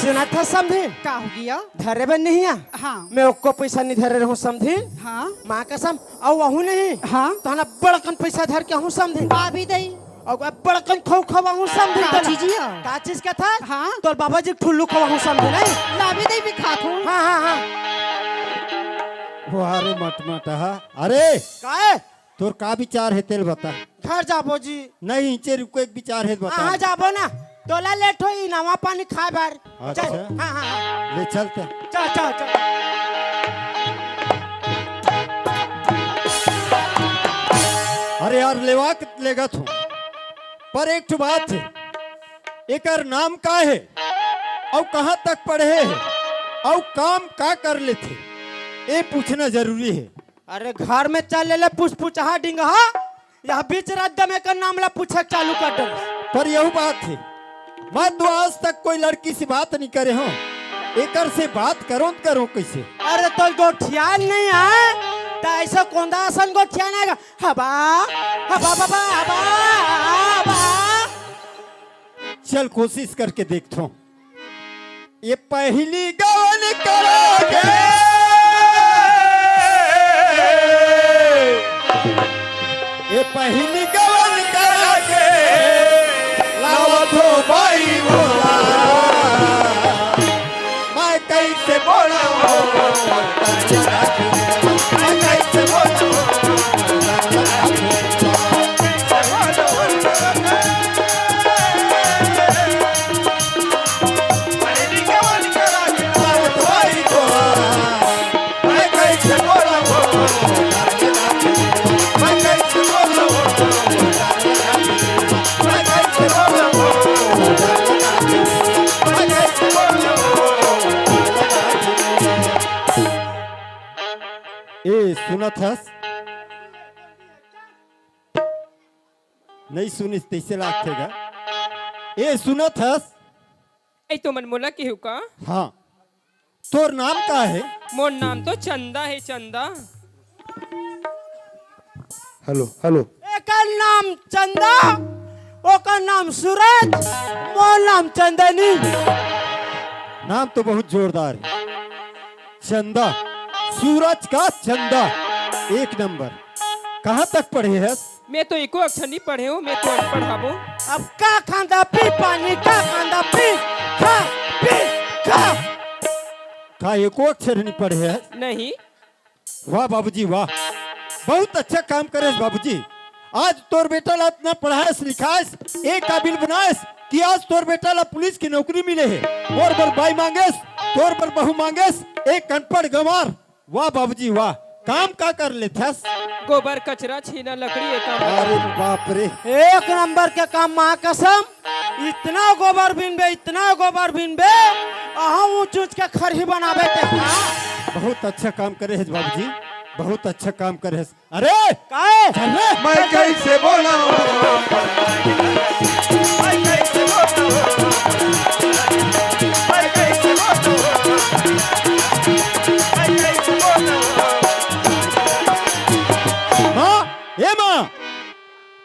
सुनत हस समधी? का हो गया? धरे बर नहीं आ? हाँ। मैं ओको पैसा नहीं धरे रहूँ समधी। हाँ। माँ कसम, अउ वहू नहीं। हाँ। तहन बड़कन पैसा धर के आहूँ समधी। आ भी दई। अउ बड़कन खऊ खवाहूँ समधी का तहन। चीज या? का चीज का था? हाँ। तोर बाबा जी ठुल्लू खवाहूँ समधी नहीं। लाबे दई भी खात हूँ। हाँ, हाँ, हाँ। वाह रे मटमटहा। अरे। काय? तोर का विचार हे तेला बता। घर जाबो जी। नहीं, इचे रुको, एक विचार हे बता। हाँ, हाँ, जाबो ना। तोला लेट होई नवा पानी खाए बर। अच्छा। चल, हाँ, हाँ, हाँ। ले चल त। चल, चल, चल। अरे यार, लेवा के लेगत हूँ, पर एक ठो बात हे, एकर नाम का हे, अउ कहाँ तक पढ़े हे, अउ काम का कर लेथे, ए पूछना जरूरी हे। अरे घर में चल ले, ले पुछ पुचहा डिंगहा, यह बीच रद्दा में एकर नाम ला पूछे चालू कर दे। पर यहू बात हे, मैं तो आज तक कोई लड़की से बात नहीं करे हूँ, एकर से बात करो त करो कैसे? अरे तो गोठियान नहीं है, त ऐसा कोंदा असन गोठियान आएगा। हबा, हबा, बाबा, हबा, हबा। चल कोशिश करके देखथों। ये पहिली गवन करा के, ये पहिली गवन करा के, लावत हो बाई भोला। मैं कैसे बोलूं? मैं कैसे बोलूं? ए, सुनत हस? नहीं सुनिस तइसे लागथे गा। ए, सुनत हस? ए, तो मन मोला केहू का? हाँ। तोर नाम का हे? मोर नाम तो चंदा हे, चंदा। Hello, hello. एकर नाम चंदा, ओकर नाम सूरज, मोर नाम चंदनी। नाम तो बहुत जोरदार हे। चंदा, सूरज का चंदा, एक नंबर। कहाँ तक पढ़े हस? मैं तो एको अक्षर नहीं पढ़े हूँ, मैं तो अनपढ़ हवो। अब का खांदा पी पानी, का खांदा पी, खा, पी, खा। का एको अक्षर नहीं पढ़े हस? नहीं। वाह बाबूजी, वाह, बहुत अच्छा काम करेस बाबूजी। आज तोर बेटा ला अतना पढ़ाएस लिखाएस, ए काबिल बनाएस कि आज तोर बेटा ला पुलिस की नौकरी मिले हे। मोर बर बाई मांगेस, तोर बर बहू मांगेस, एक अनपढ़ गंवार। वाह बाबूजी वाह, काम का कर लेथस? गोबर कचरा छीना लकड़ी ए काम। अरे बाप रे। एक नंबर के काम, माँ कसम। इतना गोबर बिनबे, इतना गोबर बिनबे, अहम ऊंच ऊंच के खरही बनाबे ते। बहुत अच्छा काम करे हस बाबूजी, बहुत अच्छा काम करे हस। अरे काहे? चल रे। मैं कैसे बोलूं? मैं कैसे बोलूं? मैं कैसे बोलूं? मैं कैसे बोलूं? माँ, ए माँ,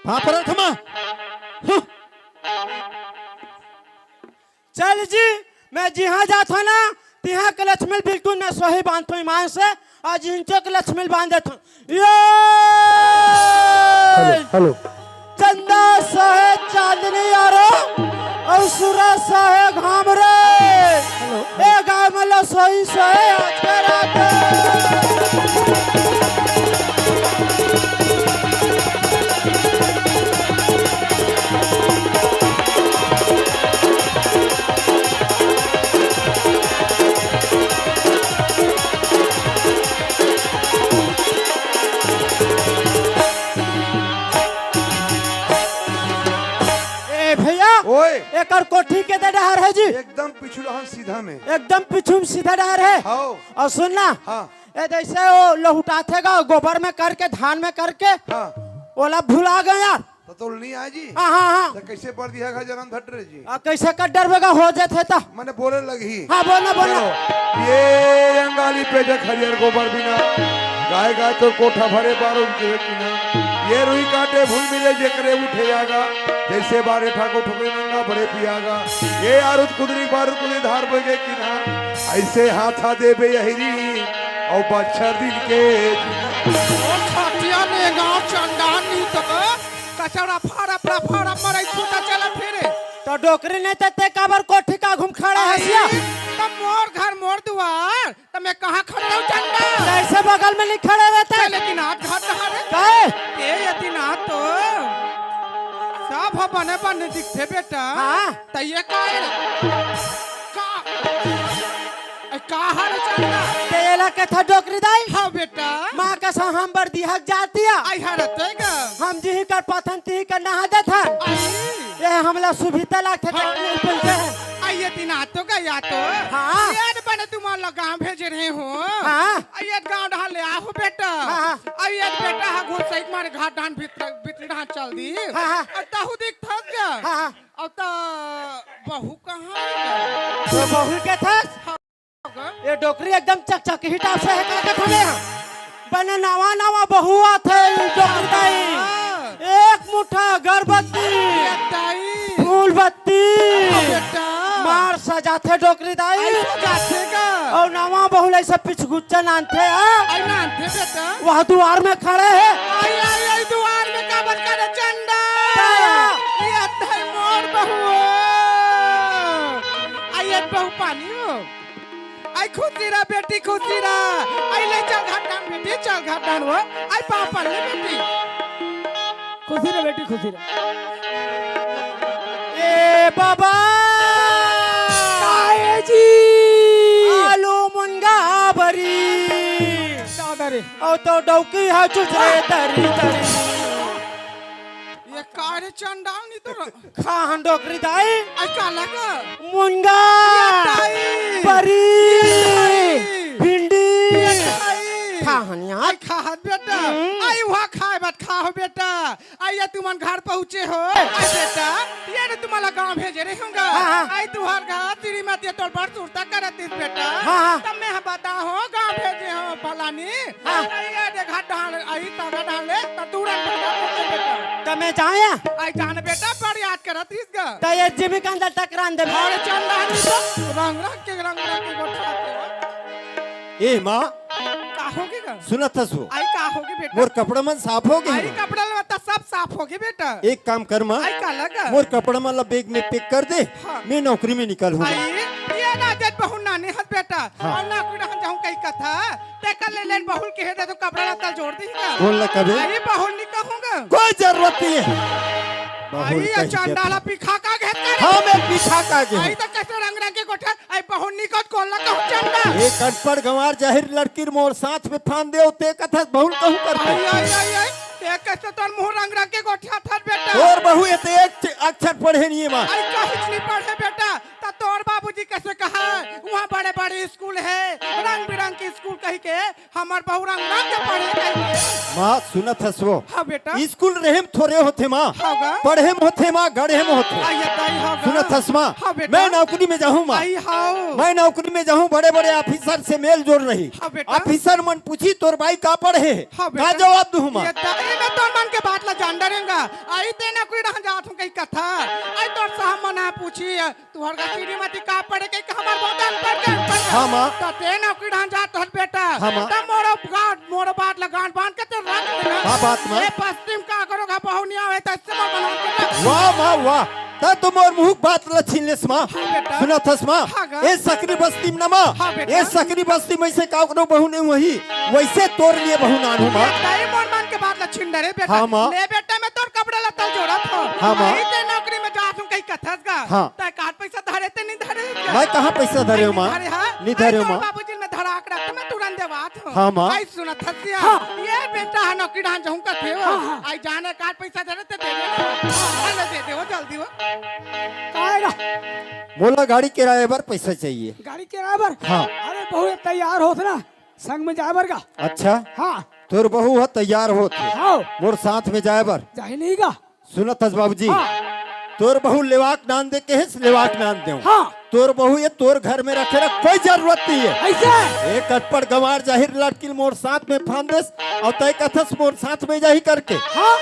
पापा रख माँ। हम्म। चल जी, मैं जिहाँ जात हूँ ना, तिहाँ के लक्ष्मी बिल्कुल न सोही बांधत हूँ ईमान से, आज इनचो के लक्ष्मी बांध देत हूँ। ये हेलो, हेलो। चंदा सहे चांदनी यारो, और सूरज सहे घाम रे। हेलो। ए गाँव में लो सोही सोहे आज के रात। ए भैया, ओए। एकर कोठी के दे डहर हे जी? एकदम पिछुलहन सीधा में। एकदम पिछुम सीधा डहर हे। हाँ। अउ सुन ना, हाँ। ए जइसे वो लहुटाथे गा, गोबर में करके, धान में करके, हाँ। ओला भुला गे यार। त तोल नहीं आय जी? हाँ, हाँ, हाँ। त कइसे बर दिहा घर जनम धट रे जी? आ, कइसे कर डरबे गा, हो जाथे त। मने बोले लगही। हाँ, बोलना, बोलना। चलो, ये अंगाली पे जग हरियर गोबर बिना, गाय गाय तो कोठा भरे बारो के किना। ये रुई काटे भूल मिले जेकरे उठे आगा, जइसे बारे ठाकुर ठोकरे नंगा बड़े पियागा। ये आरुत कुदरी बारूद कुदरी धार बगे किना, अइसे हाथा देबे अहिरी, अउ बच्छर दिन के। ओ खटिया ने गाँव चंडाल नी तो कचरा फाड़प, फाड़प मरई छूटा चला फिरे। त डोकरी नहीं त ते काबर कोठी का घूम खड़ा हस या? त मोर घर मोर दुआर, त मैं कहाँ खड़ा रहूँ चंदा? त अइसे बगल में नहीं खड़ा रहता। चल, लेकिन हाथ घाट कहाँ रे? काहे? ए, यदि ना तो सब बने बने दिखथे बेटा। हाँ। त ये का हे रे? का? ए, का हरे चंदा? ते एला कथा डोकरी दाई? हाँ बेटा। माँ कसम हम बरदिहा के जातिया। आई हरे ते गा। हम जिही कर पाथन तिही कर नहा देथन। आई। ये हमला सुभिता लागथे, हाँ। त नहीं बोलते हैं। आई ये दिन आतो गा या तो। हाँ। ये बने तुम्हारा गाँव भेजे रहे हो। हाँ। आई ये गाँव ढाले आहो बेटा। हाँ, हाँ। आई ये बेटा हा घुसई के मारे घाट डान भीतर, भीतर डान चल दी। हाँ, हाँ। अउ तहु दिखथस गा। हाँ, हाँ। अउ त बहू कहाँ हे गा? त बहू के थस? हाँ गा। ये डोकरी एकदम चकचक हिटाप से हे का कथा में? बने नवा नवा बहू आथे ई डोकरी दाई। हाँ। एक मुठा अगरबत्ती, ए दाई। फूलबत्ती, हाँ बेटा। मार सजाथे डोकरी दाई। अइसे जाथे गा। अउ नवा बहू ला अइसे पिछगुच्चा नानथे, हाँ? आई नानथे बेटा। वह दुआर में खड़े हे। आई, आई, आई, दुआर में काबर खड़े चंदा? ताया। ये अतै मोर बहू। आई, ये बहू पानी हो। आई खुशी रह बेटी, खुशी रह। आई ले चल घाट डान बेटी, चल घाट डान हो। आई पाँव पड़ ले बेटी। खुशी रह बेटी, खुशी रह। ए बाबा! काहे जी? आलू मुनगा बरी। का करे? अउ तो डौकी हा चुचरे तरी तरी। ये का रे चंडाल नी तो र- खाहन डोकरी दाई। आई का लगा? मुनगा। ये दाई। बरी। ये दाई। भिंडी। ये दाई। खाहन यार। आई खाहत बेटा। हम्म। आई वहाँ खाए बात खाहो बेटा। आई ये तुमन घर पहुँचे हो। आई बेटा, ये ने तुम्हाला गाँव भेजे रहे होंगा। हाँ, हाँ। आई तुहार घर श्रीमती तोर बड़ सुरता करत इस बेटा। हाँ, हाँ। तब मैं हम बता हो गाँव भेजे हो फलानी। हाँ। आई ये देखा डाल, आई तागा डाल ले, त तुरंत भगा देते बेटा। त मैं जाऊँ या? आई जान बेटा, बड़ याद करत इस गा। त ये जिमी कांदा टकरान दे। अरे चंदा नहीं तो रंग रंग के, रंग रंग के गोठा आते हो। ए माँ, का होगे गा? सुनत हस वो? आई का होगे बेटा? मोर कपड़ा मन साफ होगे आई ना? कपड़ा लत्ता सब साफ होगे बेटा। एक काम कर माँ, आई का लगा? मोर कपड़ा मन ला बैग में पैक कर दे, हाँ। मैं नौकरी में निकल हूँ। आई, ये ना जब बहू नानी हस बेटा, हाँ। अउ नौकरी हम जाऊँ कहीं कथा, ते कर ले लेन बहू के हे दे तो कपड़ा लत्ता जोर दी का? बोल ना कभी। आई बहू नहीं कहूँगा। कोई जरूरत नहीं है। बहू आई ये कही चंडाला के पिखा का घेत करे। हाँ, मैं पिखा का घेत। आई तो कैसे रंग रंग के गोठा आई बहू निकट कोन ला कहूँ चंदा? एक अनपढ़ गंवार जाहिर लड़की मोर साथ में फान दे, ते कथस बहू कहूँ करते। आई, आई, आई, आई, ते कैसे तोर मुँह रंग रंग के गोठिया थर बेटा? तोर बहू ये ते एक च-, अक्षर पढ़े नहीं है माँ। आई कहीं नहीं पढ़े बेटा, त तोर बाबूजी कैसे कहा? वहाँ बड़े बड़े स्कूल है, रंग बिरंग के स्कूल कही के हमर बहू रंग रंग के पढ़े कही के। माँ, सुनत हस वो? हाँ बेटा। स्कूल रहे म थोरे होथे माँ। हाँ गा। पढ़े म होथे माँ, गढ़े म होथे। आई ये दाई, हाँ गा। सुनत हस माँ? हाँ बेटा। मैं नौकरी में जाहूँ माँ। आई हाँ। मैं नौकरी में जाहूँ, बड़े-बड़े ऑफिसर से मेल जोल रही। हाँ बेटा। ऑफिसर मन पूछी, "तोर बाई का पढ़े हे?" हाँ का बेटा। जवाब दूँ माँ? ये दाई, मैं तोर मन के बात ला जान डरेंगा। आई ते नौकरी रहन जात हूँ कहीं कथा। आई तोर साहब मन आ पूछी, तुहर का श्रीमती का पढ़े के, हमर बहुत अनपढ़ के अनपढ़ के। हाँ, माँ। त ते नौकरी ढान जात हस बेटा। हाँ, माँ। त मोरो गाँठ, मोरो बात लगान बांध के ते रख देना। का बात, माँ? ए पश्चिम का करो का बहू नहीं आवे त इससे मत बना के। वाह, माँ, वाह। त तो मोर मुँह बात ल छीन लेस, माँ। हाँ, बेटा। सुनत हस, माँ? हाँ, गा। ए सकरी बस्ती में ना, माँ। हाँ, बेटा। ए सकरी बस्ती में से का करो बहू नहीं वही, वैसे तोर लिए बहू नान हूँ, माँ। दाई मोर मन के बात ल छीन डरे बेटा। हाँ, माँ। ले बेटा, मैं तोर कपड़ा लत्ता जोड़त हूँ। हाँ, माँ। भाई ते नौकरी में जात हूँ कहीं कथस गा। हाँ। त का पैसा धरे ते नहीं धरे? मैं कहाँ पैसा धरे हूँ, माँ? धरे, हाँ? नहीं धरे हूँ, माँ। बाबूजी में धरा के रख, मैं तुरंत देवात हूँ। हाँ, माँ। आई सुनत हसिया। हाँ। ये बेटा है नौकरी ढान जाऊँ कथे हो। हाँ, हाँ। आई जाने का पैसा धरे ते दे दे। हाँ, ले दे दे हो, जल्दी हो। काहेगा? मोला गाड़ी किराए बर पैसा चाहिए। गाड़ी किराए बर? हाँ। अरे बहू तैयार होत ना, संग में जाए बर का? अच्छा। हाँ। तोर बहू ह तैयार होत हे। हाँ। मोर साथ में जाए बर। जाही नहीं का? सुनत हस बाबूजी, हाँ। तोर बहू लेवाक नान दे के हे, लेवाक नान देव। हाँ। तोर बहू ये तोर घर में रखे ला कोई जरूरत नहीं है। ऐसे? एक अनपढ़ गंवार जाहिर लड़की ल मोर साथ में फान देस, अउ तय कथस मोर साथ में जाही करके। हाँ।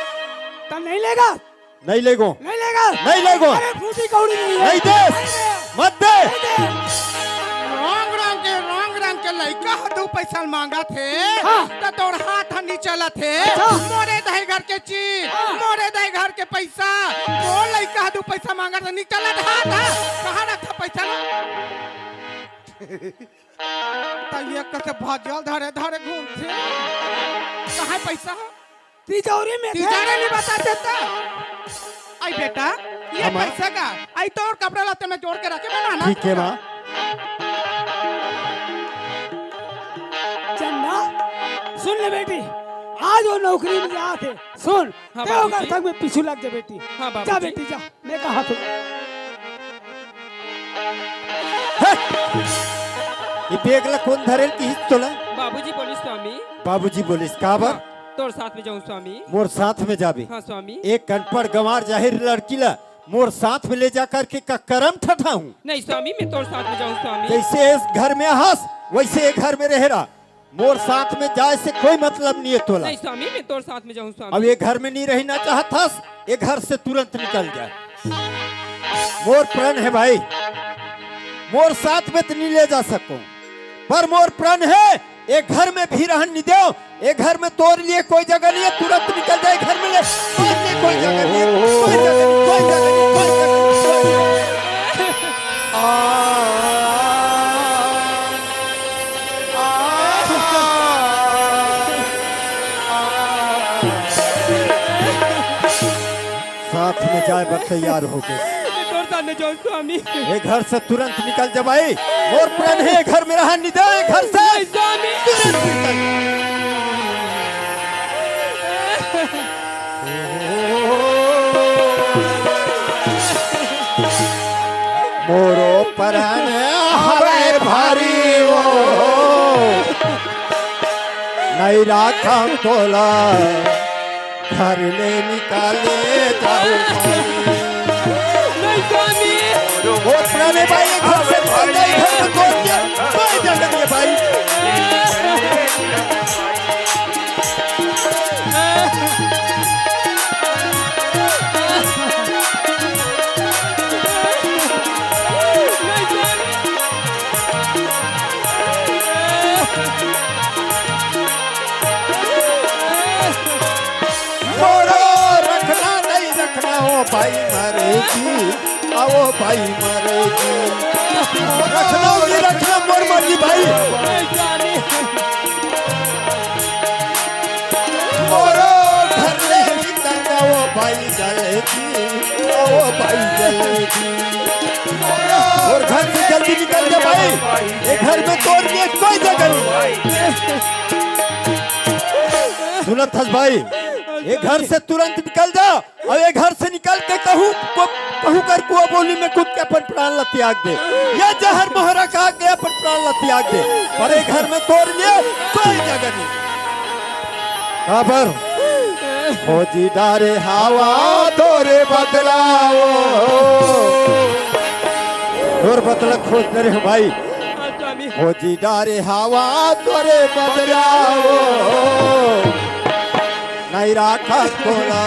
त नहीं लेगा? नहीं लेगो। नहीं लेगा। नहीं लेगो। अरे फूटी कौड़ी नहीं है। नहीं देस। नहीं दे। मत दे। नहीं दे। रंग रंग के, रंग रंग के लइका ह दू पैसा मांगत हे। हाँ। त तोर हाथ ह नी चलत हे। अच्छा। मोरे दाई घर के चीज, हाँ। मोरे दाई घर के पैसा, तोर लइका ह दू पैसा मांगत हे, नी चलत हाथ ह। कहाँ रखा पैसा ला? त ये कैसे भजल धरे धरे घूमथे? कहाँ पैसा ह? तिजौरी में थे। तिजौरी नहीं बताते त। आई बेटा, ये हाँ, माँ। पैसा का, आई तोर कपड़ा लत्ता में जोड़ के रखे, मैं नहाना ठीक है, चाहता माँ। चंदा, सुन ले बेटी, आज वो नौकरी में जात हे। सुन, हाँ, ते बाबूजी। ओकर संग में पीछू लग जा बेटी। हाँ, जा बाबूजी। बेटी, जा, मैं कहा तू। हे! ये बैग ला कोन धरेल किहिस तोला? बाबूजी बोलिस स्वामी। बाबूजी बोलिस, काबर? हाँ, तोर साथ में जाऊं स्वामी। मोर साथ में जाबे? हाँ स्वामी। एक अनपढ़ गंवार जाहिर लड़की ला मोर साथ में ले जा करके का करम ठठाहूं? नहीं स्वामी, मैं तोर साथ में जाऊं स्वामी। जैसे इस घर में हस, वैसे ये घर में रहे रहा। मोर साथ में जाए से कोई मतलब नहीं है तोला। नहीं स्वामी, मैं तोर साथ में जाऊं स्वामी। अब ये घर में नहीं रहना चाहत हस, ये घर से तुरंत निकल जा। मोर प्रण है भाई, मोर साथ में तो नहीं ले जा सको, पर मोर प्रण है, ये घर में भी रहन नहीं दो। ये घर में तोर लिए कोई जगह नहीं है, तुरंत निकल जाए घर में ले। तोर लिए कोई जगह नहीं है, कोई जगह नहीं, कोई जगह नहीं, कोई जगह नहीं, कोई जगह नहीं। आ, आ, आ, आ। साथ में जाए बर तैयार हो गए। मैं तोर साथ में जाऊं स्वामी। ये घर से तुरंत निकल जा भाई। मोर प्रण है, घर में रहन नहीं दे, घर से नहीं स्वामी। तुरंत निकल। मोरो प्रण हवे भारी ओ, नहीं राखम तोला। घर ले निकाले जाओ भाई। नहीं स्वामी। मोर प्रण हे भाई, घर से निकल जाए, घर में तोर के कोई जगह नहीं है भाई। मोरो रखना नहीं रखना, ओ भाई मरेगी, आओ भाई मरेगी। रखना नहीं रखना, मोर मर्जी भाई। मोरो घर ले निकल जाओ भाई जल्दी, आओ भाई जल्दी। और घर से जल्दी निकल जा भाई, ये घर में तोर लिए कोई जगह नहीं। सुनत हस भाई, ये घर से तुरंत निकल जा, अउ ये घर से निकल के कहूँ को, कहूँ कर कुआ बोली में कूद के अपन प्राण ला त्याग दे, या जहर मोहरा खा के अपन प्राण ला त्याग दे, पर ये घर में तोर लिए कोई जगह नहीं। काबर? खोजी डारे हवा तोरे बदलाओ। तोर बदला खोज डरे हँव भाई। हाँ, स्वामी। खोजी डारे हवा तोरे बदलाओ। नहीं राखा तोला।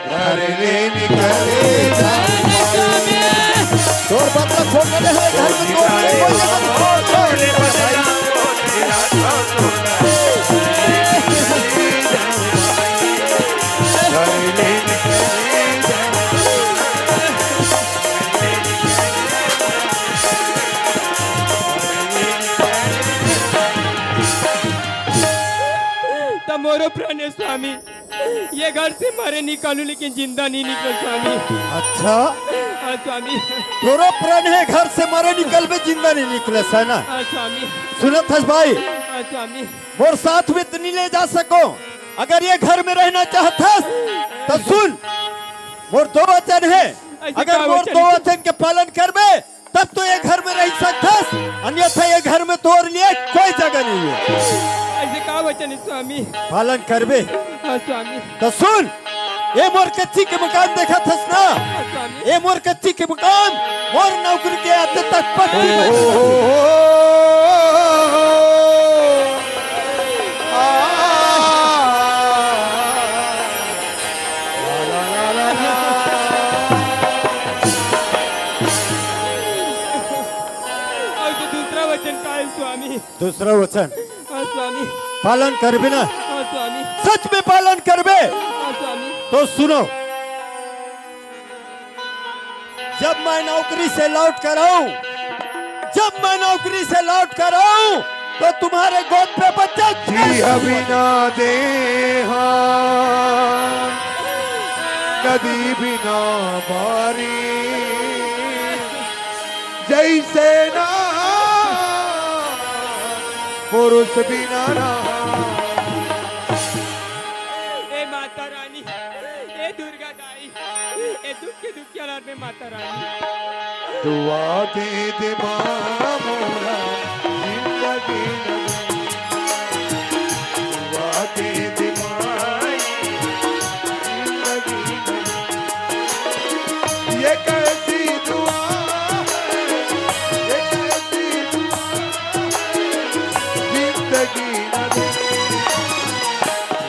घर ले निकले जा। स्वामी। तोर बदला खोज डरे हँव, घर में तोर कोई नहीं। त मोरो प्रण हे स्वामी, ये घर से मरे निकलूँ, लेकिन जिंदा नहीं निकलूँ स्वामी। अच्छा? हाँ स्वामी। तोरो प्रण हे घर से मरे निकलबे, जिंदा नहीं निकले, है ना? हाँ स्वामी। सुनत हस भाई? हाँ स्वामी। मोर साथ में तो नहीं ले जा सको। अगर ये घर में रहना चाहत हस, तो सुन, मोर दो वचन हे। ऐसे अगर का मोर वचन दो हे? वचन के पालन करबे, तब तो ये घर में रह सकथस, अन्यथा ये घर में तोर लिए कोई जगह नहीं है। ऐसे का वचन हे स्वामी? पालन करबे। हाँ स्वामी। तो सुन, ये मोर कच्ची के मकान देखत हस ना? हाँ स्वामी। ये मोर कच्ची के मकान, मोर नौकरी के आते तक पक्की बन। अउ तो दूसरा वचन का हे स्वामी? दूसरा वचन? हाँ स्वामी। पालन करबे ना? हाँ स्वामी। सच में पालन करबे? हाँ स्वामी। तो सुनो, जब मैं नौकरी से लौट कर आऊं, जब मैं नौकरी से लौट कर आऊं, तो तुम्हारे गोद पे बच्चा जी अभी ना दे, हाँ। नदी बिना बारी, जैसे ना पुरुष बिना ना। ए माता रानी, ए दुर्गा दाई, ए दुख के दुखिया लाल में माता रानी। दुआ दे दे माँ मोरा, जिंदगी न दुआ दे दे माई, जिंदगी न ये कैसी दुआ है, ये कैसी दुआ है, जिंदगी न दे।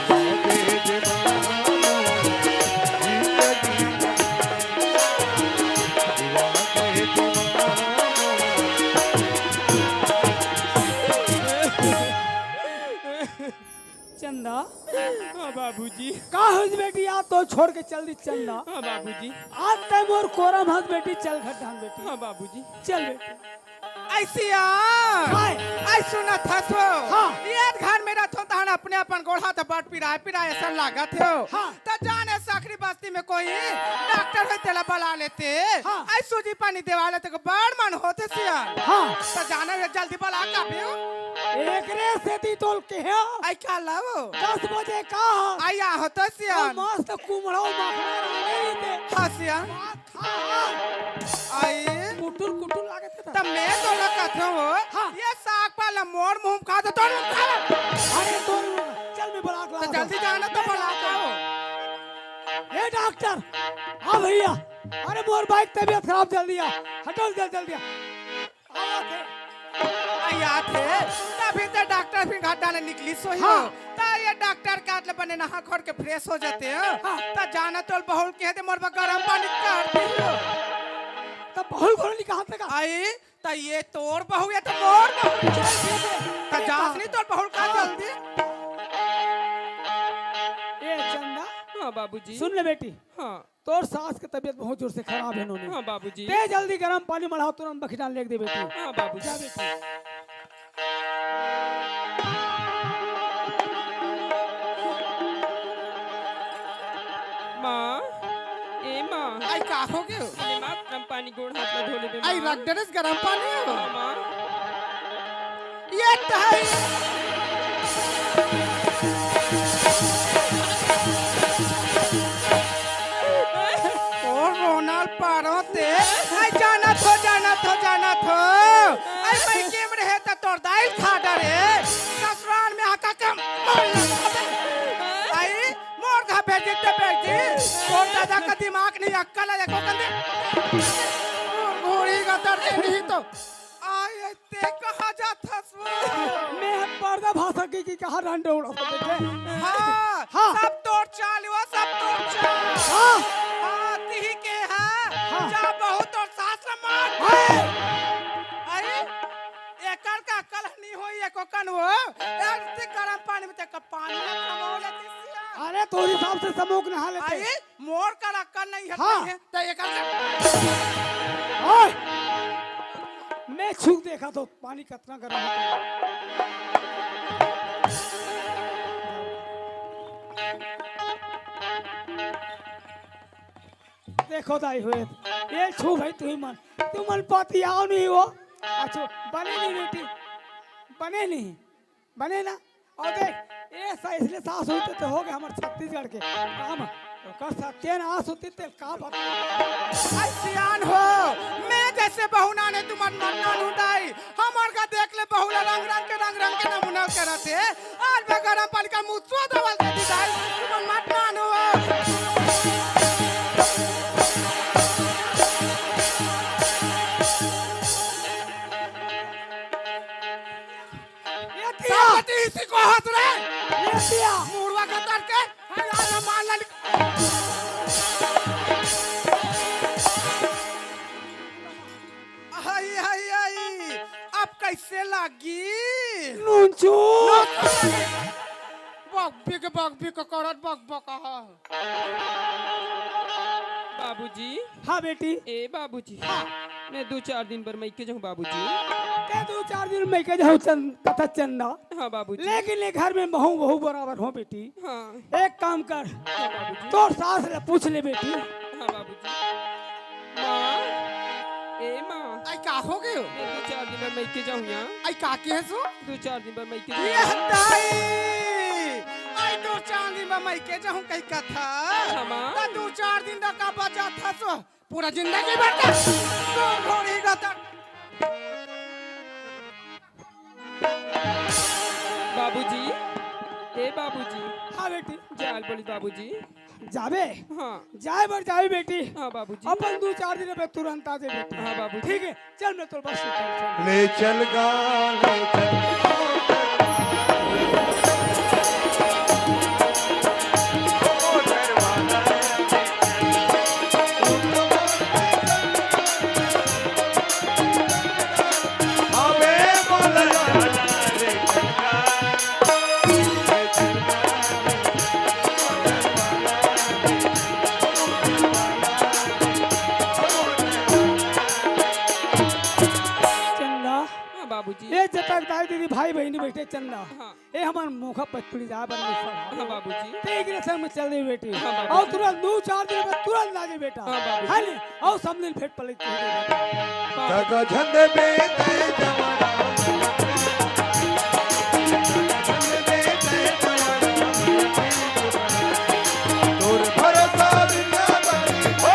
दुआ दे दे माँ, जिंदगी न दे। दुआ दे दे माँ। चंदा। हाँ बाबूजी। का होइस बेटी, आज तो छोड़ के चल दिस चंदा। हाँ बाबूजी। आज तैं मोर कोरा म हस बेटी, चल घर धान बेटी। हाँ बाबूजी। चल बेटी। अइसे आ। काय? अइ सुनत हस वो। हाँ। ये घर में रथो तहन अपने अपन गोड़ हाथ बड़ पिराए पिराए असन लागत हो। हाँ। त जाने सकरी बस्ती में कोई डॉक्टर होय तेला बला लेते। हाँ। अइ सूजी पानी देवा लेते, बड़ मन होते सियान। हाँ। त जाने जल्दी बला का पियो। एकरे सेती तोल के हे। अइ का लावो? दस बजे का? अइ आ होतो सियान। मस्त कुमड़ो मखना रहने ही दे। हाँ सियान। खा। अइ। कुटुर कुटुर लागत हे त। त मैं तोला कथो हो, हाँ। ये साग पाला मोर मुंह खा दे, तोर मुंह खा। अरे तोर मुंह, चल मैं बला के त लावत हूँ। जल्दी जाना त बला के आओ। ए डॉक्टर, हाँ भैया, अरे मोर बाई के तबीयत खराब, जल्दी आ, हटो जल्दी, जल्दी आ। आया थे। आया थे। तभी तो डॉक्टर फिर घर डाले निकली सोई हो। हाँ। त ये डॉक्टर के आत ले बने नहा खोर के फ्रेश हो जाते हो। हाँ। त जाना तोल बहुल के थे मोर बा गरम पानी कर दी हो। त बहुल घोल निकाल तक। अइ, त ये तोर बहु, ये त मोर बहु। चल, ठीक है। त जास नहीं तोर बहुल का हाँ। जल्दी। ए चंदा। हाँ बाबूजी। सुन ले बेटी। हाँ। तोर सास के तबीयत बहुत जोर से खराब हे नोनी। हाँ बाबूजी। ते जल्दी गरम पानी मढ़ाओ, तुरंत बखिडान लेग दे बेटी। हाँ बाबूजी। जा बेटी। माँ, ए माँ। अइ का हो गयो? अरे माँ, गरम पानी गोड़ हाथ ला धो लेबे अइ माँ। रख दे रे गरम पानी। हाँ माँ। ये त हे। ओ रोनल पारो ते, अइ जानत हो, जानत हो, जानत हो। अइ मैं केम रहे त तोर दाइल खा डरे। ससुराल में आका के मार लगा दे। अइ मोर घर भेजी त भेजी। तोर दादा का दिमाग नहीं, अक्कल हे, एको कंदे। घोड़ी का दर्द नहीं तो। अइ, अइ, ते कहाँ जात हस वो? मैं पर्दा भाषा के, के कहाँ रंडे उड़ा सकते थे? हाँ, हाँ। सब तोर चाल वो, सब तोर चाल। हाँ। हाँ, तिही के है। हाँ। जा बहुत तोर सास ला मार। हाँ। अइ, एकर का अक्कल नहीं होई, एको कन वो। यार, ते गरम पानी में ते का पानी ना कमाओ लेती सिया। अरे, तोर हिसाब से समोक नहा लेते। अइ, मोर कर अक्कल नहीं है, हाँ। नहीं है, त एकर से ओए! मैं छू के देखा तो पानी कतना गरम होता है। देखो दाई होय, ये छू भाई तुही मन, तुमन पतियाओ नहीं हो। अच्छा, बने नहीं बेटी, बने नहीं। बने ना? अउ देख, ए सा-, इसलिए सास होई त, त हो गे हमर छत्तीसगढ़ के। काम, ओकर सत्यनाश होती त का बता। अइ सियान हो, मैं जइसे बहू नाने तुमन मन नानू दाई। हमर का देख ले बहू ला रंग रंग के, रंग रंग के नमूना करत हे। आज मैं गरम पानी का मुसवा देवल देती दाई, तुमन मत नानू हो। ये दिया। सब पति इसी को हंस रहे। ये दिया। मुड़वा का तर के, हाय, आज हम मान ला निक-, हाय, हाय, हाय, अब कैसे लागी? नूनचू। नूनचू लागी। बक बिक, बक बिक करत, बक बक हा। बाबूजी। हाँ बेटी। ए बाबूजी। हाँ। मैं दू चार दिन बर मइके जाहूँ बाबूजी। ते दू चार दिन मइके जाहूं चंद-, कथा चंदा। हाँ बाबूजी। लेकिन ये घर में महूं बहू बराबर हों बेटी। हाँ। एक काम कर, हाँ बाबूजी। तोर सास ले पूछ ले बेटी। हाँ बाबूजी। माँ, ए माँ। आई का हो गयो? मैं दू चार दिन बर मइके जाहूं यार। आई का के हसो? दू चार दिन बर मइके ये जाहूं। दाई! आई दू चार दिन बर मइके जाहूं कही कथा। हाँ माँ। त दू चार दिन दा का बचा था सो? पूरा जिंदगी भर तक तोर घोड़ी का तक। बाबूजी, ए बाबूजी। हाँ बेटी। जाल बोली बाबूजी। जाबे? हाँ। जाए बर जाबे बेटी। हाँ बाबूजी। अपन दू चार दिन में तुरंत आ जाए बेटी। हाँ बाबूजी। ठीक है, चल मैं तोर बस उतार, चल। ले चल गा, ले चल। चंदा। हाँ बाबूजी। ए जतक दाई दीदी भाई बहिनी बइठे चंदा। हाँ। ए हमर मोखा पचपुड़ी जाए बर मोखा। हाँ बाबूजी। ते एकरे संग में चल दे बेटी। हाँ बाबूजी। अउ तुरंत दू चार दिन में तुरंत आ जाए बेटा। हाँ बाबूजी। है नी? अउ समझ ले फेर पलट के दे बेटा। बाबूजी। तक झंडे में तय जवाना। तोर भरोसा दुनिया दारी। ओ,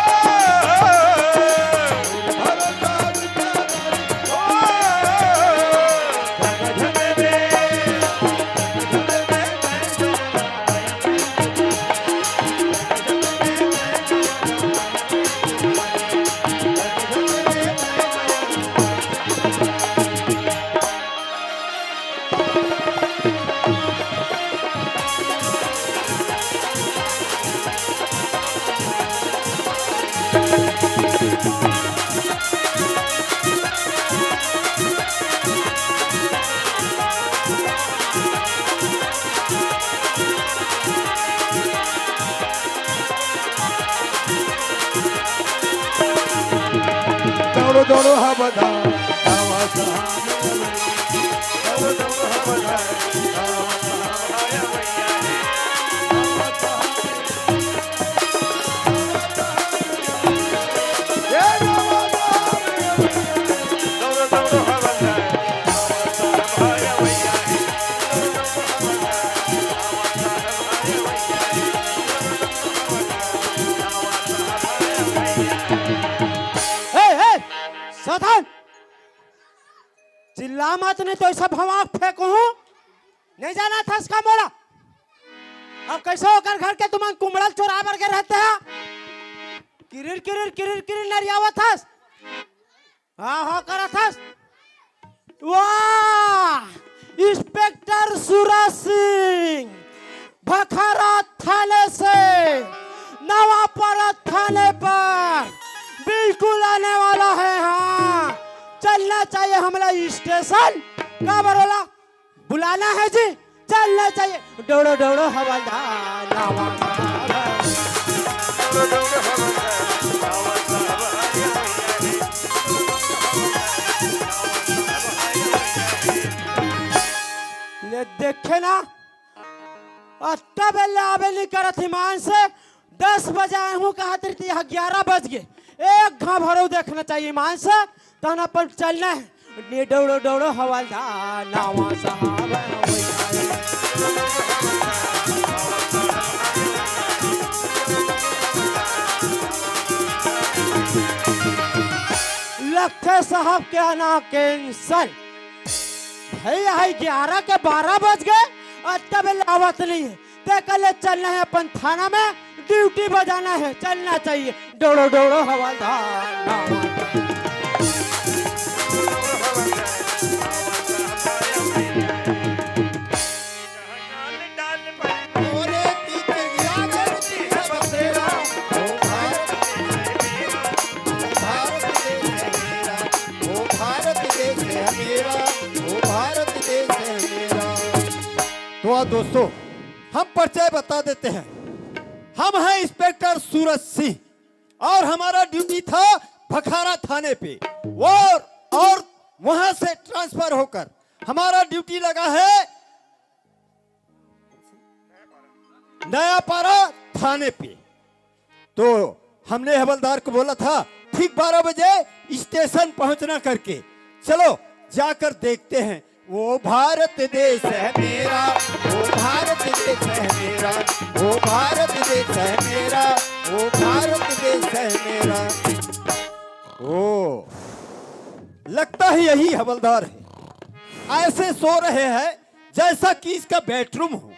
तोर भरोसा दुनिया दारी। ओ, झक झक दे। दौड़ो, दौड़ो, हवलदार, नवा साहब। दौड़ो, दौड़ो, हवलदार, नवा साहब आया भैया। ए, ए, सावधान! चिल्ला मत, नहीं तो ऐसा भवाक फेंकूं। नहीं जाना था इसका मोला। अब कैसे ओकर घर के तुमन कुमड़ल चोराए बर गे रहते हैं? किरिर, किरिर, किरिर, किरिर नरियावत हस। हाँ, हाँ, करत हस। वाह! इंस्पेक्टर सूरज सिंह, भखारा थाने से नवापारा थाने पर बिल्कुल आने वाला है। हाँ, चलना चाहिए हमला स्टेशन। का बरोला? बुलाना है जी, चलना चाहिए। डोड़ो डोड़ो हवलदार, नवा हवलदार। ले देखे ना, अत्ता बेला आबे नहीं करत ईमान से। दस बजे आए हूँ, कहा तेरी, यहाँ ग्यारह बज गए। एक घाव भरो देखना चाहिए ईमान से, तहन अपन चलना है। ने डौड़ो डौड़ो हवलदार, नवा साहब होई आए। लगथे साहब के आना cancel। भई, हाई ग्यारह के बारह बज गए, अत्ता बेला आवत नहीं है। ते कल चलना है अपन थाना में, ड्यूटी बजाना है, चलना चाहिए। डोड़ो डोड़ो हवलदार। तो दोस्तों, हम परिचय बता देते हैं। हम हैं इंस्पेक्टर सूरज सिंह और हमारा ड्यूटी था भखारा थाने पे। और, और वहां से ट्रांसफर होकर हमारा ड्यूटी लगा है नयापारा थाने पे। तो हमने हवलदार को बोला था ठीक बारह बजे स्टेशन पहुंचना करके। चलो जाकर देखते हैं। वो भारत देश है मेरा, वो भारत देश है मेरा, वो भारत देश है मेरा, वो भारत देश है मेरा। ओ, लगता है यही हवलदार है। ऐसे सो रहे हैं जैसा कि इसका बेडरूम हो।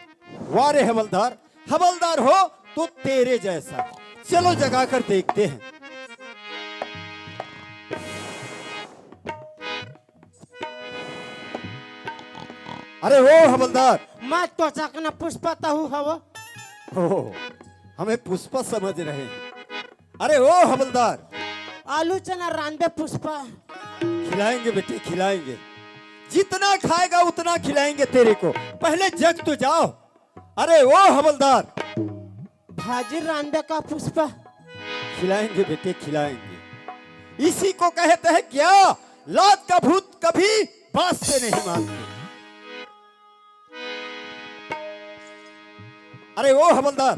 वाह रे हवलदार, हवलदार हो तो तेरे जैसा। चलो जगा कर देखते हैं। अरे ओ हवलदार। मैं तो चकना पुष्पा तहु हव। ओ, हमें पुष्पा समझ रहे हैं। अरे ओ हवलदार। आलू चना रांधे पुष्पा। खिलाएंगे बेटे, खिलाएंगे। जितना खाएगा उतना खिलाएंगे तेरे को। पहले जग तो जाओ। अरे ओ हवलदार। भाजी रांधे का पुष्पा। खिलाएंगे बेटे, खिलाएंगे। इसी को कहते हैं क्या, लात का भूत कभी बात से नहीं मानते। अरे ओ हवलदार।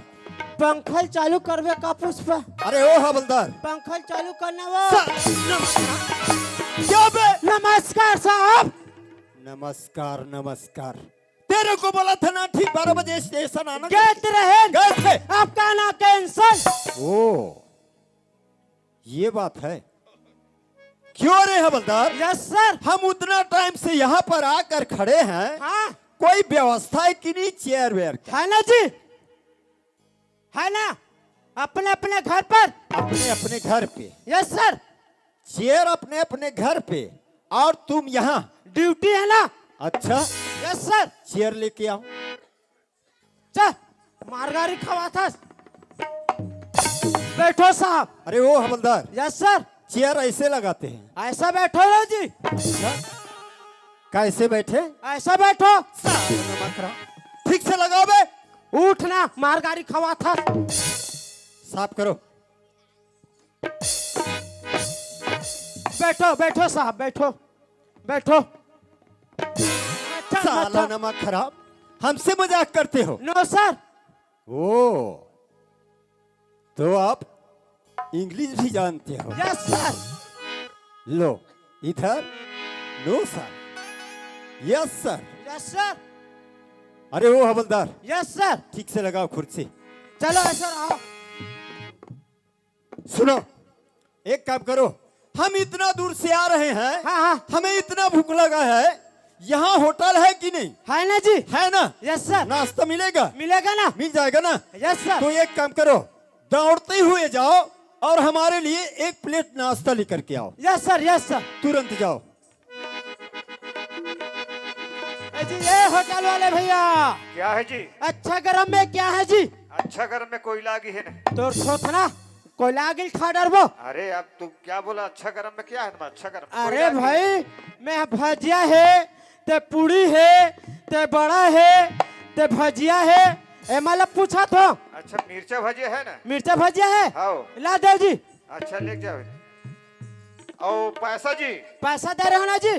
पंखल चालू करबे का पुष्पा? अरे ओ हवलदार। पंखल चालू करना वो। सा-, नम-, क्या बे? नमस्कार साहब। नमस्कार, नमस्कार। तेरे को बोला था ना ठीक बारह बजे स्टेशन आना। गए रहे। गए थे। आपका ना कैंसिल। ओ, ये बात है। क्यों रे हवलदार? Yes sir. हम उतना टाइम से यहाँ पर आकर खड़े हैं। हाँ। कोई व्यवस्था है कि नहीं चेयर वेयर की? है ना जी, है ना, अपने अपने घर पर। अपने अपने घर पे? Yes sir. चेयर अपने अपने घर पे और तुम यहाँ? ड्यूटी है ना। अच्छा। Yes sir. चेयर लेके आओ। चल, मारगारी खवाथस। बैठो साहब। अरे ओ हवलदार। Yes sir. चेयर ऐसे लगाते हैं। ऐसा बैठो लो जी। अच्छा? कैसे बैठे? ऐसा बैठो। साफ नमक रहा। ठीक से लगाओ बे। उठ ना, मारगारी खवाथस। साफ करो। बैठो, बैठो साहब, बैठो, बैठो। अच्छा, साला बैठो। नमक खराब, हमसे मजाक करते हो? नो सर। ओ, तो आप इंग्लिश भी जानते हो? Yes sir. लो, इधर। No sir. Yes sir. Yes sir. अरे ओ हवलदार। Yes sir. ठीक से लगाओ कुर्सी। चलो सर, आओ। सुनो, एक काम करो, हम इतना दूर से आ रहे हैं, हाँ, हाँ। हमें इतना भूख लगा है, यहाँ होटल है कि नहीं? है ना जी। है ना? Yes sir. नाश्ता मिलेगा? मिलेगा ना? मिल जाएगा ना? Yes sir. तो एक काम करो, दौड़ते हुए जाओ और हमारे लिए एक प्लेट नाश्ता लेकर के आओ। Yes sir, yes sir. तुरंत जाओ। ए जी, ये होटल वाले भैया। क्या है जी? अच्छा गरम में क्या है जी? अच्छा गरम में कोयला आगी है ना। तोर थोथना कोयला आगी खा डरबो। अरे, अब तू क्या बोला? अच्छा गरम में क्या है तुम्हारा? अच्छा गरम अरे कोयला आगी। भाई, मैं भजिया है, ते पूड़ी है, ते बड़ा है, ते भजिया है। ए, मतलब पूछा तो। अच्छा, मिर्चा भजिया है ना? मिर्चा भजिया है? हाँ। ला दे जी। अच्छा, ले जाओ। और पैसा जी? पैसा दे रहे हो ना जी?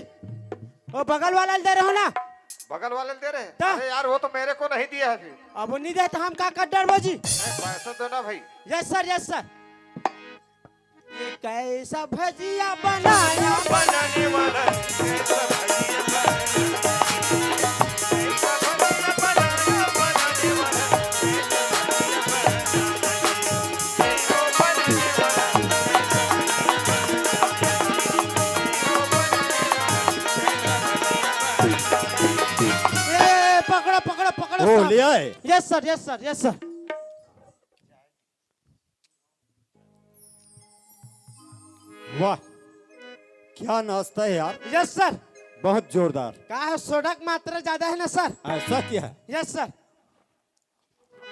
वो बगल वाला दे रहे हो ना? बगल वाले दे रहे हैं? तो? अरे यार, वो तो मेरे को नहीं दिया है फिर। अब वो नहीं दे तो हम का कर डरबो जी? नहीं, पैसा दो ना भाई। Yes sir, yes sir. ये कैसा भजिया बनाया बनाने वाला है? कैसा भजिया बनाया? कैसा भजिया बनाया बनाने वाला है? कैसा भजिया बनाया? ए, पकड़ो, पकड़ो, पकड़ो ओ, साहब। ले आए? Yes sir, yes sir, yes sir. वाह, क्या नाश्ता है यार। Yes sir. बहुत जोरदार। का है, सोडा की मात्रा ज्यादा है ना सर? ऐसा क्या है? Yes sir.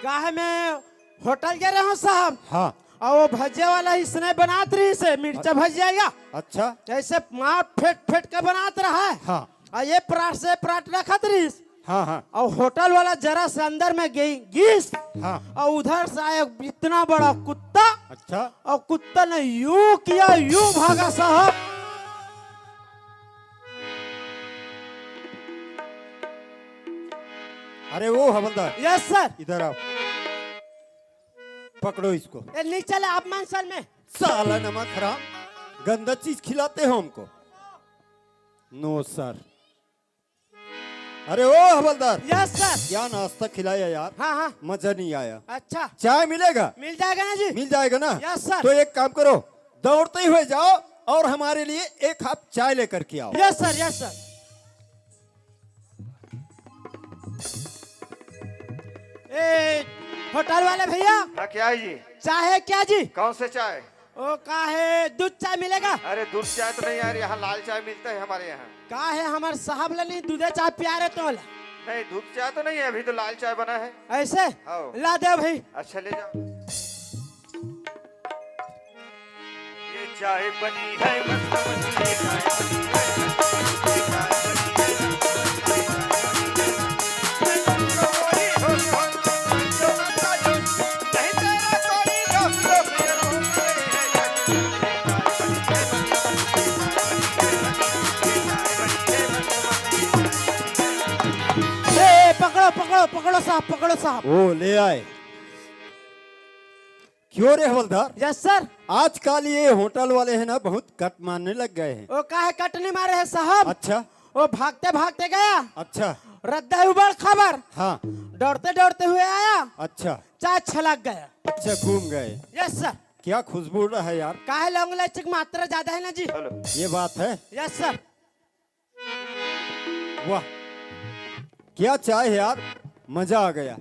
का है, मैं होटल गए रहे हूँ साहब। हाँ। और वो भजिया वाला इसने बनात रही से, मिर्चा भजिया या। अच्छा। ऐसे मार फेट फेट के बनात रहा है। हाँ। और ये परात से परात रखत रही। हाँ, हाँ। और होटल वाला जरा से अंदर में गई, गीस। हाँ। और उधर से आया इतना बड़ा कुत्ता। अच्छा। और कुत्ता ने यूं किया, यूं भागा साहब। अरे वो हवलदार, यस सर। इधर आओ, पकड़ो इसको। ए, नहीं चले आप मंसल में। साला नमक हराम, गंदा चीज खिलाते हो हमको। नो सर। अरे ओ हवलदार, यस सर। क्या नाश्ता खिलाया यार? हाँ, हाँ। मजा नहीं आया। अच्छा। चाय मिलेगा? मिल जाएगा ना जी। मिल जाएगा ना? Yes sir. तो एक काम करो, दौड़ते हुए जाओ और हमारे लिए एक कप चाय लेकर के आओ। Yes sir, yes sir. ए, होटल वाले भैया। हाँ, क्या है जी? चाय है क्या जी? कौन से चाय? ओ, का है, दूध चाय मिलेगा? अरे, दूध चाय तो नहीं यार, यहाँ लाल चाय मिलता है हमारे यहाँ। का है, हमार साहब ला नहीं दूधे चाय पिया रहे तो ला। नहीं, दूध चाय तो नहीं है, अभी तो लाल चाय बना है। ऐसे? हाँ। ला दे भाई। अच्छा, ले जाओ। ये चाय बनी है मस्त मस्त, ये चाय बनी है मस्त मस्त, ये चाय बनी है मस्त मस्त, ये चाय बनी है मस्त मस्त। ए, पकड़ो, पकड़ो, पकड़ो साहब, पकड़ो साहब। ओ, ले आए। क्यों रे हवलदार? Yes sir. आजकल ये होटल वाले हैं ना, बहुत कट मारने लग गए हैं। ओ, काहे कट नहीं मारे हैं साहब? अच्छा। ओ भागते भागते गया। अच्छा। रद्दा उबड़ खबर। हाँ। दौड़ते दौड़ते हुए आया। अच्छा। चाय छलक गया। अच्छा, घूम गए। Yes sir. क्या खुशबू रहा है यार। काहे लौंग इलायची की मात्रा ज्यादा है ना जी। हेलो। ये बात है। Yes sir. वाह, क्या चाय है यार, मजा आ गया।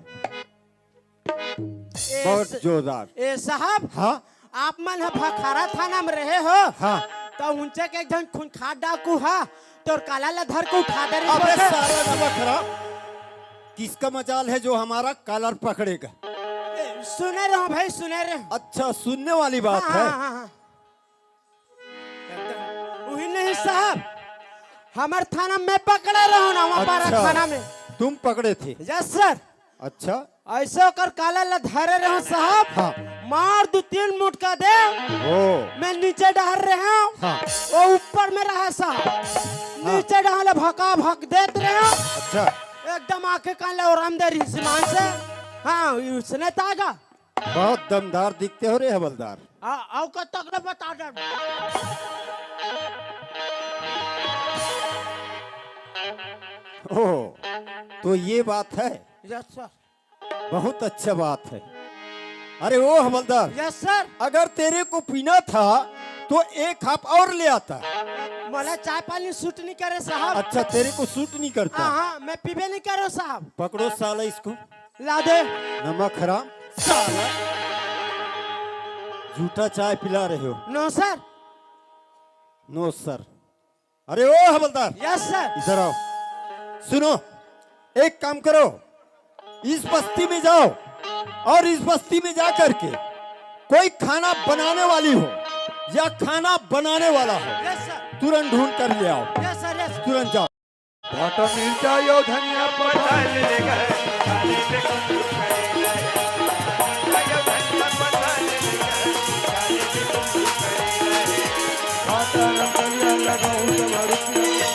ए बहुत स-, जोरदार। ए साहब, हाँ? आप मन ह भखारा थाना में रहे हो, हाँ। तो उनसे के एक झन खूंखार डाकू हा, तोर कालर ला धर के उठा दे रही अबे बोलते। साला नमक हराम, किसका मजाल है जो हमारा कालर पकड़ेगा? ए, सुने रहो भाई, सुने रहो। अच्छा, सुनने वाली बात हाँ, है। हाँ, हाँ, हाँ। एकदम। वही नहीं साहब, हमार थाना में पकड़े रहो ना, वहाँ पारा अच्छा, थाना में। तुम पकड़े थे? Yes sir. अच्छा। ऐसे ओकर कालर ला धरे रहो साहब। हाँ। मार दू तीन मुटका दे। ओ। मैं नीचे डहर रहे हूँ। हाँ। वो ऊपर में रहा साहब। हाँ। नीचे डहर ले भका भक देत रहे हूँ। अच्छा। एकदम आंखें कान ले ओरम दे रही मान से। हाँ, उसने तागा। बहुत दमदार दिखते हो रे हवलदार। आ, आओ कब तक न बता दे। ओह, तो ये बात है। Yes sir. बहुत अच्छा बात है। अरे ओ हवलदार, यस सर। अगर तेरे को पीना था तो एक कप और ले आता। मला चाय पानी सूट नहीं करे साहब। अच्छा, तेरे को सूट नहीं करता। हाँ, हाँ, मैं पीबे नहीं करो साहब। पकड़ो साला इसको। ला दे। नमक हराम साला, झूठा चाय पिला रहे हो। नो सर। नो सर। अरे ओ हवलदार, यस सर। इधर आओ। सुनो, एक काम करो, इस बस्ती में जाओ और इस बस्ती में जा करके कोई खाना बनाने वाली हो या खाना बनाने वाला हो, यस सर। तुरंत ढूंढ कर ले आओ। Yes sir, yes sir. तुरंत जाओ। भाटा मिर्चा यो धनिया पत्ता ले ले गए, काले पे कुंदरू करे गए। यो धनिया पत्ता ले ले गए, काले पे कुंदरू करे गए। भाटा रंगरिया लगाऊं सब रुपया,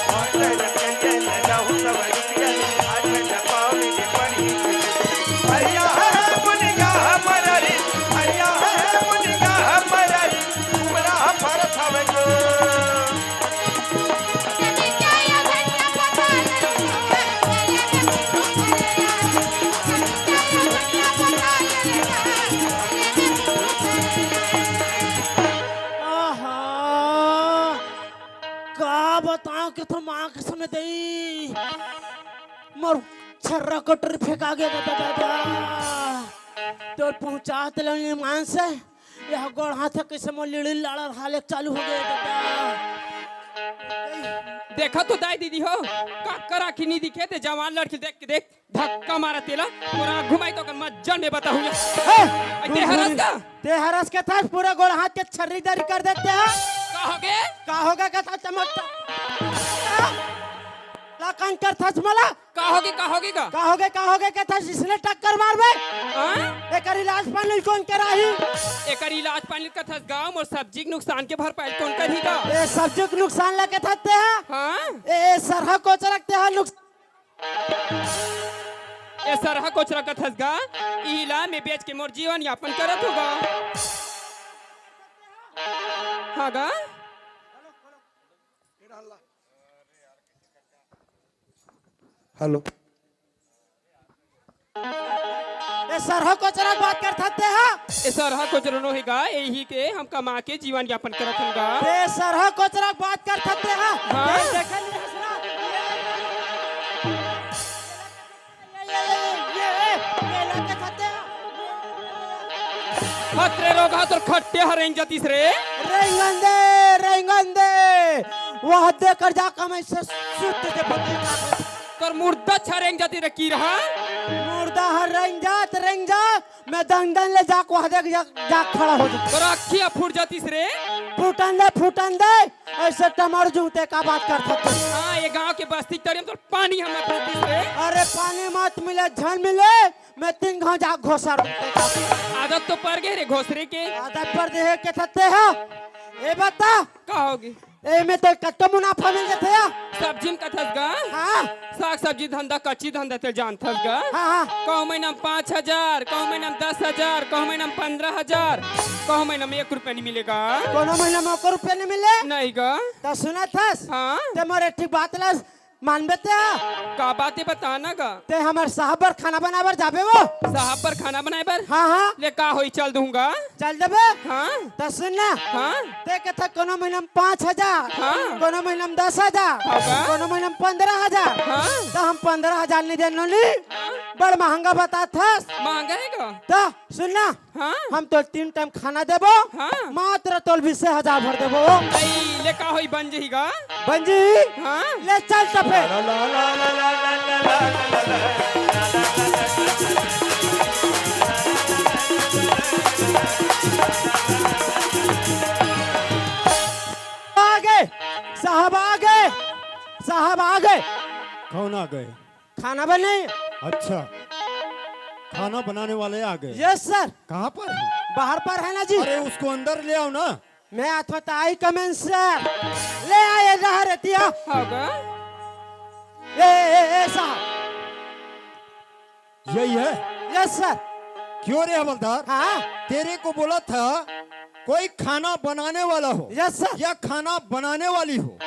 भाटा रंगरिया लगाऊं सब रुपया, आज मैं चपावनी के पड़ी। हरिया है बुनिया हमारा रे, हरिया है बुनिया हमारा रे। आहा, का बताओ कि तुम आंख सुन दई, मोर छर्रा कटर फेंका गया दादा, दादा। तोर पहुंचात लंग ईमान से, यह गोड़ हाथ कैसे मोर लिड़ी लाड़ा हाले चालू हो गया दादा। देखा तो दाई दीदी हो, का करा कि नहीं दिखे ते जवान लड़की देख के देख, धक्का मारा तेला, पूरा घुमाई तो कर मत जन में बताऊंगा। हे, ऐ ते हरस का? ते हरस के था, पूरा गोड़ हाथ के छर्री दरी कर देते हैं। का हो गए? का हो गए का था चमक? ला कान करथस मोला? का होगे, का होगे गा? का होगे, का होगे कथस, इसने टक्कर मारबे? हाँ? एकर इलाज पानी कोन कराही? एकर इलाज पानी कथस गा, मोर सब्जी के नुकसान के भरपाई कोन करही गा? ए सब्जी के नुकसान ला कथस ते हा? हाँ? ए, ए सरहा कोचरा के ते हा नुकसान। ए सरहा कोचरा कथस गा, इही ला मैं बेच के मोर जीवन यापन करत हूँ गा। हाँ गा? हेलो। ए सरहा कोचरा के बात करथस ते हा? ए सरहा कोचरा नोहे गा, एही के हम कमा के जीवन यापन करत हन गा। ए सरहा कोचरा के बात करथस ते हा? हाँ। ए देखे नहीं हंसना। ये, ये, ये, ये, ये, ये, ये लगे सत्य। हत रे रोगहा, तोर खट्टे ह रेंग जातिस रे। रेंगन दे, रेंगन दे। वह देकर जा कमाई से सुत दे पति का। तोर मुर्दा छ रेंग जातिस रे, की रहा? मुर्दा ह रेंग जात, रेंग जा। मैं दंदन ले जाक वह देख जा, जा खड़ा हो जा। तोर अखिया फूट जातिस रे। फूटन दे, फूटन दे। ऐसे टमर जूते का बात करथस तू? हाँ, ये गांव के बस्ती तरी म तोर पानी हमर पीतिस रे। अरे पानी मत मिले, झन मिले, मैं तीन घाव जा घोसर। आदत तो पर गे रे घोसरे के। आदत पर दे हे कथस ते हा? ए बता। का होगे? ए में तो कत्तो मुनाफा मिल जाथे या? सब्जी म कथस गा? हाँ। साग सब्जी धंधा, कच्ची धंधा ते जानथस गा? हाँ, हाँ। कहूँ महीना म पाँच हजार, कहूँ महीना म दस हजार, कहूँ महीना म पन्द्रह हजार, कहूँ महीना म एक रुपया नहीं मिलेगा। कोनो महीना म एको रुपया नहीं मिले? नहीं गा। त सुनथस? हाँ। ते मोर एक ठिक बात ला मानबे ते? का बात हे बता ना गा। ते हमर साहब बर खाना बनाए बर जाबे वो? साहब बर खाना बनाए बर? हाँ, हाँ। ले का होई, चल दूंगा। चल देबे? हाँ। त सुन ना। हाँ। ते कथस कोनो महीना म पाँच हजार, हाँ। कोनो महीना म दस हजार, हाँ गा। कोनो महीना म पन्द्रह हजार। हाँ। त हम पन्द्रह हजार नहीं देन नोनी। हाँ। बड़ महंगा बताथस। महंगा हे गा? त सुन ना, हाँ। हम तोला तीन टाइम खाना देबो, हाँ। मात्र तोला बीसे हजार भर देबो। आई, ले का होई, बन जही गा? बन जही? हाँ। ले चल त फेर। आगे, साहब आगे, साहब आगे। कौन आ गए? खाना बने। अच्छा, खाना बनाने वाले आ गए। Yes sir. कहाँ पर है? बाहर पर है ना जी। अरे, उसको अंदर ले आओ ना। मैं आता हूँ, आई कमेन सर। ले आए रहा रहती है। हाँ गा। ए, ए, ए, साहब। यही है? Yes sir. क्यों रे हवलदार? हाँ। तेरे को बोला था कोई खाना बनाने वाला हो, यस सर। या खाना बनाने वाली हो,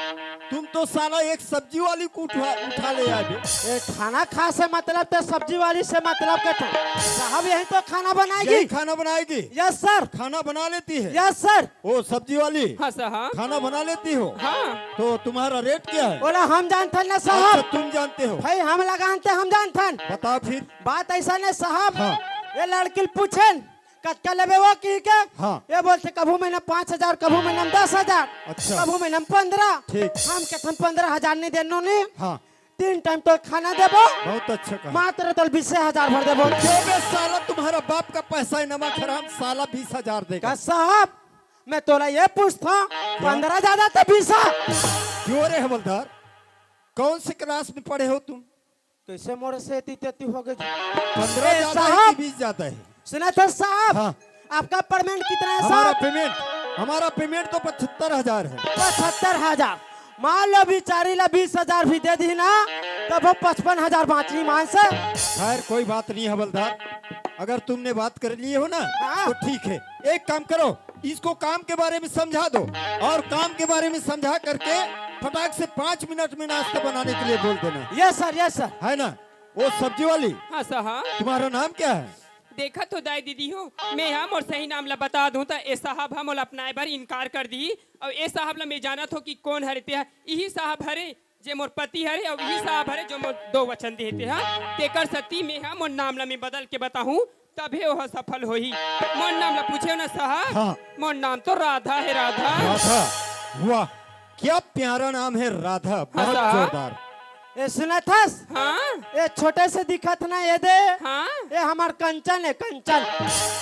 तुम तो साला एक सब्जी वाली को उठा, उठा ले आए बे। ए, खाना खा से मतलब तो सब्जी वाली से मतलब के था। साहब यही तो खाना बनाएगी। यही खाना बनाएगी? Yes sir. खाना बना लेती है? Yes sir. ओ सब्जी वाली, हाँ साहब। खाना बना लेती हो? हाँ। तो तुम्हारा रेट क्या है? बोला हम जानथन ना साहब। अच्छा, तुम जानते हो? भाई हम लगान ते हम जानथन। बताओ फिर। बात ऐसा ने साहब, हाँ। ये लड़की ल पूछेन कतका लेबे वो की के? हाँ। ये बोलथे कभू महीना पाँच हजार, कभू महीना में दस हजार, अच्छा। कभू महीना में पन्द्रह। ठीक। हम कथन पन्द्रह हजार नहीं देनो नहीं। हाँ। तीन टाइम तो खाना देबो। बहुत अच्छा कहा। मात्र तोला बीसे हजार भर देबो। जो बे साला तुम्हारा बाप का पैसा है नमक हराम, साला बीस हजार देगा। का साहब, मैं तोला ये पूछता, क्या? पन्द्रह ज्यादा तो बीस है। क्यों रे हवलदार, कौन से क्लास में पढ़े हो तुम? कैसे मोर से एती तेती हो गए जी? पन्द्रह ए, ज्यादा है साहब। कि बीस ज्यादा है? सुना था साहब, हाँ। आपका पेमेंट कितना है हमारा साहब? पेमेंट, हमारा पेमेंट तो पचहत्तर हजार है। पचहत्तर हजार। मान लो बेचारी ला बीस हजार भी दे दी ना, तब वो पचपन हजार बाँची मान से। खैर, कोई बात नहीं हवलदार, अगर तुमने बात कर लिए हो ना, हाँ। तो ठीक है। एक काम करो, इसको काम के बारे में समझा दो और काम के बारे में समझा करके फटाक से पाँच मिनट में नाश्ता बनाने के लिए बोल देना। Yes sir, yes sir. है ना? वो सब्जी वाली, हाँ साहब। तुम्हारा नाम क्या है? देखत हो दाई दीदी हो, मैं हा मोर सही नाम ला बता दूं त ए साहब हा मोला अपनाए बर इनकार कर दी। अउ ए साहब ला मैं जानत हो कि कौन हरे, ते हा इही साहब हरे जे मोर पति हरे, अउ इही साहब हरे जो मोर दो वचन दे हे ते हा। तेकर सती मैं हा मोर नाम ला मैं बदल के बताहूं, तभे ओह सफल होही। मोर नाम ला पूछे हो ना साहब, हाँ। मोर नाम तो राधा है, राधा। राधा, वाह, क्या प्यारा नाम है राधा, हाँ बहुत साहब। जोरदार। ए, सुनत हस? हाँ। ए, छोटे से दिखत ना, ए दे। हाँ। ए, हमर कंचन हे, कंचन।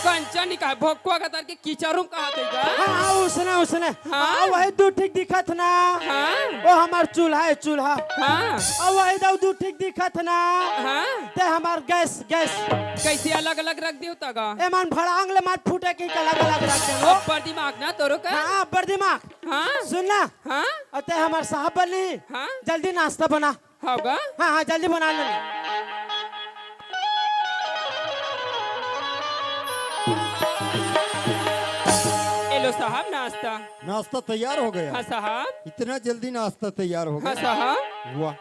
कंचन ही का, भोक्कवा का तर के कीचड़ू कहा थे का? हाँ, हाँ, उसने, उसने। हाँ। हाँ, वही दू ठीक दिखत ना। हाँ। ओ हमर चूल्हा हे, चूल्हा। हाँ। अउ वही दू, दू ठीक दिखत ना। हाँ। ते हमर गैस, गैस। कैसे अलग-अलग रख दियो तगा? ए मन भड़ांग ले मत फूटे कि अलग-अलग रख दे लो। अब्बड़ दिमाग ना तोरो का? हाँ, अब्बड़ दिमाग। हाँ। सुन ना। हाँ। अउ ते हमर साहब बनी। हाँ। जल्दी नाश्ता बना। हाँ गा? हाँ, हाँ, जल्दी बना ले। ए लो साहब नाश्ता। नाश्ता तैयार हो गया? हाँ साहब। इतना जल्दी नाश्ता तैयार हो गया? हाँ साहब। वाह।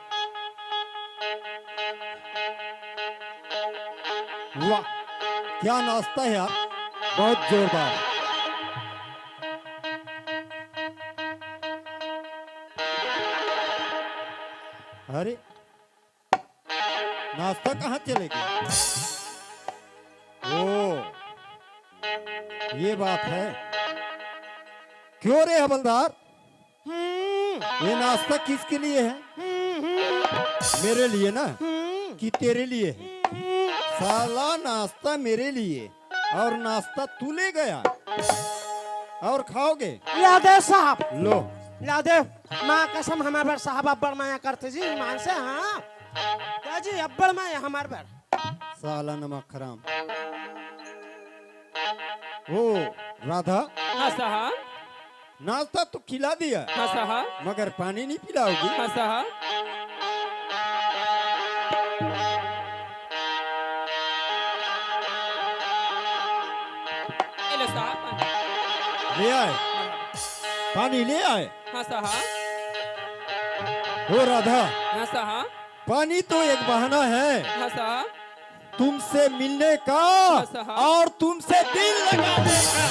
वाह, क्या नाश्ता है यार, बहुत जोरदार। अरे, नाश्ता कहाँ चले गया? ओ, ये बात है। क्यों रे हवलदार, हम्म। ये नाश्ता किसके लिए है? हम्म, हम्म। मेरे लिए ना? हम्म। कि तेरे लिए है? हम्म। साला, नाश्ता मेरे लिए और नाश्ता तू ले गया और खाओगे? ला दे साहब। लो। ला दे। माँ कसम, हमर बर साहब अब्बड़ माया करथे जी, मान से, हाँ। का जी, अब्बड़ माया हमर बर। साला नमक हराम। ओ, राधा। हाँ साहब। नाश्ता तो खिला दिया, हाँ साहब। मगर पानी नहीं पिलाओगी? हाँ साहब। ए लो साहब, पानी। ले आए, पानी ले आए। हाँ साहब। ओ राधा, हाँ साहब। पानी तो एक बहाना है। हाँ साहब। तुमसे मिलने का हाँ, साहब। और तुमसे दिल लगाने का।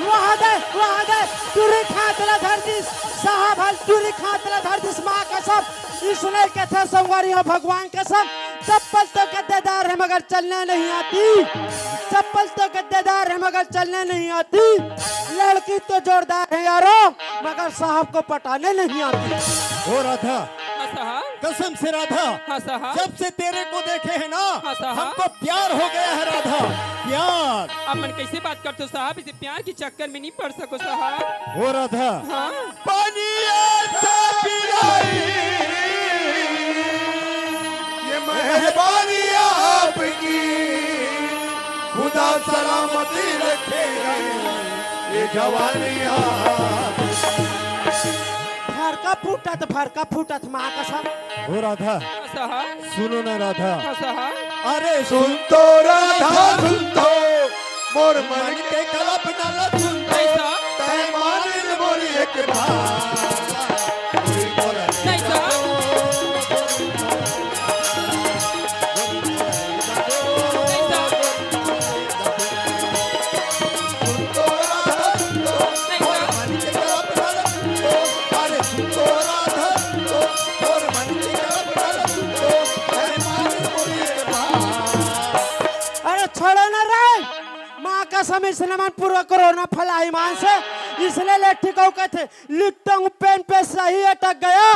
वाह दे, वाह दे, टूरी खात ला धर दिस, साहब हल टूरी खात ला धर दिस, माँ कसम, इसने कथे संगवारी हो भगवान कसम, चप्पल तो गद्देदार है मगर चलने नहीं आती, चप्पल तो गद्देदार है मगर चलने नहीं आती, लड़की तो जोरदार है यारो, मगर साहब को पटाने नहीं आती। ओ राधा, हाँ साहब। कसम से राधा, हाँ साहब। जब से तेरे को देखे है ना, हाँ साहब। हमको प्यार हो गया है राधा, प्यार। आप मन कैसे बात करते हो साहब, इसे प्यार के चक्कर में नहीं पड़ सको साहब। ओ राधा, हाँ। पानी ऐसा पिलाई, ये मेहरबानी आपकी, खुदा सलामती रखे ये जवानी आपकी। भड़का फूटत, भड़का फूटत, माँ कसम। ओ राधा, हाँ साहब। सुनो ना राधा। हाँ साहब। अरे सुन तो राधा, सुन तो, मोर मन के कल्पना ला सुन तो। कैसा? तै मान ले मोर एक बात। कैसा? अरे छोड़ो ना रे, माँ कसम, इसने मन पूरा कोरोना फैलाही मान से, इसने ले ठीक हो कहते। लिखता हूँ पेन पे सही अटक गया,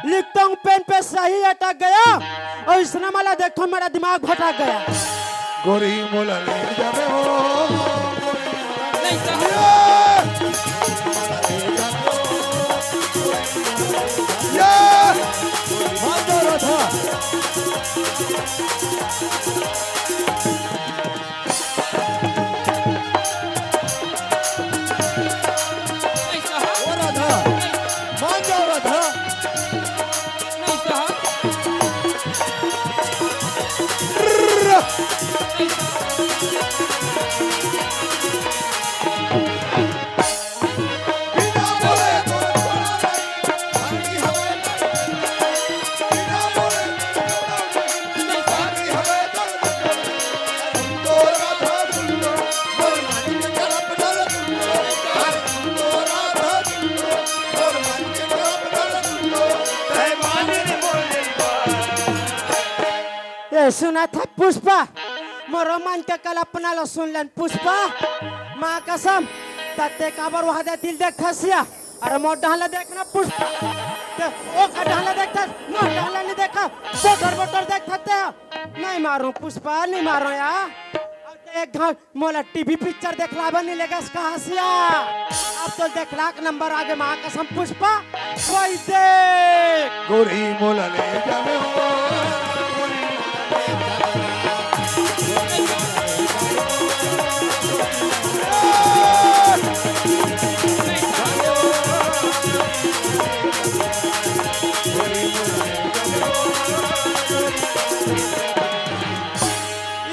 लिखता हूँ पेन पे सही अटक गया, और इसने मला देखो मेरा दिमाग भटक गया। गोरी मोला ले जाबे हो। नहीं सर। ये! ये! मार दो राधा। ओ राधा, मान जाओ राधा। ए, सुनत हस पुष्पा, मोर मन के कल्पना ला सुन लेन पुष्पा, माँ कसम, तत्ते काबर वहा दे दिल देखत हस या, अरे मोर डहन ला देखना पुष्पा। ते ओ का डहला देखथस, मोर डहला नहीं देखा, बोटर बोटर देखथस ते। नहीं मारो पुष्पा, नहीं मारो यार। अब ते एक घाव मोला टीवी पिक्चर देखलाबा नहीं लेगस कहासिया। अब तो देखलाक नंबर आगे माँ कसम पुष्पा, वही देख। गोरी मोला ले जावे हो, गोरी मोला ले जावे हो।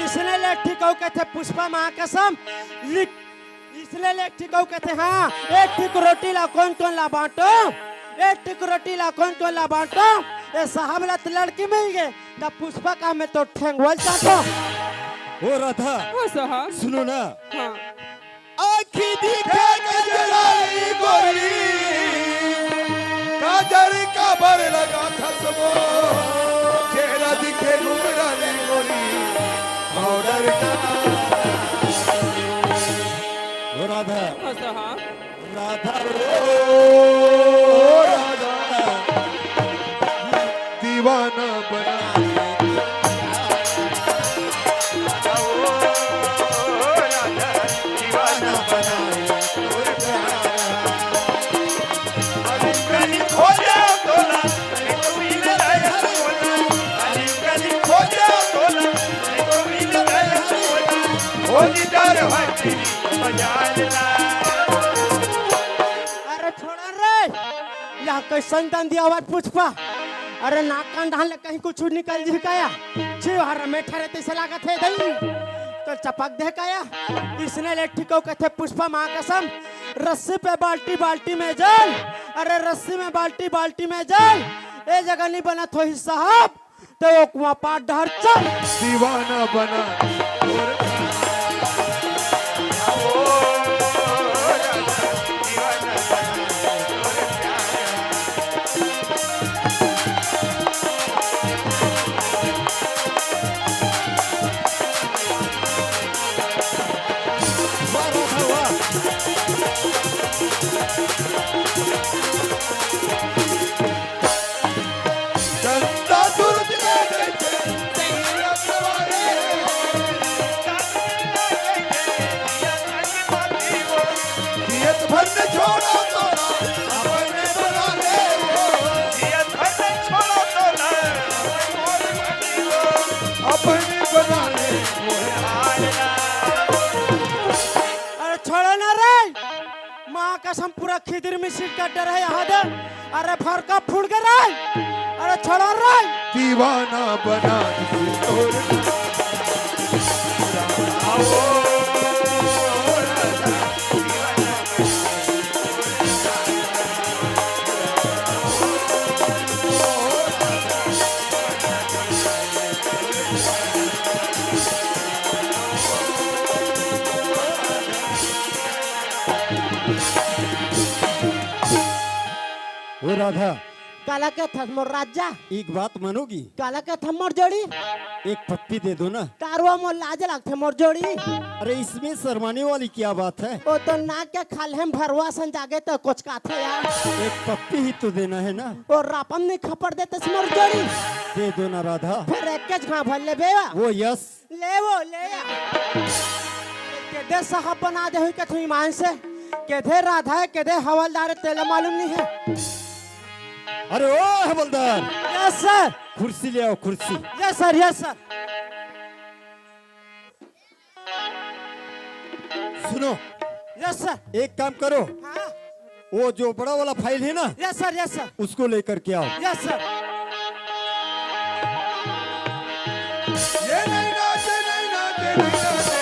इसने ले ठीक हो कथे पुष्पा माँ कसम। लिख, इसने ले ठीक हो कथे, हाँ, एक ठीक रोटी ला कौन कौन ला बांटो, एक ठीक रोटी ला कौन कौन ला बांटो। ये साहब ला तो लड़की मिल गए, तब पुष्पा का में तो ठेंगवल चाटो। ओ राधा, ओ साहब। सुनो ना। हाँ। आँखी दिखे गजराई गोरी, काजर काबर लगा थसबो, चेहरा दिखे घुंघराली गोरी, पाउडर का। ओ राधा, हाँ, सहा। राधा, ओ राधा, दीवाना बना। अरे छोड़ा रे, यह कैसन दंदी आवाज पुष्पा? अरे नाक कान डाल ले कहीं कुछ निकल जी काया? छी हर में ठहरे तैसे लागत है दई। तो चपक दे काया? इसने ले ठीक हो कथे पुष्पा माँ कसम। रस्सी पे बाल्टी, बाल्टी में जल। अरे रस्सी में बाल्टी, बाल्टी में जल। ए जगह नहीं बनत होही साहब। तो वो कुआं पार डहर चल। दीवाना बना। अरे छोड़ो ना रे, माँ कसम पूरा खिदिर मिसिर कर डर है यहाँ दे। अरे फरका फुड़ के रे, अरे छोड़ो रे। दीवाना बना। ओ राधा, काला कथस मोर राजा? एक बात मानोगी? काला कथस मोर जोड़ी? एक पप्पी दे दो ना। कारुआ मोर लाज लागथे मोर जोड़ी। अरे इसमें शर्माने वाली क्या बात है? वो तो नाक के खाल्हे में भरुआ सन जागे तो कोचकाथे यार। एक पप्पी ही तो देना है ना। ओ रापन नहीं खपड़ देते मोर जोड़ी। दे दो ना राधा। फिर एक के घाव भर ले बेवा। वो यस। ले वो, ले आ। केदे साहब बना दे हुई कथु ईमान से। केदे राधा है, केदे हवलदार है, तेला मालूम नहीं है। अरे ओ हवलदार। Yes sir. कुर्सी ले आओ, कुर्सी। Yes sir, yes sir. सुनो। Yes sir. एक काम करो। हाँ। वो जो बड़ा वाला फाइल है ना, यस सर, यस सर। उसको लेकर के आओ। Yes sir. ये नहीं नाचे, नहीं नाचे, नहीं नाचे।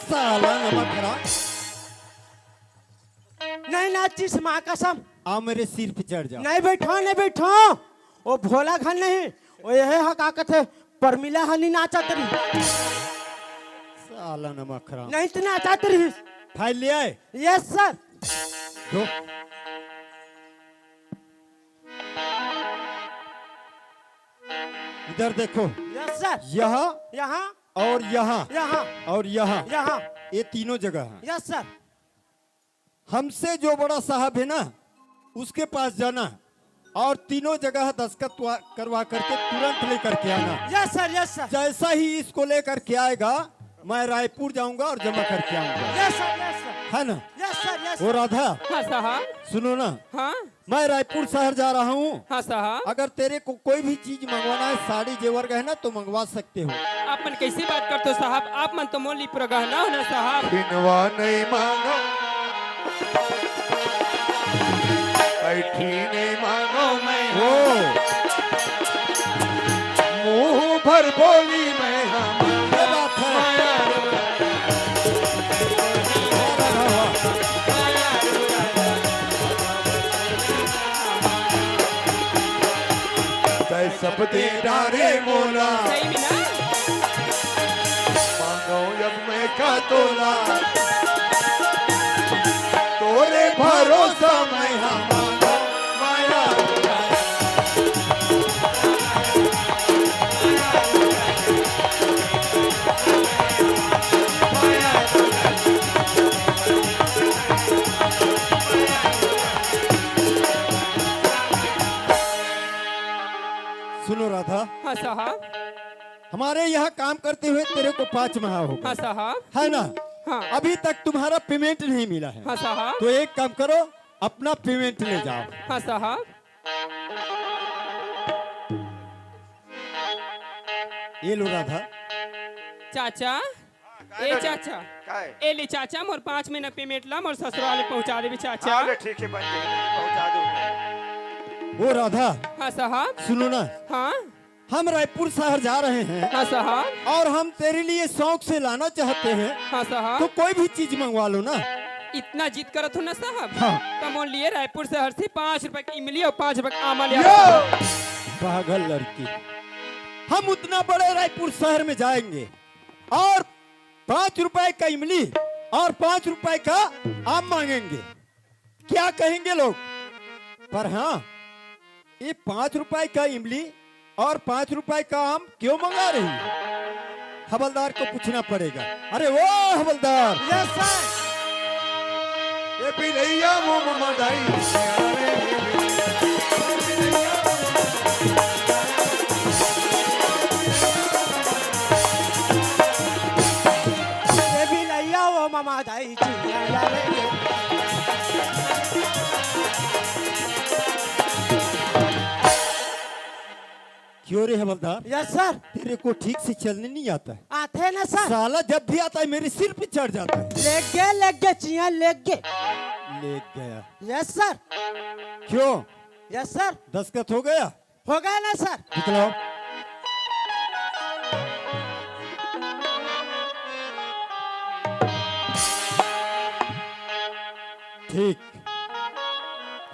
साला नमक हराम। नहीं नाचिस माँ कसम। आओ मेरे सिर पे चढ़ जाओ। नहीं बैठो, नहीं बैठो। ओ भोला घन नहीं, ओ यह हा का कथे, परमिला हनी नाचत रही। साला नमक हराम। नहीं तो नाचत रही। फाइल ले आए? Yes sir. दो। इधर देखो। Yes sir. यहाँ यहाँ और यहाँ, यहाँ। और यहाँ। यहाँ। ये तीनों जगह है। Yes sir. हमसे जो बड़ा साहब है ना, उसके पास जाना और तीनों जगह दस्तखत वा-, करवा करके तुरंत लेकर के आना। Yes sir, yes sir. जैसा ही इसको लेकर के आएगा, मैं रायपुर जाऊंगा और जमा करके आऊंगा। Yes sir, yes sir. है ना? यस सर, यस वो सर। राधा, हाँ साहब। सुनो ना। हाँ। मैं रायपुर शहर जा रहा हूँ। हाँ साहब। अगर तेरे को कोई भी चीज मंगवाना है, साड़ी जेवर गहना, तो मंगवा सकते हो। आप मन कैसी बात करते हो साहब? आप मन तो मोली पूरा गहना हो ना साहब। बिनवा नहीं मांगो, ऐठी नहीं मांगो मैं। ओ। मुंह भर बोली मैं, हाँ। क्या बात है? माया रो। वाह, वाह, वाह। तै सब दे डारे मोला। सही में ना? मांगो अब मैं का तोला। तोरे भरोसा मैं, हाँ, मांगो माया। सुनो राधा। हाँ साहब। हमारे यहाँ काम करते हुए तेरे को पाँच माह हो गए। हाँ साहब। है ना? हाँ। अभी तक तुम्हारा पेमेंट नहीं मिला है। हाँ साहब। तो एक काम करो, अपना पेमेंट ले जाओ। हाँ साहब। ये लो राधा। चाचा, हाँ, ए चाचा, का है? ए ले चाचा, मोर पाँच महीना पेमेंट ला, मोर ससुराल में पहुंचा देबे चाचा। हाँ, ले, ठीक है, बन जाएगा, पहुंचा दूंगा। ओ राधा, हाँ साहब। सुनो ना। हाँ। हम रायपुर शहर जा रहे हैं। हाँ साहब। और हम तेरे लिए शौक से लाना चाहते हैं। हाँ साहब। तो कोई भी चीज मंगवा लो ना। इतना जिद करत हो ना साहब। हाँ। तो मोर लिए रायपुर शहर से पाँच रुपए की इमली और पाँच रुपए का आमा ले आओ। पागल लड़की, हम उतना बड़े रायपुर शहर में जाएंगे और पाँच रुपए का इमली और पाँच रुपए का आम मांगेंगे, क्या कहेंगे लोग? पर हाँ, ये पाँच रुपए का इमली और पाँच रुपए का आम क्यों मंगा रही है? हवलदार को पूछना पड़ेगा। अरे ओ हवलदार। Yes sir. ये बिलैया वो ममा दाई। ये बिलैया वो ममा दाई। क्यों रे हवलदार? Yes sir. तेरे को ठीक से चलने नहीं आता है? आते हैं ना सर। साला जब भी आता है मेरे सिर पे चढ़ जाता है। लेग गे, लेग गे, चिया लेग गे। लेग गया। Yes sir. क्यों? Yes sir. दस्तखत हो गया? हो गया ना सर? दिखलाओ। ठीक,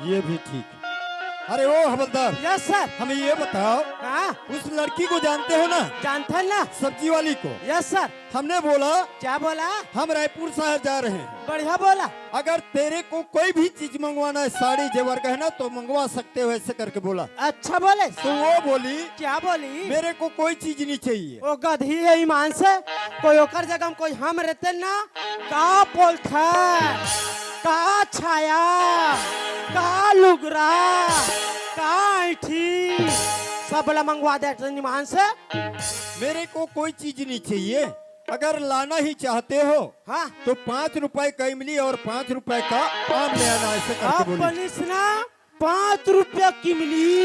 ये भी ठीक। अरे ओ हवलदार, यस सर। हमें ये बताओ, हाँ। उस लड़की को जानते हो ना? जानते हैं ना? सब्जी वाली को। Yes sir. हमने बोला, क्या बोला? हम रायपुर शहर जा रहे हैं। बढ़िया बोला। अगर तेरे को कोई भी चीज मंगवाना है, साड़ी जेवर गहना, तो मंगवा सकते हो, ऐसे करके बोला। अच्छा बोले। तो वो बोली, क्या बोली? मेरे को कोई चीज नहीं चाहिए। वो गधी है ईमान से, कोई ओकर जगह में कोई हम रहते ना, का पोलथर, का छाया, का लुगरा, का ऐठी, सब ला मंगवा दे ईमान से। मेरे को कोई चीज नहीं चाहिए। अगर लाना ही चाहते हो, हाँ। तो पाँच रुपए का इमली और पाँच रुपए का आम ले आना, ऐसे करके बोली। बनिस ना, पाँच रुपया की इमली,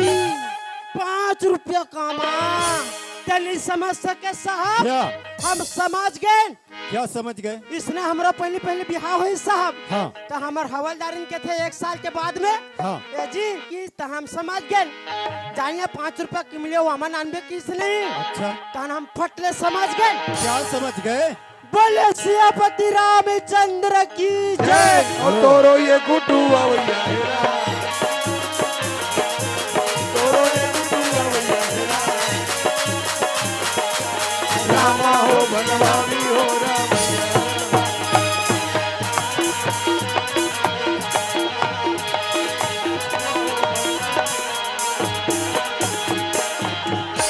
पाँच रुपया का आम। ते नहीं समझ सके साहब? क्या? हम समझ गए। क्या समझ गए? इसने हमरा पहले, पहले बिहाव होइस साहब। हाँ। तो हमर हवलदारिन के थे एक साल के बाद में, हाँ। ए जी, कि त हम समझ गए, जानिए पाँच रुपया की मिले, वो हमन आनबे किस नहीं। अच्छा। तहन हम फट ले समझ गए। क्या समझ गए? बोले सियापति रामचंद्र की जय। जय। और तोरो ये गुड्डू आवैया हे राम। तोरो ये गुड्डू आवैया हे राम। रामा हो बनवारी हो राम।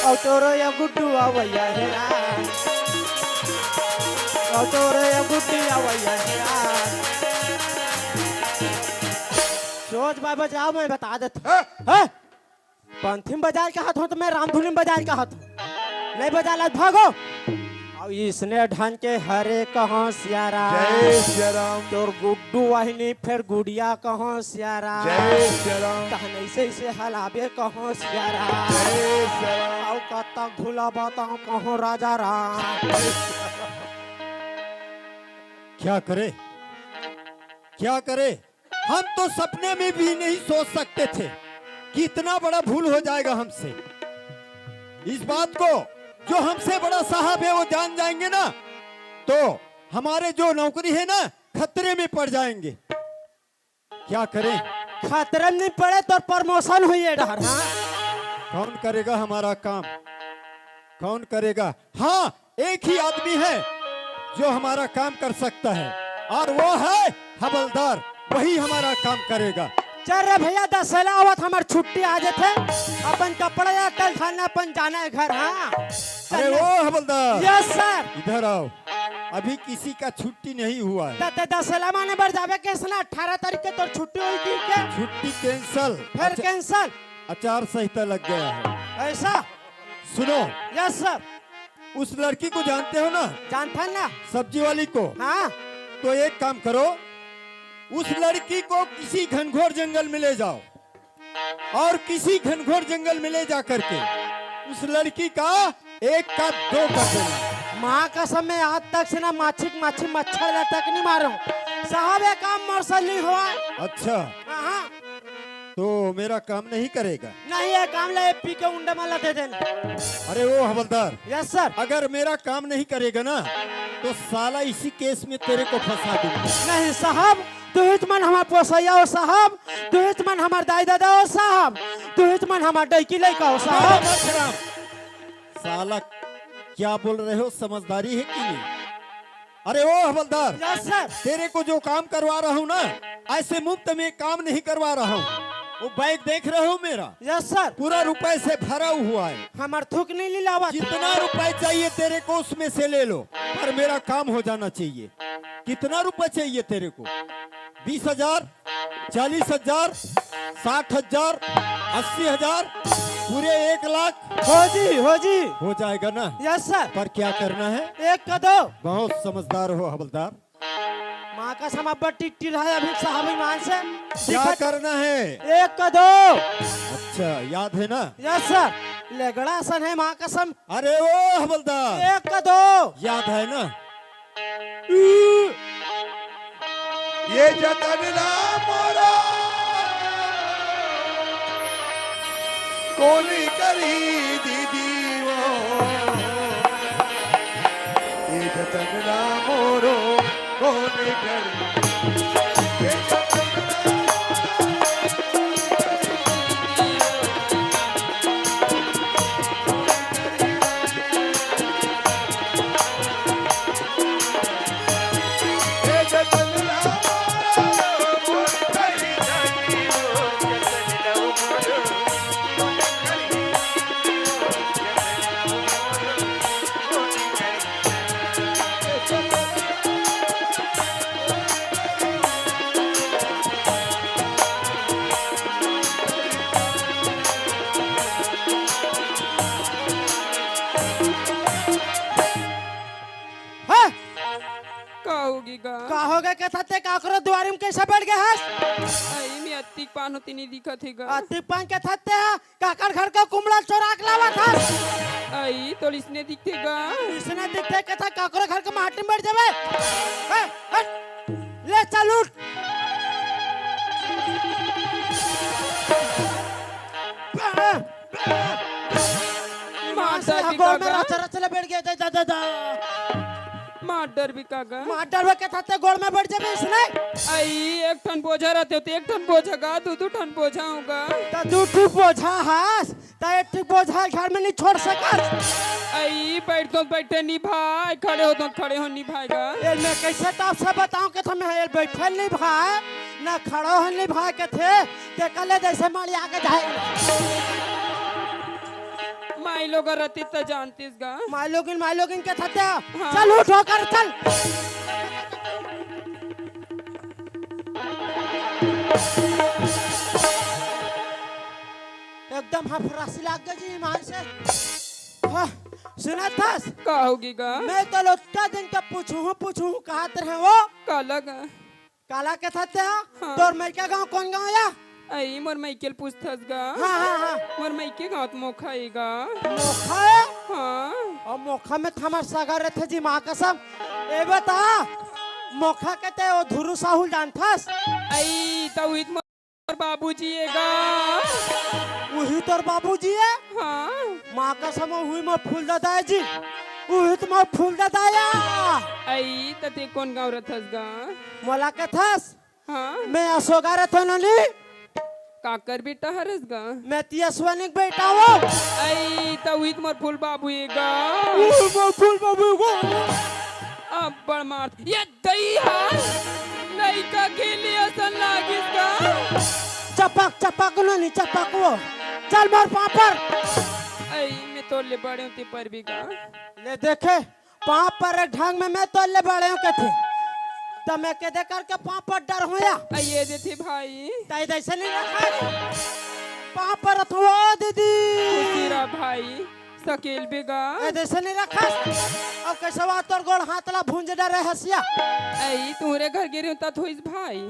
और तोरो या गुड्डू आवैया हे राम। तोरे गुड्डी आवैया यार। सोच भाई बजाओ, मैं बता देता हूँ। हैं? हैं? पंथी में बजाए कहत हो तो मैं रामधुनी में बजाए कहत हूँ। नहीं बजा ला, भागो। अब इसने ढंग के हरे कहाँ सियारा। जय सिया राम। तोर गुड्डू वाहिनी फेर गुड़िया कहाँ सियारा। जय सिया राम। तहन ऐसे ऐसे हलाबे कहाँ सियारा। जय सिया राम। अउ कतक भूला बताओ कहाँ राजा राम। क्या करे, क्या करे? हम तो सपने में भी नहीं सोच सकते थे कि इतना बड़ा भूल हो जाएगा हमसे। इस बात को जो हमसे बड़ा साहब है वो जान जाएंगे ना, तो हमारे जो नौकरी है ना, खतरे में पड़ जाएंगे। क्या करें? खतरे में नहीं पड़े तो प्रमोशन हुई है डहर, हाँ? कौन करेगा हमारा काम? कौन करेगा? हाँ, एक ही आदमी है जो हमारा काम कर सकता है, और वो है हवलदार। वही हमारा काम करेगा। चल रे भैया, दसेला आवत, हमर छुट्टी आ जाथे। अपन कपड़ा या तल थाना अपन जाना है घर, हाँ। अरे चल। ओ हवलदार, यस सर। इधर आओ। अभी किसी का छुट्टी नहीं हुआ है। त-, त-, दसेला माने बर जाबे के इसने अठारह तारीख के तोर छुट्टी हुई थी क्या? छुट्टी कैंसिल। फिर अच्छा, कैंसिल? आचार संहिता लग गया है। ऐसा? सुनो। Yes sir. उस लड़की को जानते हो ना? जानथन ना। सब्जी वाली को। हाँ। तो एक काम करो, उस लड़की को किसी घनघोर जंगल में ले जाओ और किसी घनघोर जंगल में ले जा करके उस लड़की का एक का दो कर देना। माँ कसम, मैं आज तक से ना माछी माछी मच्छर ला तक नहीं मारो साहब, ये काम मोर से नहीं हुआ। अच्छा। हाँ, हाँ। तो मेरा काम नहीं करेगा? नहीं, ये काम ला पी के उंडा माला दे देना। अरे ओ हवलदार, यस सर। अगर मेरा काम नहीं करेगा ना, तो साला इसी केस में तेरे को फंसा दूंगा। नहीं साहब, तुहिच मन हमार पोसैया हो साहब, तुहिच मन हमार दाई दादा हो साहब, तुहिच मन हमार डैकी लइका हो साहब। साला क्या बोल रहे हो, समझदारी है कि नहीं? अरे ओ हवलदार, यस सर। तेरे को जो काम करवा रहा हूँ ना, ऐसे मुफ्त में काम नहीं करवा रहा हूँ। वो बैग देख रहे हो मेरा? Yes sir. पूरा रुपए से भरा हुआ है। हमार थूक नहीं लिलावत। जितना रुपए चाहिए तेरे को उसमें से ले लो, पर मेरा काम हो जाना चाहिए। कितना रुपए चाहिए तेरे को? बीस हजार, चालीस हजार, साठ हजार, अस्सी हजार, पूरे एक लाख। हो जी, हो जी। हो जाएगा ना? Yes sir. पर क्या करना है? एक का दो। बहुत समझदार हो हवलदार। माँ कसम अब्बड़ टिट्टिल है अभी साहब ईमान से। क्या दिखत करना है? एक का दो। अच्छा, याद है ना? Yes sir. लेगड़ा सन है माँ कसम। अरे ओ हवलदार। एक का दो। याद है ना? ये जतन ला मोरो कोनी करी दीदी वो। ये जतन ला मोरो कोनी करी। ये जतन ला हाँ? का होगे गा? का होगे कथस ते? काकरो दुआरी में कैसे बैठ गए हस? अई, मैं अतिक पान होती नहीं दिखत हे गा। अतिक पान कथस ते हा? काकर घर का कुमड़ा चोरा के लावत हस? अई, तोला इसने दिखथे गा। इसने दिखथे कथस, काकरो घर का माटी में बैठ जाबे। हट, हट। ले चल उठ। मार से डर भी गोड़ में कागा। रच रच ले बैठ गया, दा, दा, दा, दा। मार डर भी कागा। मार डर भी कथस ते गोड़ में बैठ जाबे इसने। अई, एक ठन बोझा रहते तो एक ठन बोझा गा, दू दू ठन बोझा होगा। त दू ठू बोझा हस, त एक ठू बोझा घर में नहीं छोड़ सकस। अई, बैठ तो बैठे नहीं भाई, खड़े हो तो खड़े हो नहीं भाई गा। ये मैं कैसे तो आपसे बताऊं कि तुम्हें ये बैठे नहीं भाई, ना खड़ा हो नहीं भाई के थे, ते कले जैसे मारी आगे जाए। माई लोगन रतिस त जानतिस गा। माई लोगिन, माई लोगिन के थते। हाँ। चल उठ होकर चल। एकदम हफरासी लाग गे जी ईमान से। हाँ, सुनत हस? का होगे गा? मैं तो लोट्टा दिन के पूछूं, पूछूं कहत रहे वो। काला गा? काला के थते? हाँ। तोर मइके गांव कोन गांव या? अई, मोर मइके ल पूछथस गा? हाँ, हाँ, हाँ। मोर मइके गांव त मोखा ए गा। मोखा ए? हाँ। अउ मोखा में त हमर सगा रथे जी, माँ कसम। ए बता, मोखा के ते ओ धुरू साहू ल जानथस? अई, त उही त मोर बाबूजी ए गा। उही तोर बाबूजी ए? हाँ। माँ कसम, उही मोर फूल ददा ए जी। उही त मोर फूल ददा ए। अई, त ते कोन गांव रथस गा? मोला कथस? हाँ। मैं असोगा रथों नोनी। काकर बेटा हरस गा? मैं तियसवनी के बेटा हूँ। अई, त उही त मोर फूल बाबू ए गा। उही मोर फूल बाबू ए गा। अब्बड़ मार। ये दई हा। लइका खेले असन लागिस गा। चपक, चपक नोनी, चपक वो। चल मोर पाँव पर। अई, मैं तोर ले बड़े हूँ, ते परबे गा। ले देखे, पाँव पर ढंग में मैं तोर ले बड़े हूँ कथे। त मैं के दे करके पाँव पर डर होया। अई, ए देथे भाई। तई दइसे नहीं रखस। पाँव पर अथवा दीदी। खुशी रह भाई, सकेलबे गा। ए दइसे नहीं रखस। अब कइसे वा तोर गोड़ हाथ ला भूंज डरे हसिया। अई, तुहरे घर गे रहेंव त होइस भाई।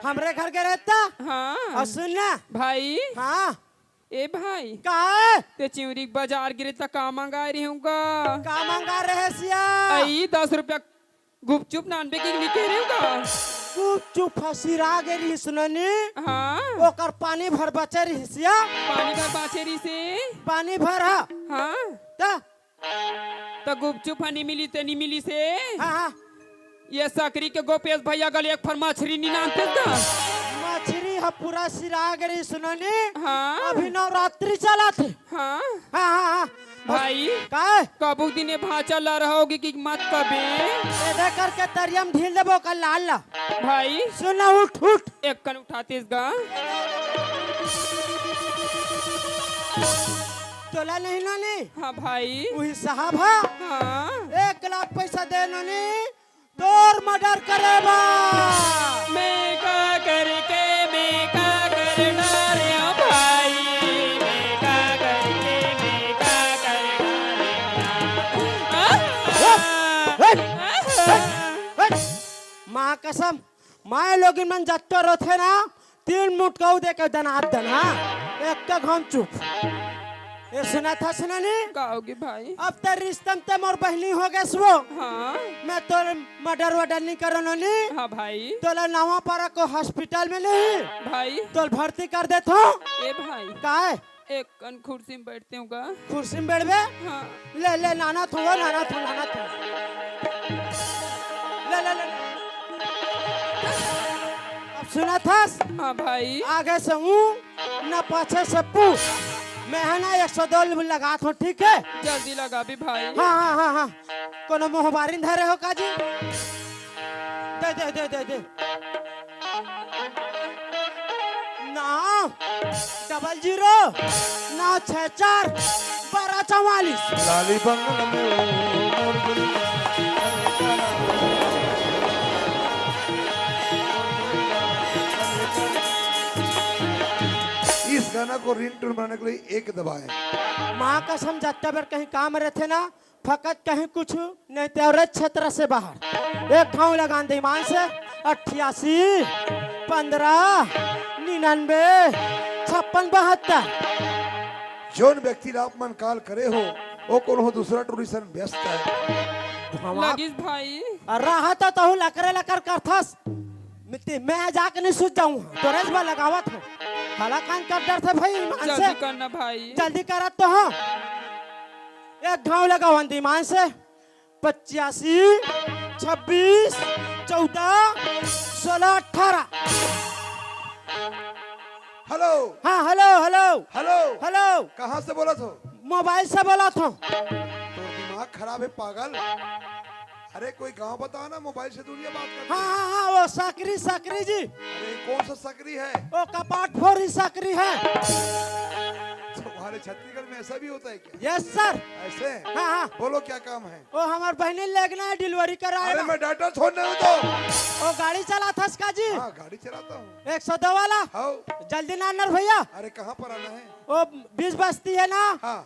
हमरे घर गे रहे त? हाँ। अउ सुन ना। भाई। हाँ। ए भाई। का? ते चिउरी के बजार गे रहे त का मंगाय रहेंव गा? का मंगाय रहेस या? अई, दस रुपया गुपचुप नानबे के नइ कहे रहेंव गा? गुपचुप ह सिरा गे रिहिस नोनी। हाँ। ओकर पानी भर बचे रिहिस या। पानी भर बाँचे रिहिस ए? पानी भर ह। हाँ। त? त गुपचुप ह नइ मिलिस ते नइ मिलिस ए? हाँ, हाँ। ये सकरी के गोपेश भइया गा ले एक फर मछरी नइ नानतेस गा? मछरी ह पूरा सिरा गे रिहिस नोनी। हाँ। अभी नवरात्रि चलत हे। हाँ। हाँ, हाँ, हाँ। भाई, का? कबूक दिन ए भाँचा लरहा होगे कि मत कबे। एदे करके तरिया म ढील देबो का लाल ला। भाई। सुन ना, उठ, उठ। एक कन उठातेस गा। तोला नहीं नोनी? हाँ भाई। उही साहब हा? हाँ। एक लाख पैसा दे नोनी। तोर मर्डर करे बर। मैं का करके, मैं का कर डारेंव भाई, मैं का करके, मैं का कर डारेंव। हट, हट, हट, हट। माँ कसम, माय लोगिन मन जत्तो रोथे ना, तीन मुटकाऊ दे के दनात दन, हाँ? एक तो घम चुप। ए, सुनत हस नोनी? का होगे भाई? अब ते रिस्ता म ते मोर बहिनी होगेस वो। हाँ। मैं तोर मर्डर वर्डर नइ करों नोनी। हाँ भाई। तोला नवापारा को हॉस्पिटल में लेहूँ। भाई। तोला भर्ती कर देथों। ए भाई। काय? एक कन खुर्सी म बइठतेंव गा। खुर्सी म बइठबे? हाँ। ले, ले, नानथों, नानथों, नानथों। ले, ले, ले। अब सुनत हस? हाँ भाई। आगे से ऊँ, ना पाछे से पू। मैं ह ना एक सौ दो लगाथों, ठीक हे? जल्दी लगाबे भाई। हाँ, हाँ, हाँ, हाँ। कोनो मोहबारी धरे हो का जी? दे, दे, दे, दे, दे। नौ डबल जीरो, नौ छः चार, बारह चौवालीस। लाली बंगल में ओ मोर दुल्हन। इस गाना को रिंगटोन बनाने के लिए एक दबाएं। माँ कसम, जत्ता बेर कहीं काम रहिथे ना, फकत कहीं कुछ नहीं ते औरत क्षेत्र से बाहर। एक ठाउँ लगान दे ईमान से, अट्ठासी, पन्द्रह, निन्यानबे, छप्पन, बहत्तर। जोन व्यक्ति ला आप मन कॉल करे हो, वो कोनो दूसरा टूरी सन व्यस्त हे। हमार लगिस भाई। अरे रहा तो तहूँ लकरे लकर करथस। मिट्टी, मैं जाके नहीं सूत जाऊँ। तोरेच बर लगावत हों। हाला कान कर डरथे भाई, ईमान से। जल्दी करना भाई। जल्दी करत तो हों। एक घाव लगावन दे ईमान से। पचासी, छब्बीस, चौदह, सोलह, अठारह। हेलो। हाँ, हेलो, हेलो। हेलो। हेलो। कहाँ से बोलत हो? मोबाइल से बोलत हों। तोर दिमाग खराब हे पागल। अरे कोई गांव बताओ ना, मोबाइल से दुनिया बात करती हाँ, है। हाँ, हाँ, वो सकरी, सकरी जी। अरे कौन सा सकरी है? वो कपाट फोरी सकरी है। तो अरे, छत्तीसगढ़ में ऐसा भी होता है क्या? Yes sir. ऐसे? हाँ, हाँ। बोलो, क्या काम है? वो हमार बहनी लेगना है, डिलीवरी कराए अरे, ला। मैं डॉक्टर थोड़ी ना हूँ तो। वो गाड़ी चलाथस का जी? हाँ, गाड़ी चलाता हूँ। एक सौ दो वाला? हाँ। जल्दी ना आना रे भैया। अरे, कहाँ पर आना है? वो बीस बस्ती है ना? हाँ।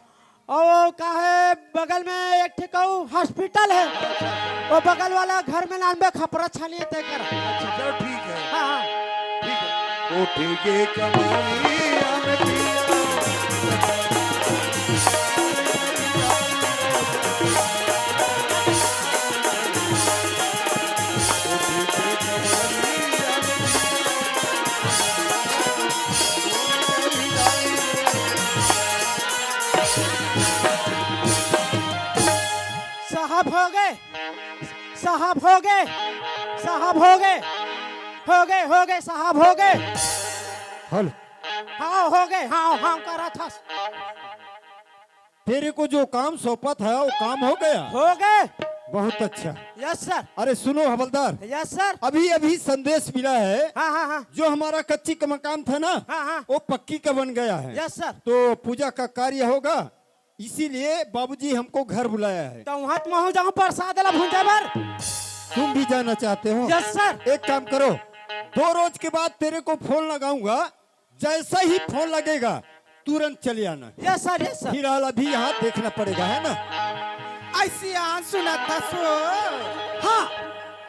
और वो का है, बगल में एक ठे कहू हॉस्पिटल है, वो बगल वाला घर में नानबे खपरा छानी है तेकर। अच्छा, चलो ठीक है। हाँ, हाँ। ठीक है। उठ के कमलिया में पिया। साहब हो गए, साहब हो गए, साहब हो गए, हो गए, हो गए, साहब हो गए। हेलो। हाँ, हो गए, हाँ, हाँ, करा था। तेरे को जो काम सौंपा था, वो काम हो गया? हो गए। बहुत अच्छा। Yes sir. अरे सुनो हवलदार। Yes sir. अभी अभी संदेश मिला है। हाँ, हाँ, हाँ। जो हमारा कच्ची का मकान था ना, हाँ, हाँ। वो पक्की का बन गया है। Yes sir. तो पूजा का कार्य होगा, इसीलिए बाबूजी हमको घर बुलाया है। तो वहाँ तो मैं जाऊँ प्रसाद ला भूंजा बर। तुम भी जाना चाहते हो? Yes sir. एक काम करो, दो रोज के बाद तेरे को फोन लगाऊंगा, जैसा ही फोन लगेगा तुरंत चले आना। Yes sir, yes sir. फिलहाल अभी यहाँ देखना पड़ेगा, है ना? ऐसी आन सुना था सो। हाँ।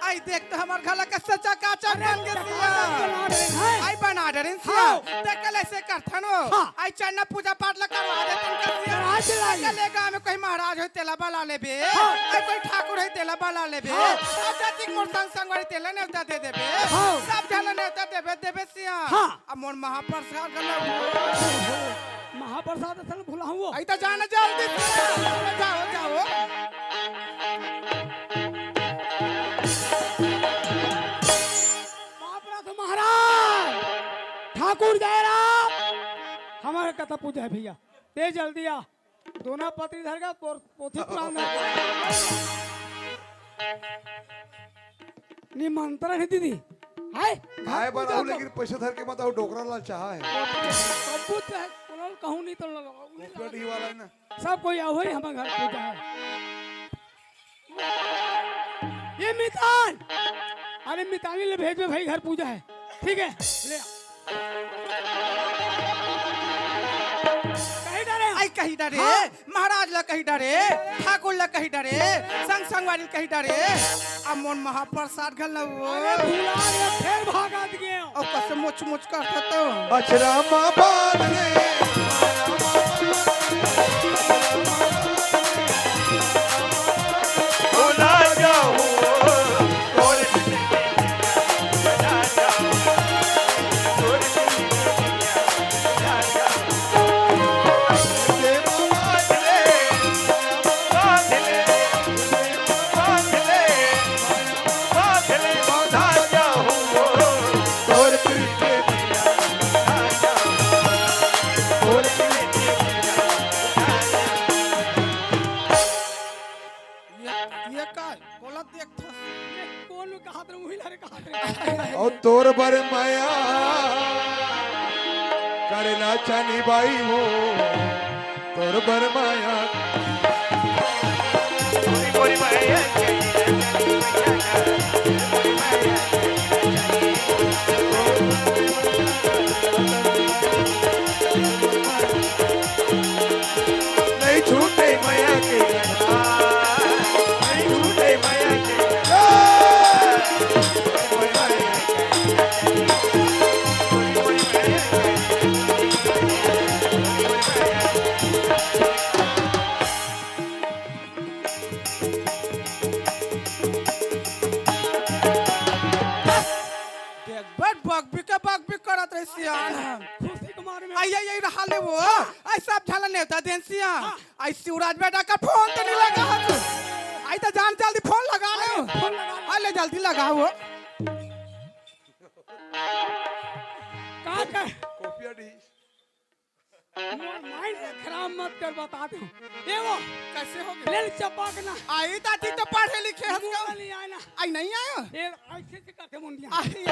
आई देख तो हमार घला का सच्चा काचा अरे, बन गे सिया। बना डरे हैं। आई बना डरे सिया। हाँ। ते कल ऐसे करथन हो। हाँ। आई चन्ना पूजा पाठ ला करवा देथन का सिया। करवा दे लाई। कल ए गाँव में कोई महाराज होय तेला बला लेबे। हाँ। आई कोई ठाकुर होय तेला बला लेबे। हाँ। अच्छा ठीक मोर संग संगवारी तेला नेवता दे देबे। हाँ। सब झन ला नेवता देबे, देबे सिया। हाँ। अब मोर महाप्रसाद घला। महाप्रसाद असल भुलाऊं। आई तो जाना जल्दी से। जाओ, जाओ। बाप रे, तो महाराज, ठाकुर जयराम, हमारे कथा पूजा है भैया, ते जल्दी आ। दोना पत्री धर के पोर-, पोथी पुराण में। निमंत्रण है दीदी। हाय, घर आए पूजा बनाऊ, तो लेकिन पैसा धर के मत आओ, डोकरा ला चाहा है। सब कुछ है, कोनो कहूँ नहीं तो लगा। कॉपीराइट ही वाला है ना। सब कोई आओ भाई, हमारे घर पूजा है। ये मितान, अरे मितानी ले भेज में भाई, घर पूजा है, ठीक है, ले आ। कही डरे? आई कही डरे? हाँ। महाराज ला कही डरे, ठाकुर ला कही डरे, संग संगवारी ला कही डरे, अब मोर महाप्रसाद घलो। अरे भुला गे, फेर भागत गे। अउ कसे मोच मोच करत तो। अचरा मा बांध ले। भुला जाओ। ये, ये का? कोला देखथस? कोन कहत रहे, उही ला रे कहत रहे। अउ तोर बर मया करेला चानी बाई हो, तोर बर मया। नहीं छूटे मया के, नहीं छूटे मया के। देख, बड़ बकबी के बकबी करत रही सियान। खुशी के मारे में। आई, आई, आई, रहा ले वो। हाँ। आई सब झन ला नेवता देन सियान। हाँ। आई शिवराज बेटा का फोन तो नहीं लगा है तू। आई तो जान जल्दी फोन लगा ले। अरे, फोन लगा ले। आ ले जल्दी लगा वो। का कर? कॉपिया डी। मोर माइंड ला खराब मत कर, बता दे। ए वो, कैसे हो गए? ले चपक ना। आई दादी तो पढ़े लिखे हस का? मोर नहीं आए ना। आई नहीं आयो? ए, ऐसे से करके मुंडिया। आई,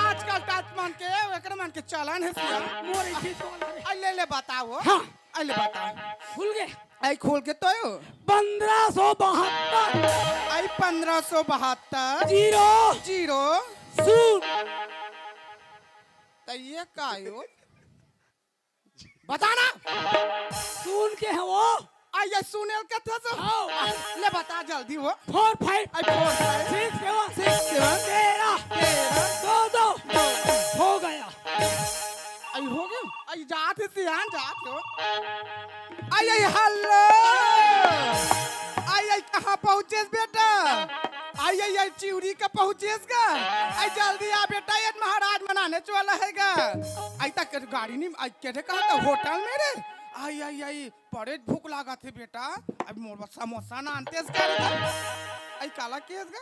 आजकल तात मान के, एकरे मान के चलन है सिया। मोर इसी तो वाला रे। आई ले ले बताओ। हाँ। आई ले बताओ। खुल गए। आई खोल के तो यो। पन्द्रह सौ बहत्तर। आई पन्द्रह सौ बहत्तर। जीरो। जीरो। शून्य। तो ये का यो? बता ना। सुन के है वो। आ, ये सुनेल के थे सो। हाँ। ले बता जल्दी वो। Four five। आई four five। Six seven। Six seven। तेरह। तेरह। दो, दो। दो। हो गया। आई हो गया। आई जात है सियान जात हो। आई, आई, हेलो। आई, आई, कहाँ पहुँचेस बेटा? आई, आई, आई, चिउरी का पहुँचेस गा? आई, जल्दी आ बेटा, ये महाराज मन आने वाला है गा। आई, तक गाड़ी नहीं, आई, के रे कहाँ था? होटल में रे। आई, आई, आई, बड़े भूख लागत है बेटा। अब मोर बर समोसा ना आनतेस गा रे। आई, काला केस गा?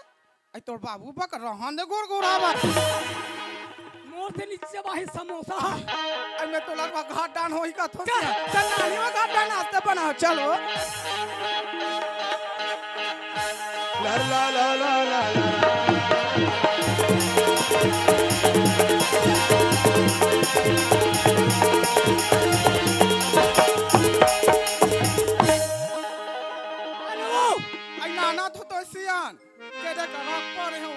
आई तोर बाबू बक रहन दे गोर गोर आवा। मोर से नीचे बाही समोसा। आई मैं तोला घाट डान होई का थोस। चल। चल नानी में घाट डान आस्ते बना चलो। ला ला ला ला ला ला। अरे वो, आई नाना थो तो सियान। के दे करा पर है वो।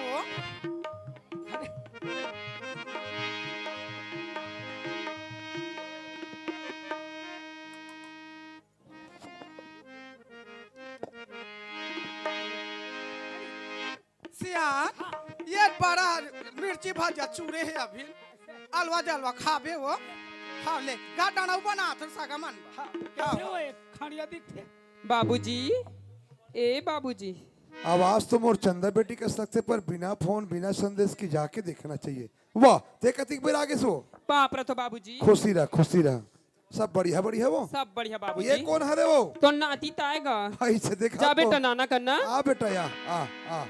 सियान, ये बड़ा मिर्ची भजा चूरे है अभी। अलवा जलवा खाबे वो। हाँ, ले, गा डाना बना थर सागा मन बा। हाँ, हाँ। कैसे हो एक खड़िया दिखते? बाबूजी, ए बाबूजी। आवाज तो मोर चंदा बेटी कस लगथे, पर बिना फोन, बिना संदेश के जाके देखना चाहिए। वाह, ते कतिक बेर आगे सो? बाप रे तो बाबूजी। खुशी रह, खुशी रह। सब बढ़िया, बढ़िया वो? सब बढ़िया बाबूजी। ये कौन हरे वो? तो नाती ताएगा। ऐसे देखा जा तो। बेटा, नाना करना। आ बेटा, या, आ, आ।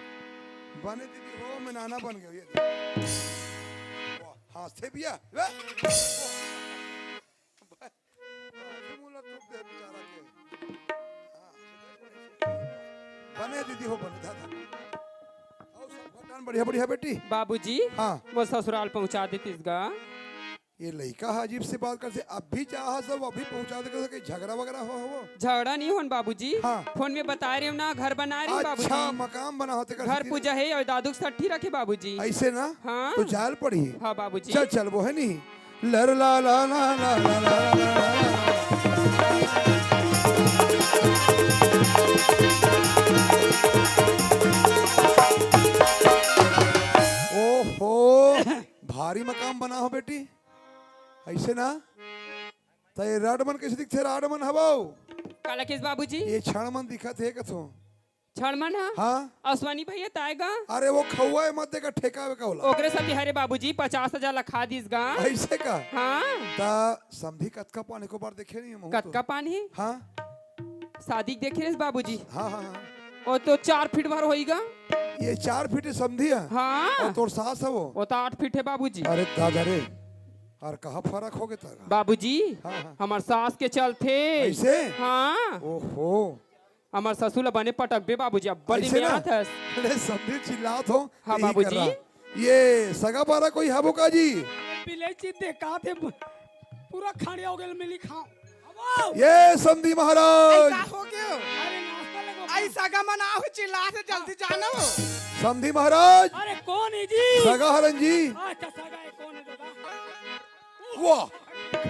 बने दीदी हो, मैं नाना बन गया, ये देख। वाह, हाँ, से बिया। वे। आजू मुला टूट दे बेचारा के। हाँ, बने दीदी हो, बने दादा। और सब भगवान बढ़िया, बढ़िया बेटी। बाबूजी, हाँ। मोर ससुराल पहुंचा देतिस गा। ये लइका हा अजीब से बात करथे, अभी चाहा सब अभी पहुंचा दे, कहीं झगड़ा वगैरह हो, हो। झगड़ा नहीं होन बाबूजी। हाँ। फोन में बताए रहे ना, घर बना रहे अच्छा, बाबूजी। मकान बना होते कर घर सकी। पूजा है और दादू के सट्ठी रखे बाबूजी। ऐसे ना? हाँ। तो जाल पड़ी। हाँ बाबूजी। चल, चल, वो है नहीं। लर ला ला ला ला ला ला ला ला। ओहो, भारी मकान बना हो बेटी, ऐसे ना? त ये रड मन कैसे दिखथे, रड मन हवो? काला केस बाबूजी? ये छड़ मन दिखत हे कथो। छड़ मन ह? हाँ। अश्वनी भैया ताय गा? अरे वो खौआ है, मत देगा, ठेका वे का होला। ओकरे साथी हरे बाबूजी, पचास हजार ला खा दिस गा। ऐसे का? हाँ। त समधी कतका पान एको बार देखे नहीं हम तो। कतका पान ही? हाँ। शादी के देखे रहे बाबूजी। हाँ, हाँ, हाँ। वो तो चार फीट भर होई गा। ये चार फीट समधी है? हाँ। और तोर सास है वो? वो तो आठ फीट है बाबूजी। अरे दादा रे, और कहाँ फर्क हो गया तारा? बाबूजी, हाँ, हाँ। हमार सास के चलथे। ऐसे? हाँ। ओहो। हमार ससुर ला बने पटकबे बाबूजी, अब्बड़ ऐसे ना? निमियात हस। अरे समधी चिल्लात हो, हाँ यही बाबूजी। कर रहा। ये सगा बारा कोई हबो का जी? बिले चित देखा थे, पूरा खाड़िया हो गेल मिली खाओ। ये समधी महाराज। आई का हो गयो? अरे नाश्ता लगो। आई सगा मना हो चिल्ला से जल्दी जानो। समधी महाराज। अरे कौन है जी? सगा हरन जी। अच्छा सगा है, कौन है दादा? वाह।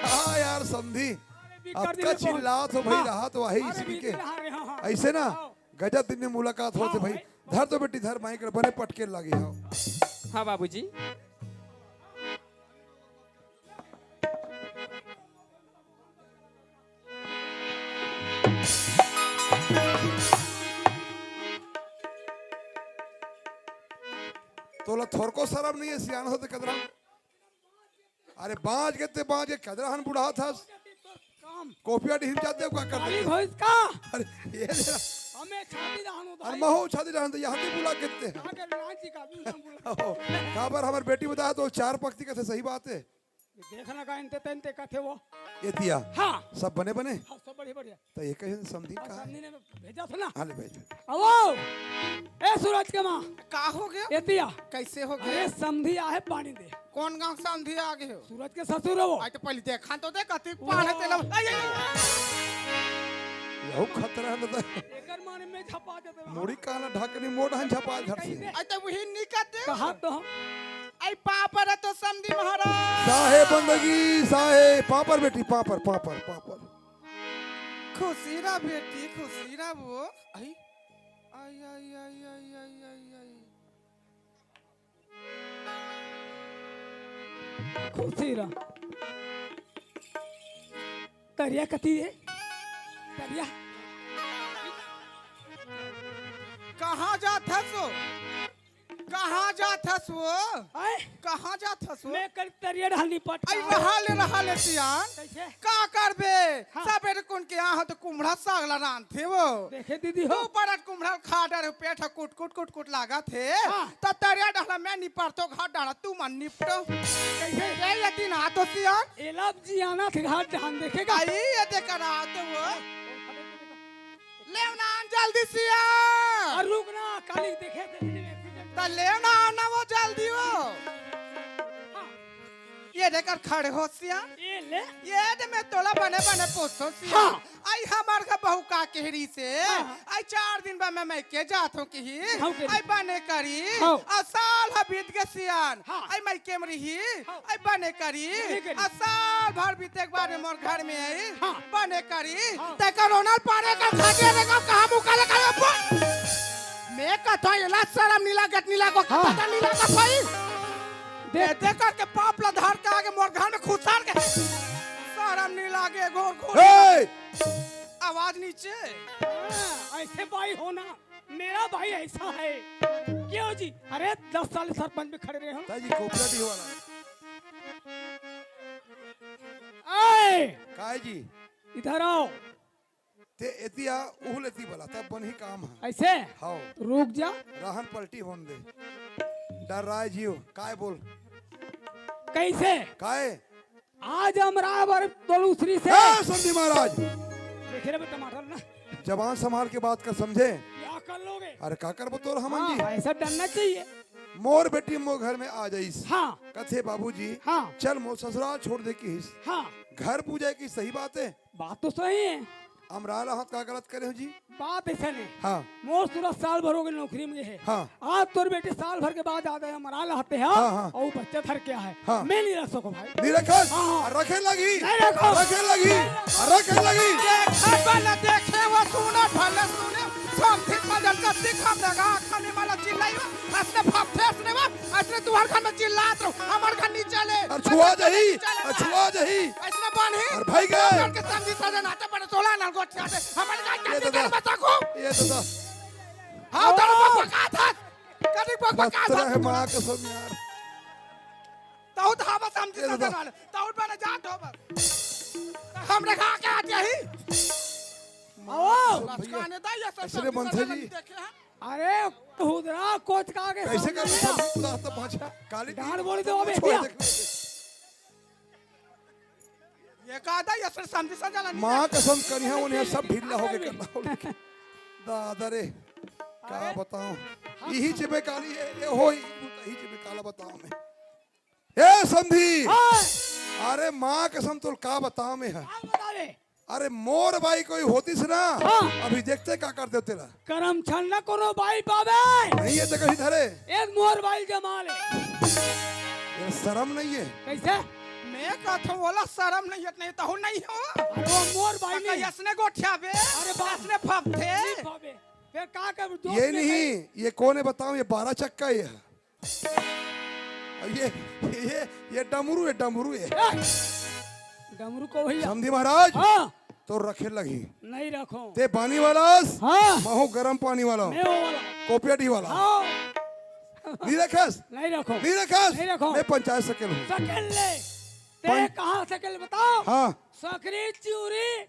हाँ यार समधी। अरे बिकर अतका दिन में चिल्ला तो भाई हाँ। रहा तो वही अरे इसी बीच के। में हाँ, हाँ, हाँ। ऐसे ना? हाँ। गजब दिन में मुलाकात होते हाँ, भाई। भाई। धर तो बेटी धर माइक बने पटके लागे हो। हाँ बाबूजी। तोला थोरको शरम नहीं है, सियान होते कदरा। अरे बाँच गे ते बाँच गे, कदरा हन बुढ़ा था। काम। कोपिया डिहिन जाते का करते? काली भैंस का। अरे ये ले। हमें छाती रहनो अरे भाई। महू छाती रहन तो यहाँ भी बुला के ते। यहाँ के रांची का भी नाम बुला। ओहो, काबर हमर बेटी बताया तो चार पक्ति का थे, सही बात है। देखना का इनते तनते कथे वो। एतिया। हाँ। सब बने बने? हाँ, सब बढ़िया, बढ़िया। त ये कहे समधी हाँ, का है? समधी ने भेजा था ना। हाँ, ले भेज। अवो, ए सूरज के माँ। का हो गया? एतिया। कैसे हो गया? अरे समधी आहे पानी दे। कौन गांव समधी आ गए हो? सूरज के ससुर हो। आज तो पहले देखा तो दे, कति पान है तेला। आई, आई, आई। यहू खतरा है तो। एकर माने में झपा देते बा। मुड़ी काला ढकनी मोड़ हन झपा झट से। कहीं दे। आज तो वही निकल दे। कहा तो हम। आई पापर तो समधी महाराज। साहे बंदगी, साहे। पापर बेटी, पापर, पापर, पापर। खुशी रह बेटी, खुशी रह वो। आई, आई, आई। खुशी रह। तरिया कती है? तरिया। कहाँ जात हस वो? कहाँ जात हस वो? आय? कहाँ जात हस वो? मैं कल तरिया ढाल निपट आई के रहा ले, रहा ले सियान। कैसे? का करबे? हाँ। सबेरे कुन के यहाँ तो कुम्हड़ा साग ला रांधथे वो। देखे दीदी हो। दू परत कुम्हड़ा खा डरे हो, पेट ह कुट, कुट, कुट, कुट लागथे। हाँ। त तरिया ढाला मैं निपटतो, घाट ढाला तुमन निपटो। कैसे? ए, ये दिन आ तो सियान। एला जियाना थे घाट ढाल देखेगा। आई, ये देख रहा तो वो। लेव ना आन जल्दी सियान। और रुक ना, काली देखे थे, देखे थे। त लेव ना आन ना वो जल्दी वो। हाँ। ये देख कर खड़े हो सियान। ये ले। ये दे मैं तोला बने बने पूछो सियान। हाँ। आई हमार घर बहू का कह रही से। हाँ, हाँ। आई चार दिन बाद मैं, मैं के जात हूँ कही। हाँ, कह रही। आई बने करी। हाँ। आ साल ह बीत गे सियान। हाँ। आई मैं के म रही। हाँ। आई बने करी। बने करी। आ साल भर बीते के बाद में मोर घर में आई। हाँ। बने करी। हाँ। ते कोरोना पारे का घाटे रे का कहाँ मुका ले करे अपन। मैं कथा एला शरम नी लागत, नी लागो, हाँ। पता नी लागत भाई। देख। एते करके पाप ला धर के आगे मोर घर में खुसार के। शरम नी लागे, घोर घोर। ए! आवाज नीचे। हाँ, ऐसे भाई होना, मेरा भाई ऐसा है। क्यों जी? अरे, दस साल सरपंच में खड़े रहे हम। ताई जी, कोपरा डी वाला। आए! काय जी? इधर आओ। ते एतिया उहल एती बला, तब बनही काम ह। ऐसे? हाओ। तो रुक जा। रहन पलटी होन दे। डर रहा है जियो, काय बोल? कैसे? काय? आज हम राय बर बोलूं श्री से। ए, समधी महाराज। देखे रे बे टमाटर ना। जबान संभाल के बात कर, समझे? क्या कर लोगे? अरे का करबो तोर हमन हाँ, जी? ऐसा डरना चाहिए। मोर बेटी मोर घर में आ जाइस। हाँ। कथे बाबूजी, हाँ। चल मोर ससुराल छोड़ दे किहिस। हाँ। घर पूजा की सही बात है। बात तो सही है। अमराल हाथ का गलत करे हो जी? बात ऐसा नहीं। हाँ। मोर सूरज साल भर हो गए नौकरी में है। हाँ। आज तोर बेटी साल भर के बाद आ गए, अमराल हाथ है। हाँ, हाँ। और बच्चा धर के आए। हाँ। मैं नहीं रख सको भाई। नहीं रखस? हाँ। रखे लगी। नहीं रखो। रखे लगी। रखे लगी। देखे भले देखे वो सुनो भले सुने। समधी मजल का दिखा देगा, खाने वाला चिल्लाई। असने भाप थे, असने बाप, असने तुहर घर में चिल्लात रहो, हमर घर नी चले। अरे छुआ जही, अरे छुआ जही। असने बान्ही। अरे भाई गए। हमर के समधी सजन आते बड़े सोला नल गोठिया दे। हमर घर ये के दादा। बता को। ये दादा। हाँ, उधर बकबका था। कदी बकबका था। है माँ कसम यार। तहु तो हम समधी ये दादा। सजन आले। तहु बने जात हो बस। हमरे खा के आते ही। आओ। भैया, लचकाने दा, ये सब ऐसे समधी मन थे सजन जी। देखे हैं। अरे, खुदरा कोच का आगे कैसे समझ कर लिया? सब खुदा तो पाँच काली डांड बोल दो, अबे, छोड़ क्या? देख। ये कहा था, ये सर समझ सजा ला, माँ कसम करिया, उन्हें सब ढीला हो गए करना हो लेकिन। दादा रे, का अरे। बताऊं? यही जिम्मे काली है, ये हो, यही जिम्मे काला बताऊं मैं। ए समधी, हाँ। अरे माँ कसम तोल का बताऊं मैं है। का बतावे? अरे मोर बाई कोई होतिस ना, हाँ। अभी देखते का कर देते ला। करम छल न कोनो बाई पावे। नहीं है तो कहीं धरे। एक मोर बाई जमा ले। ये शर्म नहीं है। कैसे? मैं कहता हूँ, बोला शर्म नहीं है, नहीं तो हूँ नहीं हो। अरे वो मोर बाई नहीं। यसने गोठियाबे, अरे बाप। यसने फबथे। नहीं पावे। फिर का कर, दोस्त ये में नहीं, कहीं ये कौन है बताओ, ये बारह चक्का ही है। ये, ये, ये डमरू है, डमरू है। ए! डमरू को भैया। समधी महाराज, हाँ। तो रखे लगी। नहीं रखो। ते पानी वाला, हाँ। महू गरम पानी वाला। मैं वो वाला। कोपिया डी वाला। हाँ। नहीं रखस? नहीं रखो। नहीं रखस? नहीं रखो। मैं पंचायत सकेल हूँ। सकेल ले। ते पं- कहाँ सकेल बताओ? हाँ। सकरी चिउरी।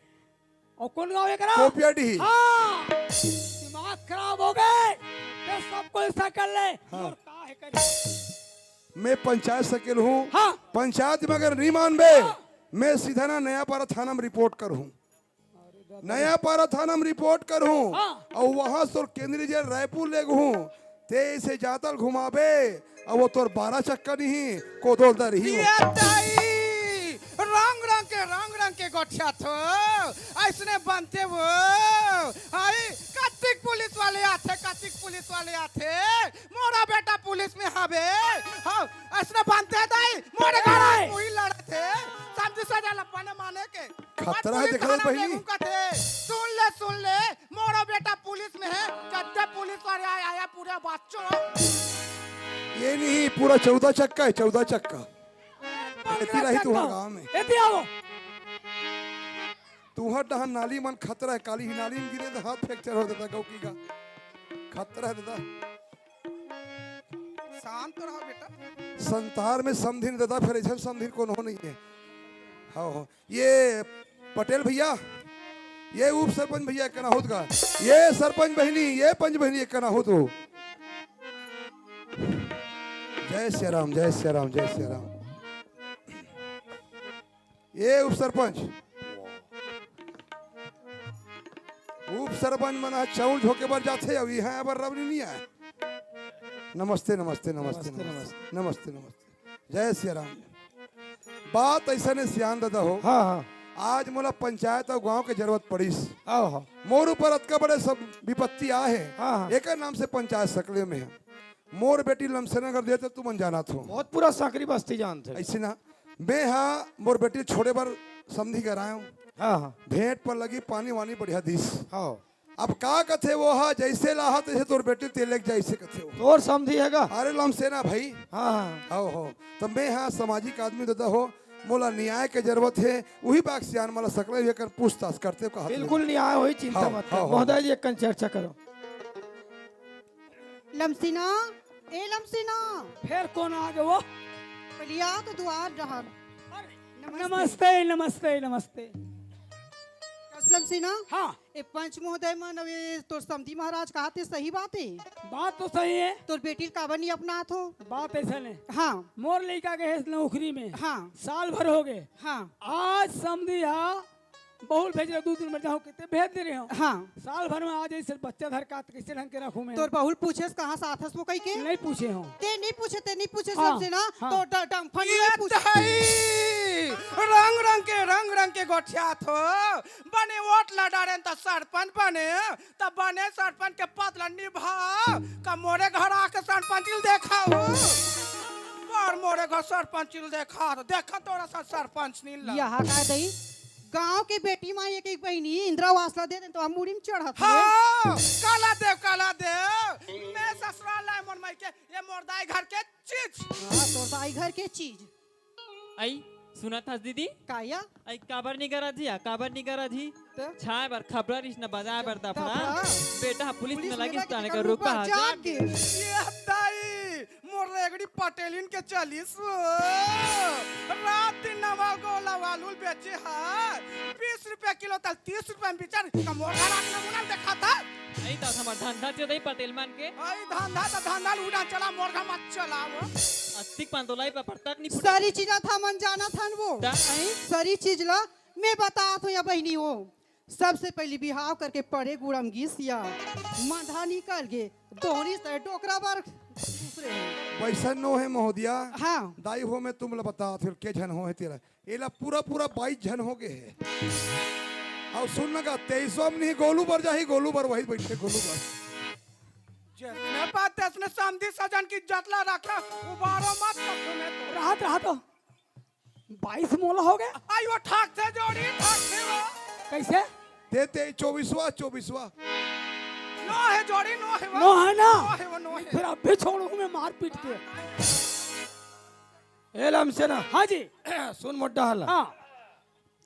और कौन गाँव है करा? कोपिया डी। हाँ। दिमाग खराब हो गए। ते सब कोई सकेल ले। हाँ। और का है करी? मैं पंचायत सकेल हूँ। हाँ। पंचायत में अगर नहीं मानबे, हाँ। मैं सीधा ना नयापारा थाना में रिपोर्ट करहूँ। नयापारा थाना में रिपोर्ट करहूँ। हाँ। अउ वहाँ से तोर केंद्रीय जेल रायपुर लेगहूँ। ते इसे जातल घुमाबे, अउ वो तोर बारह चक्का नहीं, कोदोल दरही हो। ये दाई, रंग रंग के, रंग रंग के गोठियाथो। अइसने बनथे वो। आई, कतिक पुलिस वाले आथे, कतिक पुलिस वाले आथे। मोरा बेटा पुलिस में हवे। हाँ, अइसने बनथे दाई, मोरे घर आए। कोई लड़थे। समझी सजा ला बने माने के। खतरा हे, देखा बहिनी। सुन ले, सुन ले, मोरो बेटा पुलिस में हे, जद्दे पुलिस वाले आय, आय, पूरे बच्चों। ये नहीं, पूरा चौदह चक्का हे, चौदह चक्का। एती रही तुहर गाँव में। एती आओ। तुहर डहन नाली मन खतरा हे, काली ही नाली में गिरे त हाथ fracture हो देता गौकी का। खतरा हे दादा। शांत रहो बेटा। संसार में समधिन दादा, फेर अइसन समधिन कोनो नहीं हे। हाँ, हाँ। ये पटेल भैया, ये उप सरपंच भैया के नाहूत का, ये सरपंच बहिनी, ये पंच बहिनी के नाहूत हो। जय सिया राम, जय सिया राम, जय सिया राम। ये उप सरपंच, उप सरपंच मन ह चाउर झोंके बर जाथे, अउ इहाँ बर रबड़ी नहीं आय। नमस्ते, नमस्ते, नमस्ते, नमस्ते, नमस्ते, नमस्ते। नमस्ते, नमस्ते। जय सिया राम। बात अइसने सियान दादा हो। हाँ, हाँ। आज मोला पंचायत अउ गांव के जरूरत पड़िस। हाँ, हाँ। मोर ऊपर अतका बड़े सब विपत्ति आए हे। हाँ, हाँ। एकर नाम से पंचायत सकले में हे। मोर बेटी लमसेना कर देते तुमन जानत हो। बहुत पूरा सांकरी बस्ती जानथे। अइसे ना, मैं हा मोर बेटी छोड़े बर समधी घर आए हूँ। हाँ, हाँ। भेंट पर लगी, पानी वानी बढ़िया दिस। हाँ। अब का कथे वो हा, जइसे लाहा तइसे तोर बेटी ते लेके जा, अइसे कथे वो। तोर समधी हे का? अरे लमसेना भाई। हाँ, हाँ। हो, हो। त मैं हा सामाजिक आदमी दादा हो, मोला न्याय के जरूरत हे, उही बात सियान मोला सकले हुए कर पूछताछ करते कहा। बिल्कुल न्याय होही, चिंता हाँ, मत कर। हाँ, हाँ। महोदय जी, एक कन चर्चा करो। लमसीना, ए लमसीना। फेर कोन आ गे वो? बलिया तो दुआर डहर। अरे, नमस्ते। नमस्ते, नमस्ते, नमस्ते। कस लमसीना? हाँ। ए पंच महोदय मन, अब ये तोर समधी महाराज कहाथे, सही बात हे? बात तो सही हे। तोर बेटी ल काबर नहीं अपनात हो? बात अइसन हे। हाँ। मोर लइका गे हे नौकरी में। हाँ। साल भर हो गे। हाँ। आज समधी हा बहू ल भेज रहे, दू दिन में जाहूं कहिथे, भेज दे रहे हो। हाँ। साल भर में आ जाइस, बच्चा धर के आत, कइसे ढंग के रखूं मैं? तोर बहू ल पूछेस कहाँ से आथस वो कहिके? नहीं पूछे हो। ते नहीं पूछे, ते नहीं पूछे हाँ, सबसे ना, हाँ। तो ड-, डंफन ये नहीं पूछे। दही, रंग रंग के, रंग रंग के गोठियाथो। बने वोट ला डारेन त सरपंच बने, त बने सरपंच के पद ला निभा, का मोरे घर आके सरपंच ल देखाओ। पर मोरे घर सरपंच ल देखा, देखा तोरा सा सरपंच नहीं ला। यहाँ का दई? गांव के बेटी माई एक एक बहिनी इंदिरा आवास ला दे देन त मुड़ी में चढ़त हे। हाँ, काला देव, काला देव। मैं ससुराल लाए मोर माई के, ये मोर दाई घर के चीज। हाँ, तोर दाई घर के चीज। आई, सुनत हस दीदी? का या? आई, काबर निगरा जी, आ, काबर निगरा जी? त? छाए बर खपरा रिस न बजाए बर दफड़ा। दफड़ा। बेटा पुलिस पुलिस में में लगिस लगे ताने तेकर का रुपा रुपा जाग जाग गे। गे। ये दाई, मोर रेगड़ी पटेलिन के चलिस। रात दिन नवा गोला वालुल बेचे हा। बीस रुपया किलो तल तीस रुपया में बिचर, का मोर घर आके नमूना देखाथा। नहीं ता हमर धंधा चलत हे पटेल मन के। आई धंधा त धंधा ल उड़ा चला, मोर घर मत चलाओ। अस्तिक पान तो लाई पापड़ तक नहीं फूटे। सारी चीज ला हमन जानत हन वो। ता? आई सारी चीज ला मैं बतात हूँ या बहिनी हो। सबसे पहली बिहाव करके पड़े गुड़म गिस या मंधा निकल गे, दोहनी से डोकरा बर दूसरे हो। वैसन नो हे महोदया। हाँ। दाई हो, मैं तुम ला बतात हूँ, के झन हो हे तेरा। एला पूरा पूरा बाईस झन हो गे हे। अउ सुन न गा, तेईसवा में नहीं, गोलू बर जाही, गोलू बर वही बैठे, गोलू बर। जसने बात तसने समधी सजन की इज्जत ला रखे, उबारो मत रखो मैं तो। रहत, रहत। बाईस मोला हो गे। आई वो ठाक से जोड़ी, ठाक से वो। कइसे? ते, ते, चौबीसवा, चौबीसवा। नो हे जोड़ी, नो हे वो। नो हे ना? नो हे वो, नो हे। फेर अभी छोड़हूँ मैं मार पीट के। ए लमसेना। हाँ जी। सुन मोटा हल्ला। हाँ।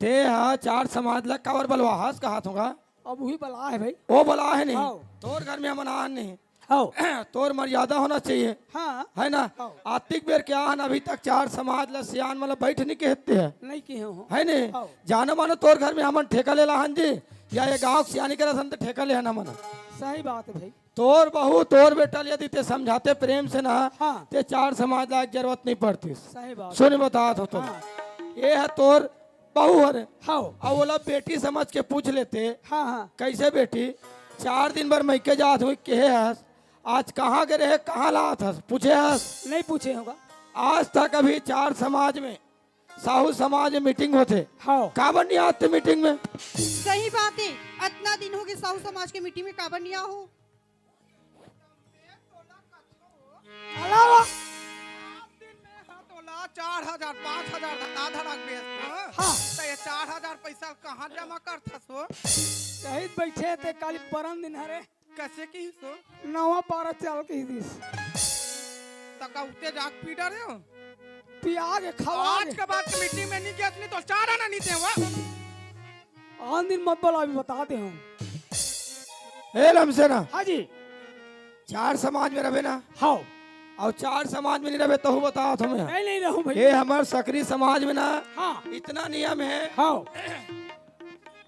ते हा चार समाज ला काबर बलवाहस कहात हों गा? अब उही बला हे भाई। ओ बला हे नहीं। हाँ। तोर घर में हमन आहन नहीं। हाँ। तोर मर्यादा होना चाहिए। हाँ। हे ना? हाँ। अतिक बेर के आहन, अभी तक चार समाज ला सियान मन ला बैठ नहीं कहते हैं। नहीं कहे हो। हे नहीं? हाँ। जानो मानो तोर घर में हमन ठेका ले ला हन जी, या ये गाँव के सियानी करा सन त ठेका ले हन हमन। सही बात हे भाई। तोर बहू, तोर बेटा ल यदि ते समझाते प्रेम से ना, हाँ। ते चार समाज लायक जरूरत नहीं पड़तीस। सही बात। सुन, बतात हों तो। हाँ। ये ह तोर बहू हरे। हाँ। अब ओला बेटी समझ के पूछ लेते। हाँ, हाँ। कैसे बेटी, चार दिन बर मइके जात हों, कहे हस, आज कहाँ गे रहे, कहाँ लात हस, पूछे हस? नहीं पूछे हों गा। आज तक अभी चार समाज में, साहू समाज में मीटिंग होथे। हाँ। काबर नहीं आते मीटिंग में? सही बात हे, अतना दिन होगे साहू समाज के मीटिंग में काबर नहीं आए हो? अलावा। सात दिन में हाँ तोला चार हजार, पाँच हजार धड़ा धड़क बेचत हस। हाँ। त ये चार हजार पैसा कहाँ जमा करत हस हो? यही बइठे ते, काली परन दिन हरे। कइसे किहिस हो? नवा पारा चल किहिस। त का उते जाके पी डरे हो? पिया के, खवा आज के। के बाद के मीटिंग में नहीं गेस नहीं तो चार आना नहीं देवा। आन दिन मत बोला, अभी बता दे हूँ। ए लमसेना। हाँ जी। चार समाज में रहे ना? हाँ। अउ चार समाज में नहीं रहे, तहूँ बतात हों मैं। नहीं, नहीं रहूँ भैया। ये हमर सकरी समाज में ना, हाँ। इतना नियम हे। हाँ।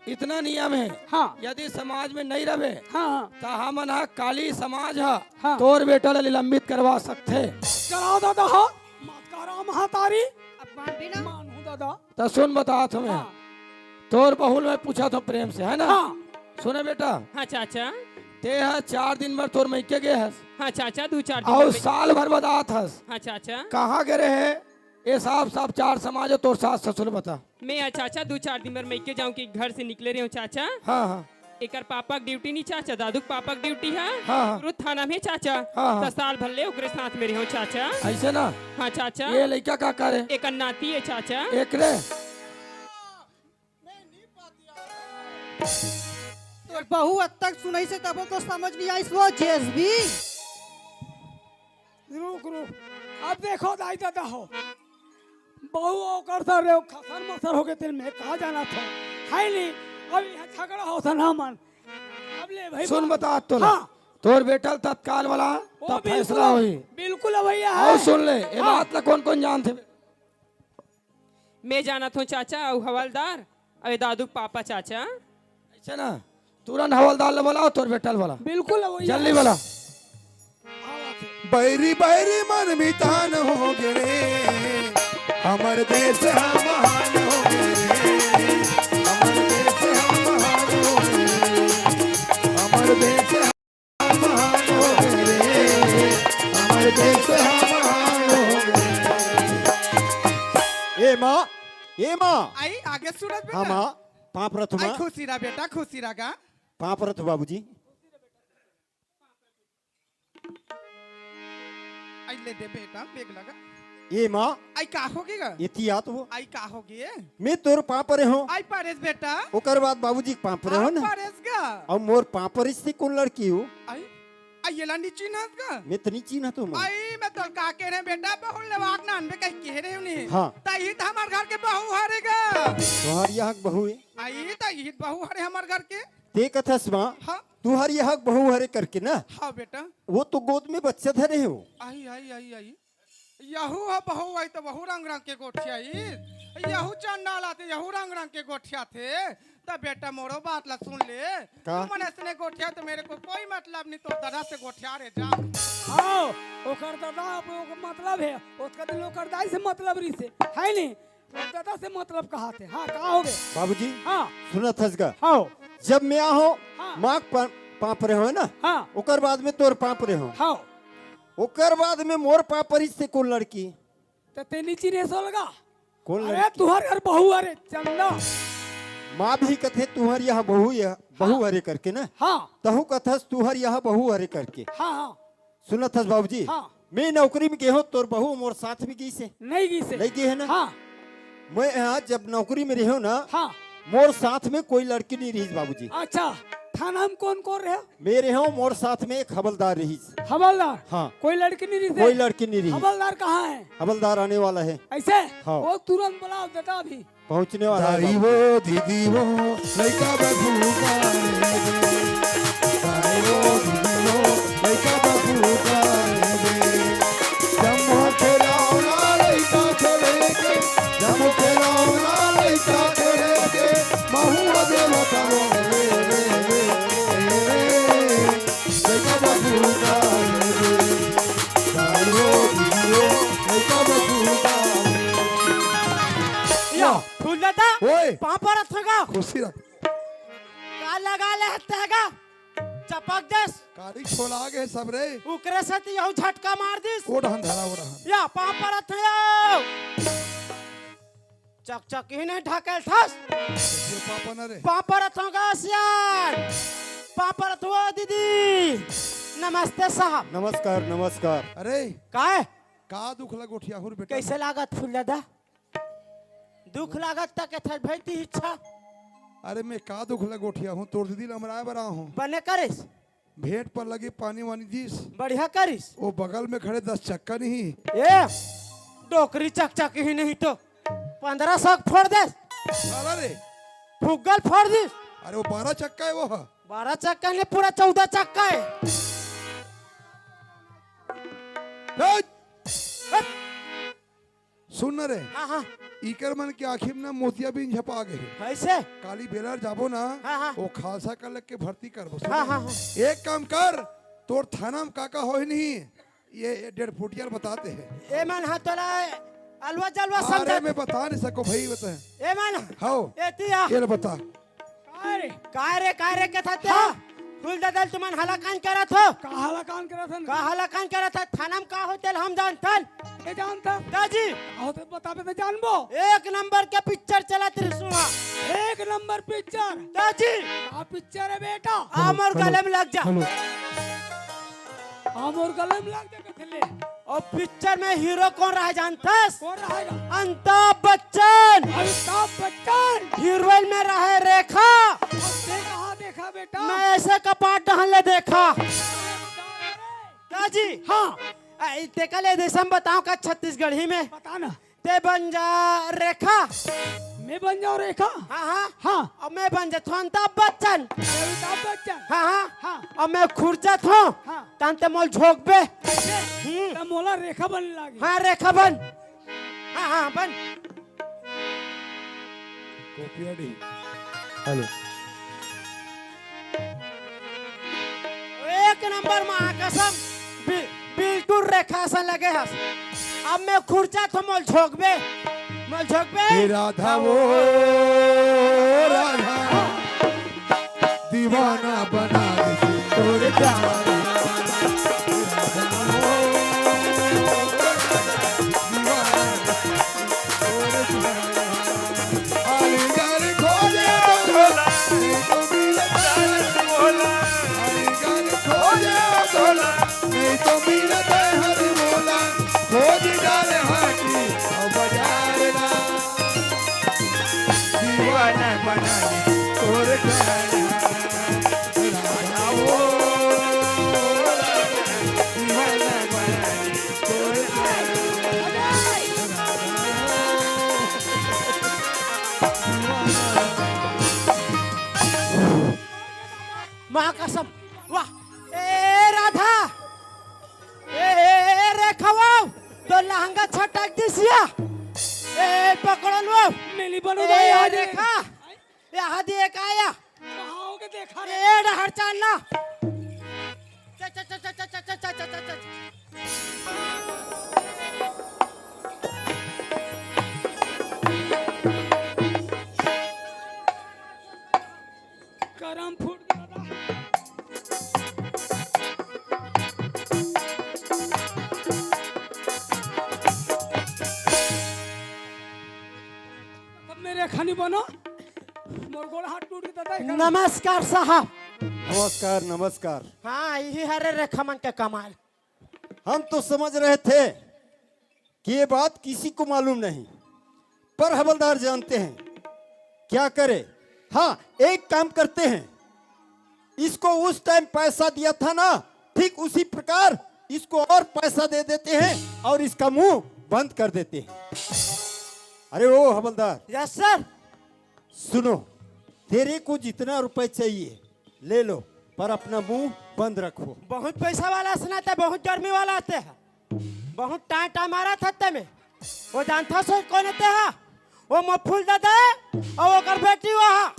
इतना नियम हे। हाँ। यदि समाज में नहीं रहे, हाँ, हाँ। त हमन ह काली समाज ह, हाँ। तोर बेटा ला निलंबित करवा सकथे। कराओ दादा हो। मत करा महतारी। अब मानबे ना। मानहूँ दादा। त सुन, बतात हों मैं। हाँ। तोर बहू ल मैं पूछत हों प्रेम से, है ना? हाँ। सुने बेटा। हाँ चाचा। ते ह चार दिन बर तोर मइके गे हस। हाँ चाचा, दू चार दिन अउ बर मैं साल भर बाद आत हस। हाँ चाचा। कहाँ गे रहे? ये साफ साफ चार समाज हे, तोर सास ससुर बता। मैं ह चाचा दू चार दिन बर मइके जाऊँ के घर से निकले रहे हों चाचा। हाँ, हाँ। एकर पापा के ड्यूटी नहीं चाचा, दादू के पापा के ड्यूटी हे। हाँ, हाँ। तुरंत थाना में चाचा। हाँ, हाँ। त साल भर ले ओकरे साथ में रहे हों चाचा। ऐसे ना? हाँ चाचा। ये लइका का करे? एकर नाती हे चाचा। एकरे? तोर बहू अतक सुनइस हे तभो तो समझ नहीं आइस वो जेसबी। रुक, रुक। अब देखो दाई दादा हो। बहू ओकर सर रे, खसर मसर होगे तेन में का जानत हो। है नहीं? अब यहाँ झगड़ा होत हे ना मन। अब ले भाई सुन बात। बतात हों ला। हाँ। तोर बेटा ल तत्काल वाला वो तब फैसला बिल्कुल, होही। बिल्कुल भैया अउ हे। सुन ले, ये हाँ। बात ला कौन कौन जानथे? मैं जानत हों चाचा, अउ हवलदार, अउ ये दादू के पापा चाचा। ऐसे ना, तुरंत हवलदार ला बोलाओ, तोर बेटा ला बोला। बिल्कुल भैया। जल्दी बोला। बैरी बैरी मन मितान होगे रे, हमर देश ह महान होगे रे, हमर देश ह महान होगे रे, हमर देश ह महान होगे रे, हमर देश ह महान होगे रे। ए माँ, ए माँ। आई आगे सूरज बेटा। हाँ माँ, पाँव परत हों आई माँ। खुशी रहा बेटा, खुशी रहा गा। पाँव परत हों बाबूजी। आई ले दे बेटा, बेग लगा। ए माँ। आई का होगे गा? एती आ तो। आई का होगे? मैं तोर पाँव परे हों। आई परेस बेटा। ओकर बाद बाबूजी के पाँव परे हों ना। परेस गा। अउ मोर पाँव परिस ते कोन लड़की हो? आई, आई एला नी चिन्हस गा? मैं तो नी चिन्हत हों माँ। आई मैं तोला का कहे रहें बेटा, बहू ल लेवाक ना आनबे कहि कहे रहेंव नहीं। हाँ। त इही त हमर घर के बहू हरे गा। तुँहर यहाँ के बहू हे? आई त इही त बहू हरे हमर घर के। ते कथस माँ, हाँ। तुँहर यहाँ के बहू हरे करके ना। हाँ बेटा। वो तो गोद में बच्चा धरे हो। आई, आई, आई, आई। यहू ह बहू आई त वहू रंग रंग के गोठियाई। यहू चंडाल आथे, यहू रंग रंग के गोठियाथे। त बेटा मोरो बात ला सुन ले। का? तुमन अइसने गोठिया त मेरे को कोई मतलब नहीं, तोर दादा से गोठिया रे जा। हाँ, ओकर दादा, ओकर मतलब हे, ओतका दिन ओकर दाई से मतलब रहिसे, है नहीं? दादा से मतलब कहाथे। हाँ, का होगे? बाबूजी, हाँ। सुनत हस गा? हाँ। जब मैं आहों, हाँ। माँ के पा-, पाँव परे हों ना, हाँ। ओकर बाद में तोर पाँव परे हों। हाँ। ओकर बाद में मोर पाँव परिस ते कोन लड़की? त ते नी चिन्हेस ओला गा? कोन अरे, लड़की? तुँहर घर बहू हरे, चंदा। माँ भी कथे, तुँहर यहाँ बहू, यह बहू हाँ। हरे करके ना? हाँ। तहूँ कथस, तुँहर यहाँ बहू हरे करके। हाँ, हाँ। सुनत हस बाबूजी? हाँ। मैं नौकरी में गे हों, तोर बहू मोर साथ में गिस हे? नहीं गिस हे। नहीं गे हे ना? हाँ। मैं यहाँ जब नौकरी में रहेंव ना, हाँ। मोर साथ में कोई लड़की नहीं रहिस बाबूजी। अच्छा, थाना में कौन कौन रहे? मैं रहेंव, मोर साथ में एक हवलदार रहिस। हवलदार? हाँ। कोई लड़की नहीं रहिस? कोई लड़की नहीं रहिस। हवलदार कहाँ हे? हवलदार आने वाला हे। ऐसे? हाँ। वो तुरंत बुलाओ दादा अभी। पहुँचने वाला हे दाई बाबू। वो दीदी वो लइका बबू का रे दे। दाई वो दीदी वो लइका बबू का रे दे। जम्मो खेलौना लइका खेले के, जम्मो खेलौना लइका खेले के, महुआ देवता वो रे रे रे रे। लइका बबू दादा, ओए। पाँव परत हों गा। खुशी रख। का लगा ले हत्या गा? चपक देस। काली छोला गे सब रे। ओकरे से तो यहू झटका मार दिस। ओ डहन धरा, ओ डहन। या, पाँव परत हों या। चकचकी नहीं ढकेलथस। ये पापा ना रे। पाँव परत हों गा सियान। पाँव परत हों दीदी। नमस्ते साहब। नमस्कार, नमस्कार। अरे। काय? का दुख ला गोठियाहूँ रे बेटा? कैसे लागत फूल दादा? दुख लागत त के थर भई ती इच्छा। अरे मैं का दुख ला गोठियाहूँ, तोर दीदी ला हमराय बर आए हूँ। बने करिस। भेंट पर लगी पानी वानी दिस। बढ़िया करिस। वो बगल में खड़े दस चक्का नहीं। ए, डोकरी चकचकी ही नहीं तो पन्द्रह सौ फोड़ देस। साला रे। फुग्गल फोड़ दिस। अरे वो बारह चक्का है वो। बारह चक्का नहीं, पूरा चौदह चक्का है। हट। हट। सुन न रे, हाँ, हाँ। इकर मन के आँखी में ना मोतियाबिंद झपा गे हे। ऐसे? काली बेलर जाबो ना, हाँ, हाँ। वो खालसा का लग के भर्ती करबो। सुन हाँ, न? हाँ, हाँ। एक काम कर, तोर थाना में काका होही नहीं, ये, ये डेढ़ फुटिया ल बता दे हे। ए मन हा तोला अलवा जलवा अरे समझत। मैं बता नहीं सको भाई, बता। ए मन। हव। एती आ। ये ल बता। काय रे? काय रे, काय रे, के था ते? हाँ। फूल दादा ल तुमन हलाकान करत हो? का हलाकान करत हन? का हलाकान करत हो? थाना में का होथे ल हम जानथन। के जानथन? दाजी। आओ तो बताबे तो जानबो। एक नंबर के पिक्चर चलत रिहिस उहाँ। एक नंबर पिक्चर? दाजी। का पिक्चर हे बेटा? आ मोर गले में लग जा। हेलो। आ मोर गले में लग जा। ले। अउ पिक्चर में हीरो कोन रहय जानथस? कोन रहय गा? अमिताभ बच्चन। अमिताभ बच्चन। हीरोइन में रहय रेखा। अउ ते कहाँ देखा बेटा? मैं ऐसे कपाट डहन ले देखा। दाजी। हाँ। आ, ई तेकर ले जइसे हम बताओं का छत्तीसगढ़ी में? बता ना। ते बन जा रेखा। मैं बन जाओं रेखा? हाँ, हाँ। हाँ। अउ मैं बन जाथों अमिताभ बच्चन। मैं अमिताभ बच्चन। हाँ, हाँ। हाँ। अउ मैं खुर्चत हों। हाँ। तहन ते मोला झोंकबे। कैसे? हम्म। त मोला रेखा बने लागे। हाँ, रेखा बन। हाँ, हाँ, बन। कॉपी आड़ी। हेलो। एक नंबर माँ कसम, बि-, बिल्कुल रेखा असन लगे हस। अब मैं खुर्चत हों, मोला झोंकबे, मोला झोंकबे। हे राधा वो, राधा, दीवाना बना दे तोरे प्यार। माँ कसम, वाह। ए राधा, ए, ए, ए, रेखा वो, तो लहंगा छटक दिस या। ए, पकड़ो लो। मिली बनो ए, भाई, ए, आ रे। रेखा, ए, हादी एक आया। कहाँ होके देखा रे? ए, डहर चाल ना। च, च, च। करम फूट गया दादा। अब मेरे खानी बनो, मोर गोड़ हाथ टूट गया दादा, एकर नमस्कार साहब। नमस्कार, नमस्कार। हाँ, यही हरे रेखा मन के कमाल। हम तो समझ रहे थे कि ये बात किसी को मालूम नहीं, पर हवलदार जानते हैं। क्या करे? हाँ, एक काम करते हैं, इसको उस टाइम पैसा दिया था ना, ठीक उसी प्रकार इसको और पैसा दे देते हैं और इसका मुंह बंद कर देते हैं। अरे ओ हवलदार। Yes sir. सुनो, तेरे को जितना रुपए चाहिए ले लो, पर अपना मुंह बंद रखो। बहुत पैसा वाला सुनाते, बहुत गर्मी वाला आते हैं, बहुत टाइम टाइम आ रहा था ते में। वो जानता सो कौन आते हैं? वो मोर फूल दादा है, अउ ओकर बेटी वो हा।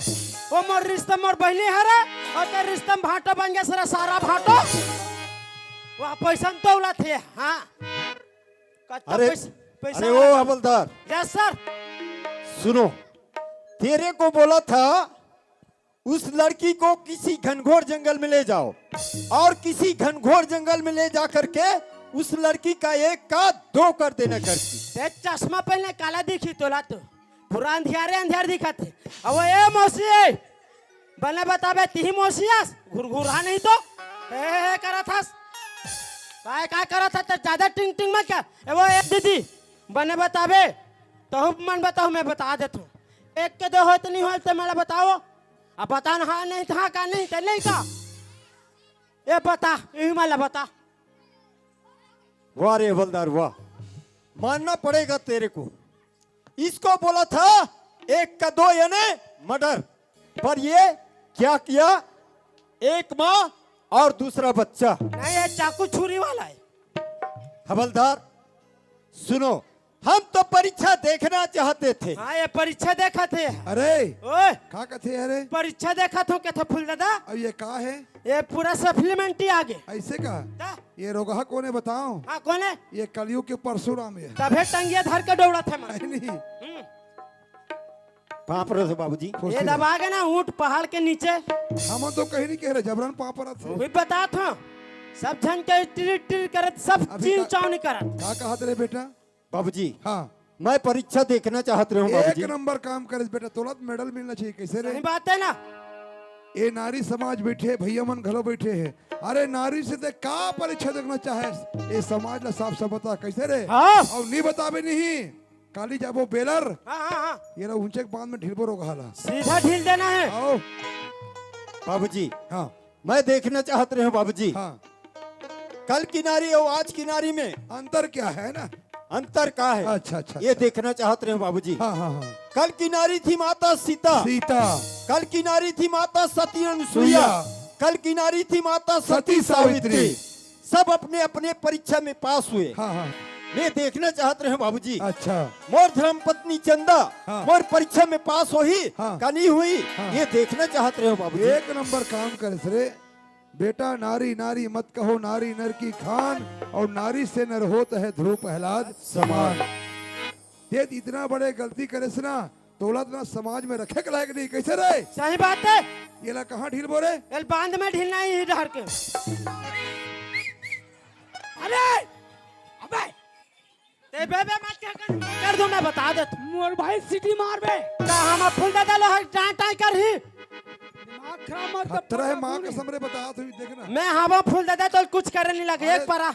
वो मोर रिश्ता मोर बहिनी हरे, अउ तेर रिश्ता में भांटो बन गया सरा सारा भांटो। वह पैसा में तौला थे, हाँ। कत्ता अरे, पैसा, पैसा अरे वाला ओ था। हवलदार। Yes sir. सुनो, तेरे को बोला था उस लड़की को किसी घनघोर जंगल में ले जाओ और किसी घनघोर जंगल में ले जा करके उस लड़की का एक का दो कर देना करके। ते चश्मा पहने काला दिखी तोला तो। पूरा अंधियारे अंधियार दिखत हे। अब ए मौसी, बने बताबे तिही मौसी अस, घुरघुरा नहीं तो। हे, हे, हे करत हस। काय, काय करत हस? ते ज्यादा टिंग टिंग मत कर। ए वो ए दीदी, बने बताबे, तहु मन बताहूँ, मैं बता देत हूँ। एक के दो होय तो नहीं होय तो मला बताओ। अब बता ना, हाँ नहीं था का नहीं, ते नहीं का? ए बता, यही मला बता। वाह रे हवलदार वाह, मानना पड़ेगा तेरे को। इसको बोला था एक का दो यानी मर्डर, पर ये क्या किया, एक माँ और दूसरा बच्चा। नहीं, ये चाकू छुरी वाला है। हवलदार सुनो, हम तो परीक्षा देखना चाहते थे। हाँ, ये परीक्षा देखत हे। अरे ओए, का कथे? अरे परीक्षा देखत हो कथे फूल दादा। अब ये का है? ये पूरा सप्लीमेंट्री आगे। ऐसे का? ता? ये रोगहा कोने बताओ? हाँ, कोने? ये कलयुग के परशुराम है। तभे टंगिया धर के दौड़त हे मन। नहीं, नहीं। हम्म। पाँव परत हो बाबूजी। खुश ये रहो। दबा के ना ऊँट पहाड़ के नीचे। हम तो कहीं नहीं कह रहे, जबरन पाँव परत हो। वही बतात हूँ। सब झन के टिर टिर करत, सब अभी चीन का, चावनी करत। का कहत रहे बेटा? बाबूजी, हाँ। मैं परीक्षा देखना चाहत रहे हूँ एक बाबूजी। नंबर काम करेस बेटा, तोला तो मेडल मिलना चाहिए। कैसे रे? सही बात है ना। ए नारी समाज बैठे, भैया मन घलो बैठे हैं। अरे नारी से ते का परीक्षा देखना चाहे? ए समाज ला साफ साफ बता, कैसे रे? हाँ। अउ नहीं बताबे नहीं, काली जाबो बेलर। हाँ, हाँ, हाँ। ये ला ऊंचे के बांध में ढिलबो रोगहा ला। सीधा ढील देना है। आओ। बाबूजी, हाँ। मैं देखना चाहत रहे हूँ बाबूजी। हाँ। कल की नारी और आज की नारी में अंतर क्या है ना? अंतर का है? अच्छा, अच्छा, ये अच्छा। देखना चाहत रहे हूँ बाबूजी। हाँ, हाँ, हाँ। कल की नारी थी माता सीता। सीता। कल की नारी थी माता सती अनुसुईया। सुईया। कल की नारी थी माता सती सती सावित्री। सावित्री। सब अपने अपने परीक्षा में पास हुए। हाँ, हाँ। मैं देखना चाहत रहे हूँ बाबूजी। अच्छा। मोर धर्म पत्नी चंदा, हाँ। मोर परीक्षा में पास होही हाँ। का नहीं हुई, हाँ। ये देखना चाहत रहे हूँ बाबूजी। एक नंबर काम करेस रे। बेटा नारी नारी मत कहो, नारी नर की खान, और नारी से नर होत है ध्रुव प्रहलाद समान। ते इतना बड़े गलती करेस ना, तोला तो ना समाज में रखे के लायक नहीं, कैसे रे? सही बात है। ये ला कहाँ ढीलबो रे? एल बांध में ढीलना ही डहर के। अरे, अबे, ते बे बे मत कर, कर, कर दो, मैं बता देत। मोर भाई सीटी मार बे। का हम फूल दादा लो हक टाई टाई कर ही। दिमाग खराब मत कर, खतरा है पकड़ माँ तू कसम नहीं। रे, बता तू ही देखना। मैं हवा फूल दादा तो कुछ करे नहीं लगे, अरे। एक परा।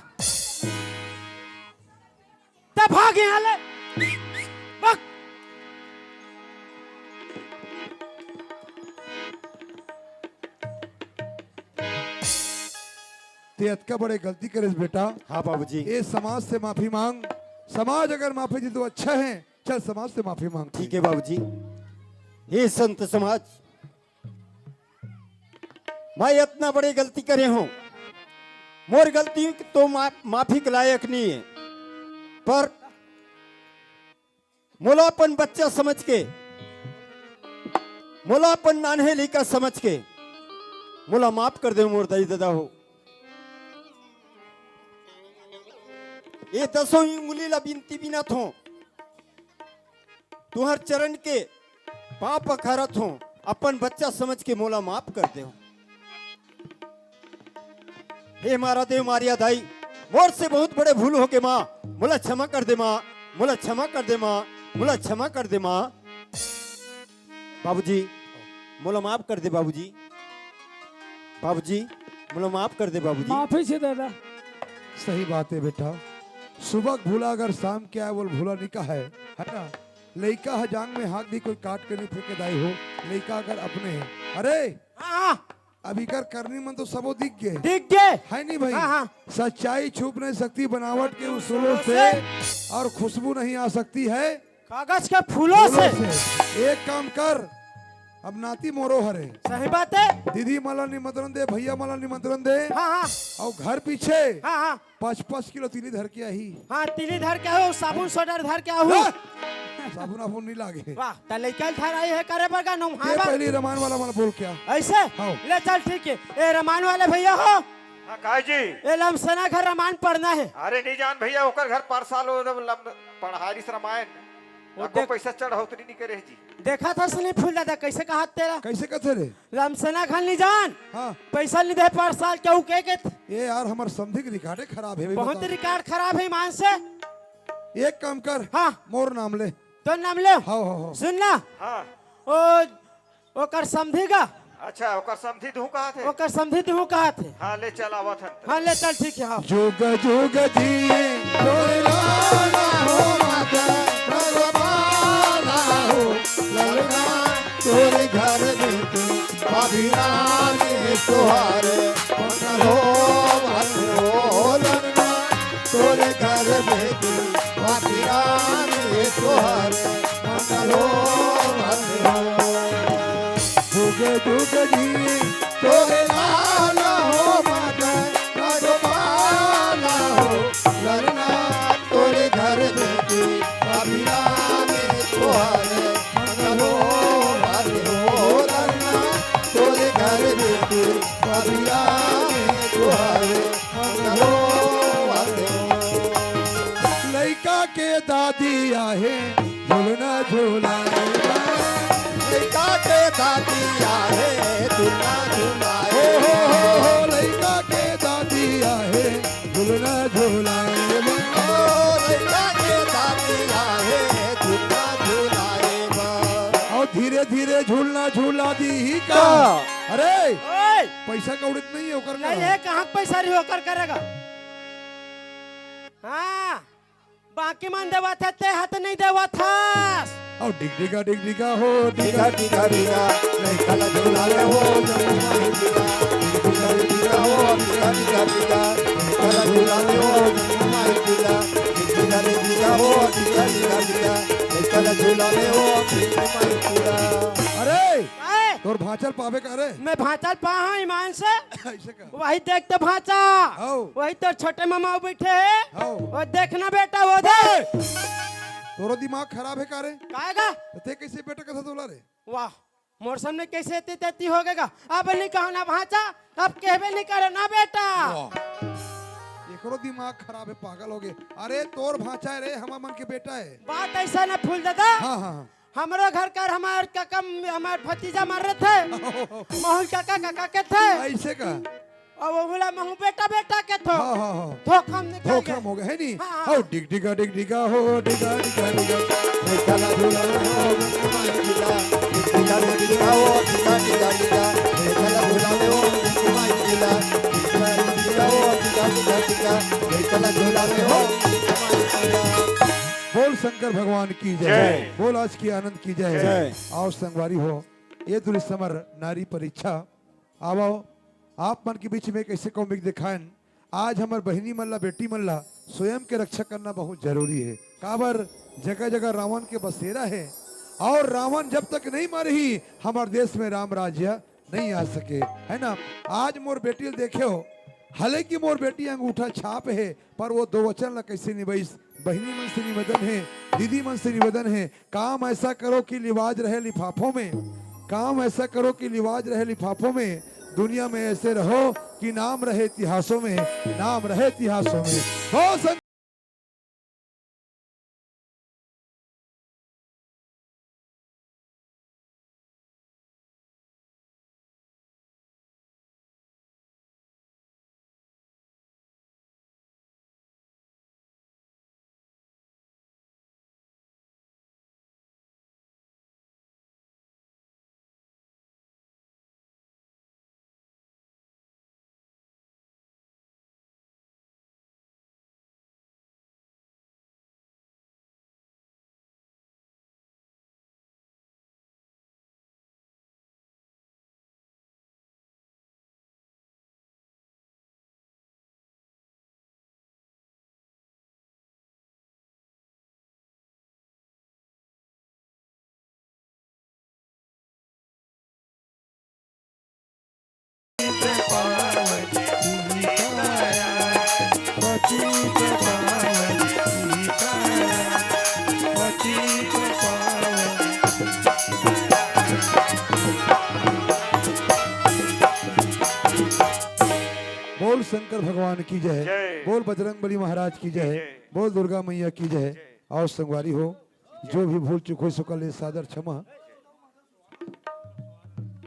तब भाग यहाँ ले। बक। ते अतका बड़े गलती करेस बेटा। हाँ बाबूजी। ए समाज से माफी मांग, समाज अगर माफी दे तो अच्छा है। चल समाज से माफी मांग। ठीक है बाबूजी। हे संत समाज, मैं इतना बड़ी गलती करे हूँ, मोर गलती तो मा-, माफी के लायक नहीं है, पर मोला अपन बच्चा समझ के, मोला अपन नान्हे लइका समझ के, मोला माफ कर दे मोर दाई ददा हो। ये दसों ही उंगली ला बिनती बिनत हों, तुहर चरण के पाँव पखारत हों, अपन बच्चा समझ के मोला माफ कर दे। हे मारा देव मारिया दाई, मोर से बहुत बड़े भूल होगे माँ, मोला क्षमा कर दे माँ, मोला क्षमा कर दे माँ, मोला क्षमा कर दे माँ। बाबूजी, मोला माफ कर दे बाबूजी। बाबूजी, मोला माफ कर दे बाबूजी। माफी से दादा। सही बात है बेटा, सुबह भूला अगर शाम के आए, बोल भूला नहीं कहा है, है ना? लइका ह जांग में हाथ दी, कोई काट के नहीं फेंके दाई हो, लइका अगर अपने है। अरे, हाँ, हाँ। अब इकर करनी मन तो सबो दिख गे। दिख गे। है नहीं भाई? हाँ, हाँ। सच्चाई छुप नहीं सकती बनावट के उसूलों से, और खुशबू नहीं आ सकती है कागज के फूलों से। एक काम कर, अब नाती मोरो हरे। सही बात है। दीदी मला निमंत्रण दे, भैया मला निमंत्रण दे। हाँ, हाँ। और घर पीछे हाँ, हाँ। पाँच पाँच किलो तीली धर के आही। हाँ, तीली धर के आहो, साबुन सोडा धर के आहो। हाँ। साबुन आबुन नहीं लागे। वाह, त लइका धर आई है करे बगा नौ, हाँ ये बा। पहली रमान वाला मन बोल क्या? ऐसे? हाँ। ले चल ठीक है। ए रमान वाले भैया हो। हाँ, काय जी? ए लमसना घर रमान पढ़ना है। अरे नहीं जान भैया, ओकर घर परसाल हो, लम-, पढ़ारिस रमायन। वो एको देख- पैसा चढ़ौतरी नहीं करे जी। देखा था सुनी फूल दादा, कैसे कहा तेरा? कैसे कहते रे? लमसना खान नहीं जान। हाँ। पैसा नहीं दे पर साल के ऊ के के थ- ये यार, हमार समधी के रिकॉर्डे खराब है भाई, बहुत बता। रिकॉर्ड खराब है मान से। एक काम कर। हाँ। मोर नाम ले। तो नाम ले। हाँ, हाँ, हाँ। सुन ना। हाँ। ओ ओकर समधी का? अच्छा, ओकर समधी दुहू कहा थे? ओकर समधी दुहू कहा थे? हाँ, ले चल, आवत हन। हाँ, ले चल, ठीक है, हाँ। जुग जुग जी तोर लाला हो माता, भगवाना हो ललना, तोर घर में तू अभिराम तोहार, मंगल हो, मंगल हो ललना, तोर घर में तू अभिराम तोहार, मंगल हो, मंगल हो। जुग जुग जी तोरे लाल हो माता, राजपाल हो ललना, तोरे घर में तू अभिराम तोहार, मंगल हो, मंगल हो ललना, तोरे घर में तू अभिराम तोहार, मंगल हो, मंगल हो। लइका के दादी आहे, झुलना झुलाए बा। लइका के दादी आहे, झुलना झुलाए हो, हो, हो, बा। हो, लइका के दादी आहे, झुलना झुलाए बा। ओ, लइका के दादी आहे, झुलना झुलाए बा। अउ धीरे धीरे झुलना झुला दीही का? का? अरे, ओए! पैसा कौड़ी तो नहीं है ओकर नहीं करा। है, कहाँ के पैसा रही ओकर करेगा? हाँ। बाकी मन देवत हे, ते ह त नहीं देवत हस। अउ डिग डिगा, डिग डिगा हो, डिगा डिगा, डिगा, लइका ला झुला ले हो, जमुना माई डिगा, डिग डिगा, डिग डिगा हो, डिगा डिगा, डिगा, लइका ला झुला ले हो, जमुना माई डिगा, डिग डिगा, डिग डिगा हो, डिगा डिगा, डिगा, लइका ला झुला ले हो, जमुना माई डिगा। अरे, ए! तोर भांचल पावे का रे? मैं भांचल पा हूँ ईमान से। ऐसे का? वही देख तो भांचा। हौ। वही तोर छोटे मामा बैठे हे। हौ। वो देखना बेटा, वो दे। ए! तोरो दिमाग खराब हे का रे? काहे गा? तो ते कैसे बेटा कथा तोला रे? वाह, मोर सामने कैसे एती तेती हो गएगा? अब नहीं कहो ना भांचा, अब कहबे नहीं करे ना बेटा। वाह। एकरो दिमाग खराब हे, पागल हो गए। अरे तोर भांचा हे रे, हमार मन के बेटा हे। बात ऐसा ना फूल दादा। हाँ, हाँ, हाँ। हमरो घर कर हमार काका, हमार भतीजा मर रहे थे। महू काका, काका के थे। ऐसे का? और वो बोला, "महू बेटा, बेटा के थो।" हाँ, हाँ, हाँ। धोखा में निकल धोखा गए। में हो गए, है नी? हाँ, हाँ। हो, डिग डिगा, डिग डिगा, हो, डिगा, डिगा, डिगा। लइका ला झूला हो, माई डिगा। डिग डिगा, डिग डिगा, हो, डिगा, डिगा, डिगा। लइका ला झूला में हो, माई डिगा। डिग डिगा, डिग डिगा, हो, डिगा, डिगा, डिगा। लइका ला झूला में हो, माई डिगा। बोल शंकर भगवान की जय। जय। बोल आज की आनंद की जय। जय। आओ संगवारी हो, ये दृश्य हमर नारी परीक्षा। आवो, आप मन के बीच में कैसे कॉमिक दिखाएन। आज हमर बहिनी मन ला, बेटी मन ला स्वयं के रक्षा करना बहुत जरूरी हे। काबर जगह जगह रावण के बसेरा हे, और रावण जब तक नहीं मरही, हमर देश में राम राज्य नहीं आ सके, है ना? आज मोर बेटी ल देखे हो, हालांकि मोर बेटी अंगूठा छाप हे, पर वो दो वचन ला कैसे निभाइस? बहिनी मन से निवेदन हे, दीदी मन से निवेदन हे, काम ऐसा करो कि लिवाज रहे लिफाफों में, काम ऐसा करो कि लिवाज रहे लिफाफों में, दुनिया में ऐसे रहो कि नाम रहे इतिहासों में, नाम रहे इतिहासों में। बहुत बोल शंकर भगवान की जय। जय। बोल बजरंग बली महाराज की जय। जय। बोल दुर्गा मैया की जय। जय। आओ संगवारी हो, जो भी भूल चूक होइस ओकर लिए सादर क्षमा।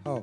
हाँ।